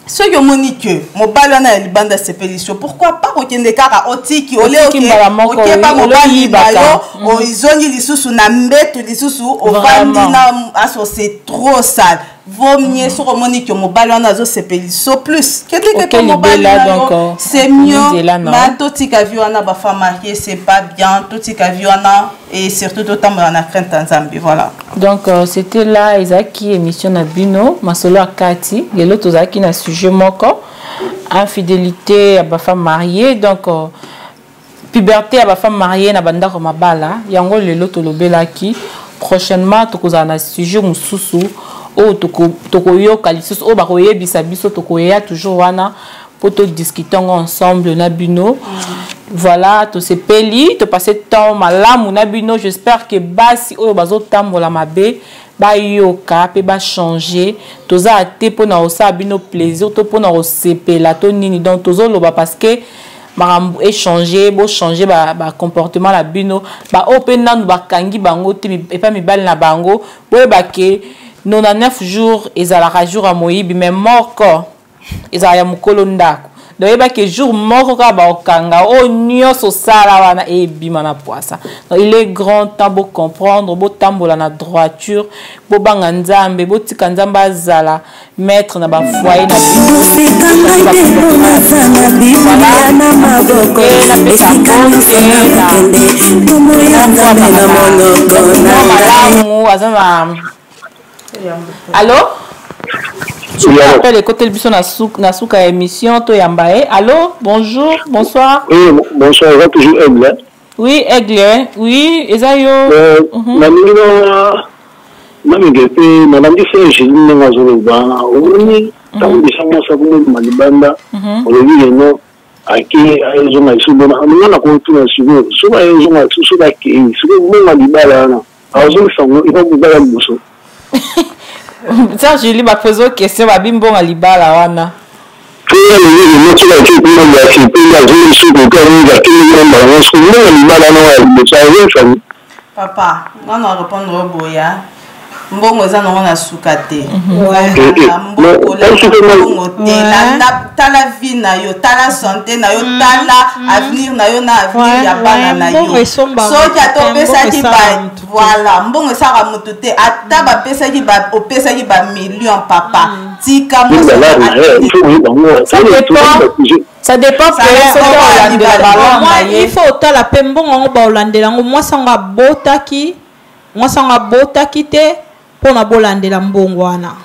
Soki omoni ke mobali wana ya libanda asepelisi yo, pourquoi pas kokende kaka, otiki ole okepa mobali na yo, ozongi lisusu na mbeto, lisusu ovandi na aso, c'est trop sale. Vaut mieux soki omoni ke mobali wana azosepelisi yo plus, kendeke mpe mobali na yo, c'est mieux. Ma totika vie wana, bafemme mariée, c'est pas bien. Totika vie wana et surtout totambola na crainte ya Nzambe, voilà. Donc c'était là, ezalaki émission na bino Masolo ya Kati. Lelo tozalaki na sujet moko, infidélité ya bafemme mariée, donc puberté ya bafemme mariée na bandako mabala. Yango lelo tolobelaki. Prochainement tokozala na sujet mosusu oyo tokoyoka lisusu, oyo bakoyebisa biso, tokoya toujours wana mpo todiscute yango ensemble na bino. Voilà, tosepeli, topasse temps malamu na bino. J'espère que basi oyo bazotambola mabe bayoka mpe bachange. Toza te mpona kosala bino plaisir to mpona kosepela to nini. Donc tozoloba parce que makambo échange, bochange bacomportement na bino. Baoyo mpe nanu bakangi bango te epa mibali na bango, boyeba ke 99 jours ezalaka jour ya moyibi, mais moko ezalaka ya mokolo ndako. Donc oyebaki jour moko kaka bakokanga, oyo nyonso osala wana ebima na poisa. Donc il est grand temps bocomprendre, botambola na droiture, bobanga Nzambe, botika Nzambe azala maître na bafoyer na Boseka ngai te mpo naza na Biblia na maboko. Esika nyonso nakokende, kombo ya Nzambe na monoko na ngai. Malamu aza na allo, appel ekoteli biso na suka ya émission, toyamba ye. Allo, bonjour, bonsoir. Oui, bonsoir, eza toujours Aigle, hein? Oui, Aigle, oui, eza yo. Nalingi na namenge mpe nalandi Serge ndenge azoloba. Omoni, ntango bisa mwasi akomobima libanda, olobi leno ake ayezonga lisusu bona nga na kotuna sikoyo, soki ayezonga lisusu, soki akei soki mbongo libala wana azongisa yango eza mobala liboso. Sœur Julie bapose question, babi mbongo libala wana. Soki ake kuna asepeli, azongi lisusu kote, azongi akei bango soki mbongo libala wana ya liboso azongisa. Papa, nga na répondre oyo boya, mbongo eza nango na suka te. Mbongo mbongo te. Tala vie na yo, tala santé na yo, tala avenir na yo na avenir ya bana na yo. Soki ata opesaki ba, voilà, mbongo esalaka motu te. Ata bapesaki, opesaki bamillion, papa, tika. Ça dépend. Il faut otala mpe mbongo yango baolandela yango. Mwasi yango abotaki, mwasi yango abotaki te mpona bolandela mbongo wana,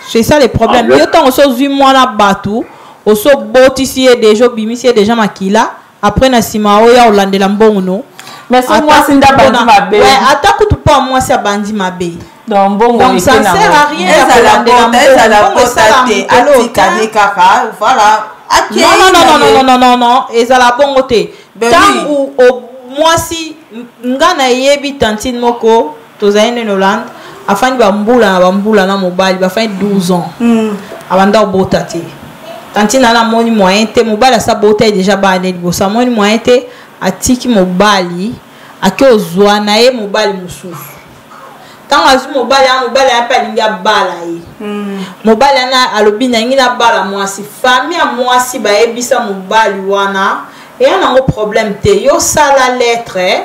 c'est ça le problème. Yo ntango so ozwi mwana bato, oso obotisi ye déjà, obimisi ye déjà makila, après na nsima oya olandela mbongo no. Mais so mwasi nde abandi mabe. Ata kutu mpo mwasi abandi mabe. Donc mbongo. Donc ça ne sert à rien. Ezala bota, ezala bota te, atikani kaka, voilà. Non, non, non, non, non, non, non, ezala bongo te. Ntango mwasi, nga nayebi tantine moko, tozali nene Hollande, afandi bambula na bambula na mobali, bafandi 12 ans, abanda kobota te. Tantine ana amoni moyen te, mobali asa bota ye déjà bana liboso, amoni moyen te, atiki mobali, ake ozwa na ye mobali mosusu. Ntango azwi mobali wana, mobali wana mpe alingi abala ye. Mobali wana alobi nangi nabala mwasi. Famille ya mwasi bayebisa mobali wana, eya nango problème te, yo sala lettre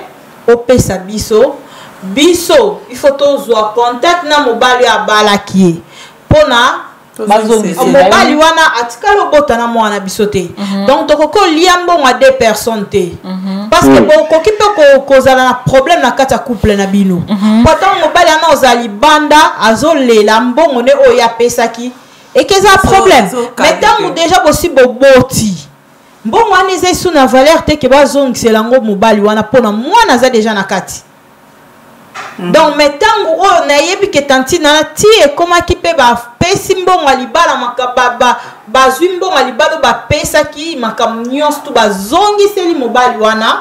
opesa biso. Biso il faut tozwa contact na mobali oyo abalaki ye, mpona mobali wana atikali obota na mwana biso te. Donc tokoki olia mbongo ya deux personnes te. Parce que bokoki mpe kozala na problème na kati ya couple na bino. Po ntango mobali wana ozala libanda, azolela mbongo nde oyo apesaki, eke eza problème. Mais ntango déjà bosi boboti, mbongo wana eza esu na valeur te ke bazongisela yango mobali wana, mpona mwana aza déjà na kati. Donc, mais ntango oyo nayebi ke tantine wana ti ekomaki mpe bapesi mbongo ya libala, bazwi mbongo ya libala oyo bapesaki, makambo nyonso tu bazongiseli mobali wana.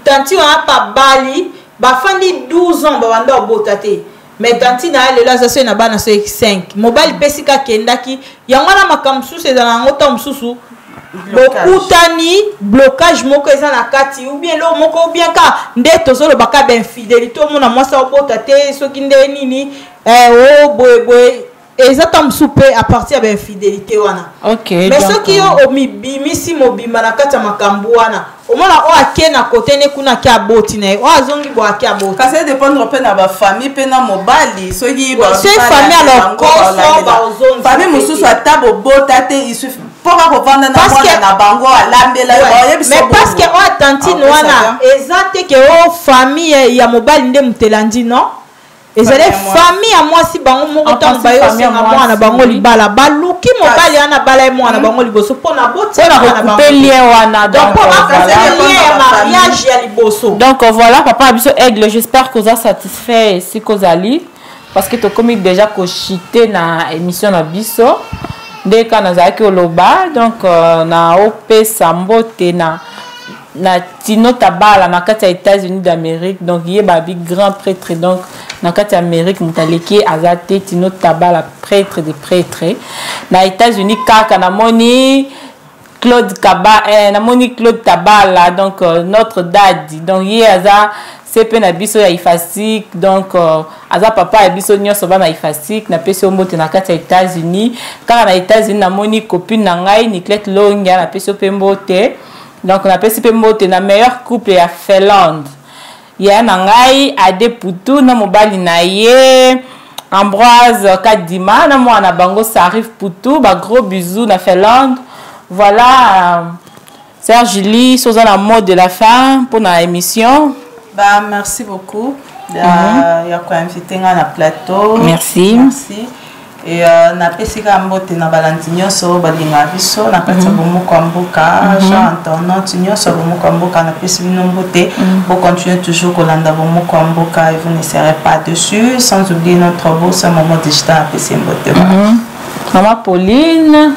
Tantine wana mpe abali, bafandi 12 ans, babanda obota te. Mais tantine aya lelo aza soki na bana soki 5. Mobali mpe sika akendaki yango wana, makambo mosusu ezala yango ntango mosusu bokutani, blocage moko eza na kati, ou bien eloko moko, ou bien ka nde tozolobaka bainfidélité. Omona mwasi aobota te, soki nde nini, o boye boye, eza ta mosusu mpe à partir ya bainfidélité wana. Mais soki yo omibimisi mobimba na kati ya makambo wana, omona oyo ake na kote ne kuna, ake aboti na ye, oyo azongi boye, ake aboti. Kasi edépendre mpe na bafamille mpe na mobali. Soki Soki famille alokoso, bazongisa. Famille mosusu, ata bobota te, il suffit mpo bakovanda na mwana na bango, alambela yo, bayebisa. Mais parce que oyo tantine wana eza te ke o famille ya mobali nde moto elandi, non, ezali famille ya mwasi bango moko. Ntango bayosenga mwana bango libala, baluki mobali wana bala ye mwana bango liboso mpona botiape lien wana. Donc mpo lien ya mariage ya liboso. Donc voilà, papa na biso Aigle, j'espère koza satisfait esika ozali, parce que tokomi déjà kochuter na émission na biso. Nde kaka nazalaki oloba, donc na opesa mbote na Tino Tabala na kati ya États-Unis d'Amérique. Donc ye babi grand prêtre, donc na kati ya Amérique moto aleki ye aza te. Tino Tabala, prêtre de prêtre na États-Unis. Kaka namoni Claude Kaba, namoni Claude Tabala, donc notre daddy. Donc ye aza CP na biso ya IFASIC, donc aza papa ya biso nyonso bana IFASIC. Napesi yo mbote na kati ya États-Unis. Kaka na États-Unis, namoni copine na ngai Niclette Longia, napesi yo mpe mbote. Donc napesi mpe mbote na meilleur couple ya Finlande, ya na ngai Ade Putu na mobali na ye Ambroise Kadima na mwana na bango Sarif Putu. Bagros bisous na Finlande. Voilà, Serge Julie, soza na mot de la fin mpona émission. Bah, merci beaucoup ya koinvite nga na plateau. Merci. Merci. Et napesi kaka mbote na balandi nyonso oyo balingaka biso na kati ya Bomoko ya Mboka. Chers internaute nyonso ya Bomoko ya Mboka, napesi bino mbote. Bocontinue toujours kolanda Bomoko ya Mboka et vous ne serez pas dessus. Sans oublier notre boss Momo Digital, napesi mbote. Mama Pauline.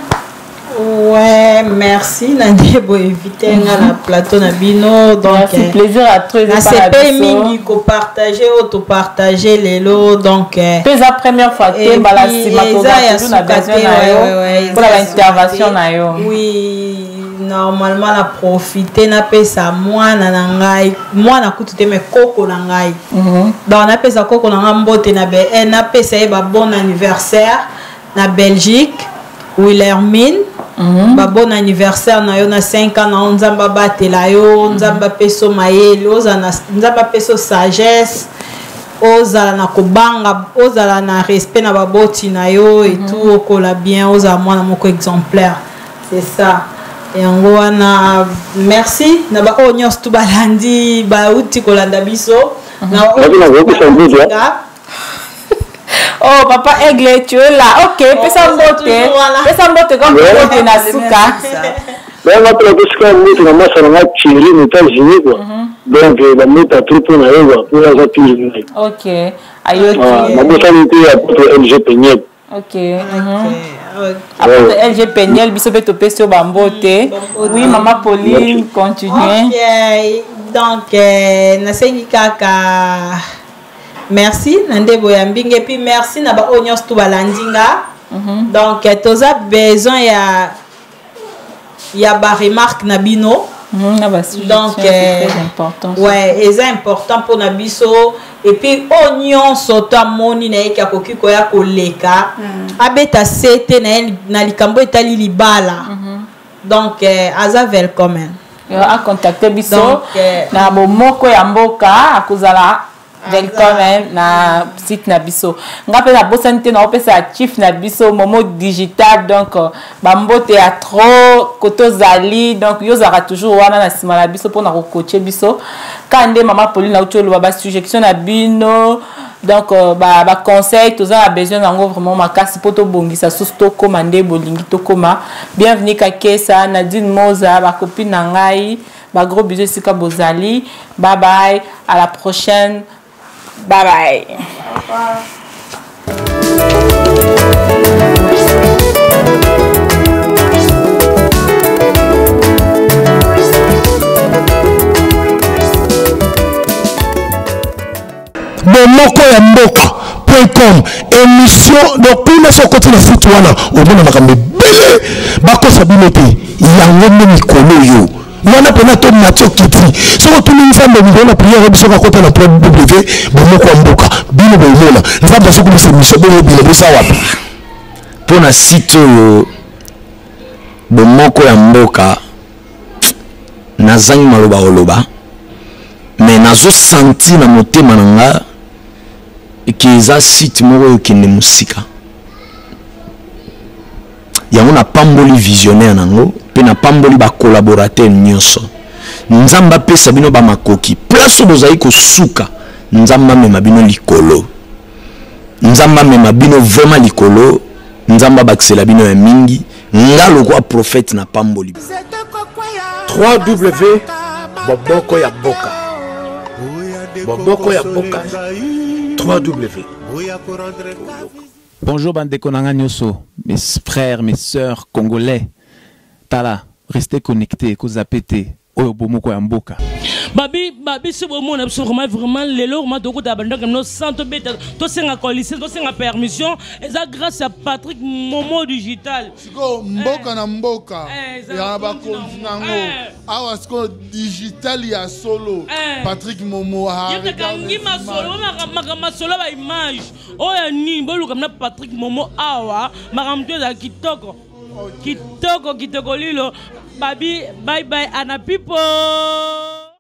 Ouais, merci na nde boinvite nga na plateau na bino. Donc merci, plaisir à toi. Nasepeli mingi kopartage oyo topartage lelo. Donc mpe eza première fois te, mbala nsima toza na besoin na yo mpona baintervention na yo. Oui, normalement na profite napesa mwana na ngai, mwana kutu te, mais koko na ngai. Donc napesa koko na ngai mbote na be, napesa ye babon anniversaire na Belgique, Wilhermine. Ba bon anniversaire na yo na 5 ans na yo. Nzambe abatela yo, Nzambe apesa yo mayele, ozala na Nzambe apesa yo sagesse, ozala na kobanga, ozala na respect na baboti na yo et tout, okola bien, ozala mwana moko exemplaire. C'est ça, yango wana. Merci na baoyo nyonso tu balandi, bauti kolanda biso na Oh, papa Aigle, tu es là. Ok, pesa mbote. Pesa mbote comme mbote na suka. Nga mpe napesika mbote na masa na nga Thierry na États-Unis quoi. Donc bambote atri mpo na ye quoi, mpo aza toujours ngai. Ok. Ayoki. Nabosani te apôtre LG Peniel. Ok. Apôtre LG Peniel, biso mpe topesi yo bambote. Oui, mama Pauline, continue. Ok. Donc nasengi kaka merci na nde boyambi nge, puis merci na baoyo nyonso tu balandi nga. Donc toza besoin ya baremarque na bino. Donc important, ouais, eza important mpona biso. Et puis oyo nyonso to amoni na ye ki akoki koya koleka, abeta se te na ye na likambo etali libala. Donc aza welcome. Acontacte biso na Bomoko ya Mboka, akozala. Welcome na site na biso. Nga mpe nabosani te, naopesa chief na biso Momo Digital, donc bambote ya trop kote ozali. Donc yo ozalaka toujours wana na nsima na biso mpona kokoche biso. Ka nde mama Pauline auti oloba, basuggestion na bino, donc baconseil ba toza na besoin nango vraiment makasi mpo tobongisa susu, tokóma nde bolingi tokóma. Bienvenue Kakesa, Nadine Moza, bacopine na ngai, bagros bisous esika bozali. Bye bye, à la prochaine, bye bye. Bomoko ya mboka com émission. Donc kuna soki okoti na site wana, omona makambo ebele. Bakosa bino te, yango nde mikolo oyo wana mpena tomati okiti. Soki otuni Nzambe mikolo na prière, biso kakota na 3W bomoko ya mboka, bino bomona Nzambe azokomisa émission bongo. Bino boza wapi? Mpo na site oyo Bomoko ya Mboka, nazangi maloba koloba, mais nazosentir na motema na nga ke eza site moko oyo ekende mosika. Yango napamboli visionnaire nango mpe napamboli bacollaborateur nyonso. Nzambe apesa bino bamakoki, place oyo bozali kosuka, Nzambe amema bino likolo, Nzambe amema bino vraiment likolo, Nzambe abakisela bino ya mingi. Nga lokwa prophète na pamboli. 3W Boboko ya Mboka, Boboko ya Mboka, 3W. Bonjour bandeko na nga nyonso, mes frères, mes sœurs congolais. Tala, restez connectés, kozape te. Oyo bomoko ya mboka. Babi babiso bomona biso vraiment vraiment lelo vraiment tokota bandako no sans tobeta, tosenga coalition, tosenga permission. Eza grâce à Patrick Momo Digital. Sikoyo mboka na mboka ya bakonzi nango, awa sikoyo digital ya solo. Patrick Momo. Yetekangi masolo, makambo masolo, baimage oyo ya nini, boluka na Patrick Momo awa, makambo to ezala kitoko kitoko kitoko lilo. Babi bye bye, ana people.